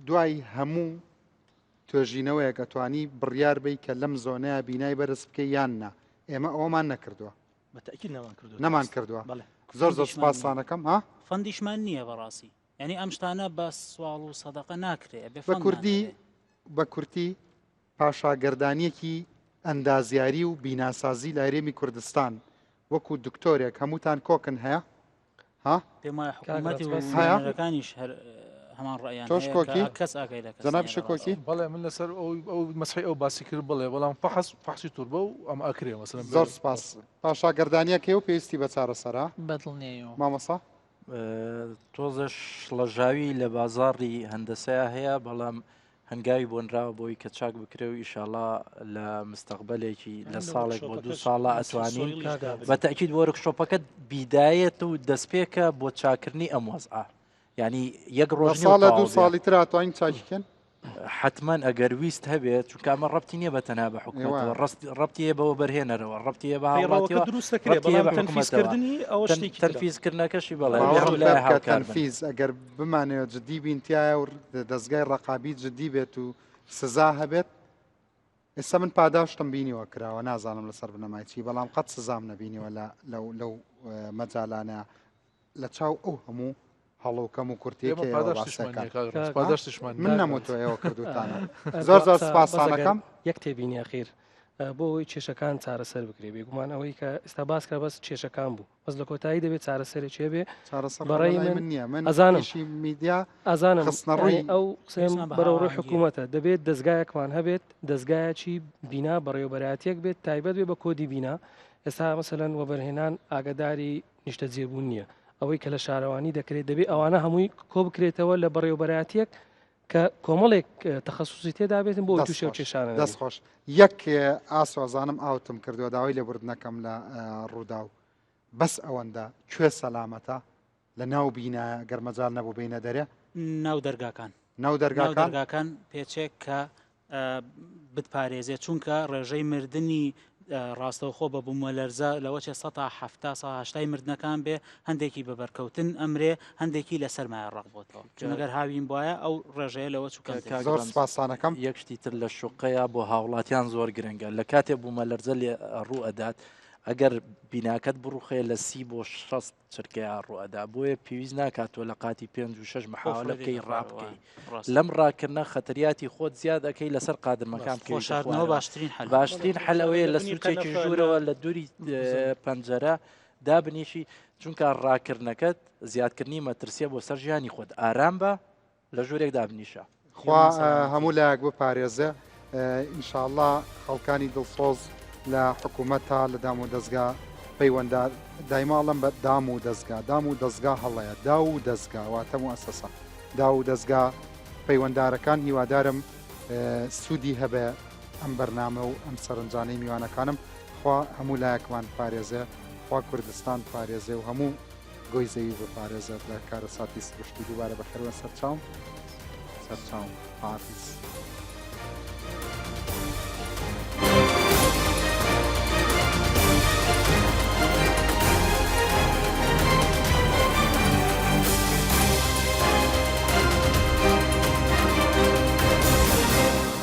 دوای هەموو توێژینەوەیەک ئەتوانی بڕیار بی کە لەم زۆنەیە بینای بەرز بکەی یان نا ئێمە ئەومان نەکردووە نەمان کردووە زۆر زۆر سپاسانەکەم ها فەندیشمان نییە بەڕاستی یانی ئەم شتانە بە سواڵ و سەدەقە ناکرێ ئەبێ بە کوردی بە کورتی پاشاگەردانیەکی ئەندازیاری و بیناسازی لە هەرێمی کوردستان وەکو دکتۆرێک هەمووتان کۆکن هەیە ها پێم وایە حکوومەتی و نوێنەرەکانیش هەر. هەمان ڕەئیان تۆش هەیە کۆکی؟ کە کەس ئاگای لە کەس جەنابی نییە لە شکۆکی؟ ڕاستیا. بەڵێ من لەسەر ئەو ئەو مەسحی ئەو باسی کرد بڵێ بەڵام فەحس فەحسی توربە و ئەم ئەکرێ مەسەلەن زۆر سپاس. پاشاگەردانیەکەی و پێویستی بە چارەسەرە؟ بەدڵنیایەوە. مامۆستا؟ تۆزە شڵەژاوی لە بازاڕی هەندەسەیا هەیە بەڵام هەنگاوی بۆنراوە بۆی کە چاک بکرێ و ئیشاڵا لە مستەقبلێکی لە ساڵێک بۆ دوو ساڵە ئەتوانین بە تەکیید وەرکشۆپەکە بیدایەت و دەستپێکە بۆ چاکردنی ئەم وەزعە یعنی یەک ڕۆژ ساڵە دوو ساڵی تر ئەتوانین چاکیکەن حتمما ئەگەر ویست هەبێت چونکە ئەمە ڕەتی نییە بە تەنها بە حکومەتەوە ڕست ڕەتی هەیە بە وەبەرهێنەرەوە ڕەتی هەیە بە هاوڵاتیەوە دروست دەکرێت بەڵام تەنفیزکردنی ئەوە شتێکی ترە. تەنفیزکردنەکەشی بەڵێ باوەڕ هەموو لایە بکە هاوکار بن. تەنفیز ئەگەر بمانەوێت جدی بین تایە و دەزگای ڕەقابی جدی بێت و سزا هەبێت ئێستا من پاداشتم بینیوە کراوە نازانم لەسەر بنەمای چی بەڵام قەت سزام نەبینیوە لە لەو لەو مەجالانە لە چاو ئەو هەموو هەڵە و کەم و کورتیەی ئێمە کە ئێوە پاداشتیشمان باسەکەن نییە کاک ڕەنج، پاداشتیشمان من نییە. نەموتووە ئێوە کردووتانە زۆر زۆر سپاستانەکەم. یەک تێبینی ئەخیر بۆ ئەوەی کێشەکان چارەسەر بکرێ بێگومان ئەوەی کە ئێستا باس کرا بەس کێشەکان بوو بەس لە کۆتایی دەبێت چارەسەرێکی هەبێ چارەسەر بەڕێی لای من من نییە من ئەزانم ئیشی میدیا ئەزانم خستنەڕووی یانی ئەو قسەیەم پێویستمان بە بەرەو ڕووی هاوئاهەنگییە. حکوومەتە دەبێت دەزگایەکمان هەبێت دەزگایەکی بینا بەڕێوەبەرایەتیەک بێت تایبەت بێ بە کۆدی بینا ئێستا مەسەلەن وەبەرهێنان ئاگاداری نیشتەجێبوون نییە ئەوەی کە لە شارەوانی دەکرێت دەبێت ئەوانە هەمووی کۆبکرێتەوە لە بەڕێوەبەرایەتیەک کە کۆمەڵێک تەخەسوسی تێدا بێتن بۆ تووشێ و کێشانە دەست خۆش یەک ئاسۆزانم ئاوتم کردووە داوای لێبوردنەکەم لە ڕووداو بەس ئەوەندە کوێ سەلامەتە لە ناو بینایە گەر مەجال نەبوو بینە دەرێ ناو دەرگاکان ناو دەرگاکان دەرگاکان پێچێک کە بتپارێزێت چونکە ڕێژەی مردنی ڕاستەوخۆ بە بوومەلەرزە لەوەچێ سەتا حەفتا سا هەشتای مردنەکان بێ هەندێکی بە بەرکەوتن ئەمرێ هەندێکی لە سەرمایە ڕەق بۆتەوە چون ئەگەر هاوین بواە ئەو ڕێژەیە لەوە چووکە زۆر سپاسانەکەم یەک شتی تر لە شوقەیە بۆ هاوڵاتیان زۆر گرنگە لە کاتێ بوومەلەرزە لێ ڕوو ئەدات ئەگەر بیناکەت بڕوخێ لە سی بۆ 60 چرکەیا ڕوئەدا بۆیە پێویست ناکات تۆ لە قاتی پێنج و شەش محاولە بکەی ڕابکەی لەم ڕاکردنە خەتەریاتی خۆت زیاد ئەەکەی لەسەر قادرمەکان بکەویشارنەوە باشترین حل باشترین حل ئەوەیە لە سوچێکی ژوورەوە لە دووری پەنجەرە دابنیشی چونکە ڕاکردنەکەت زیادکردنی مەترسیە بۆ سەر ژیانی خۆت ئارام بە لە ژوورێک دابنیشە. خوا هەموو لایەک بپارێزێ ان شاءاللە خەڵکانی دڵسۆز لە حکومەتا لە دام و دەزگا پەیوەندار دایما ئەڵێم بە دام و دەزگا دام و دەزگا هەڵەیە داو و دەزگا واتە موئەسەسە داو و دەزگا پەیوەندارەکان هیوادارم سوودی هەبێ ئەم بەرنامە و ئەم سەرنجانەی میوانەکانم خوا هەموو لایەکمان پارێزێ خوا کوردستان پارێزێ و هەموو گۆی زەوی بپارێزێت لە کارەساتی سروشتی دووبارە بەخێربێن سەرچاوم سەرچاوم خواحافیز.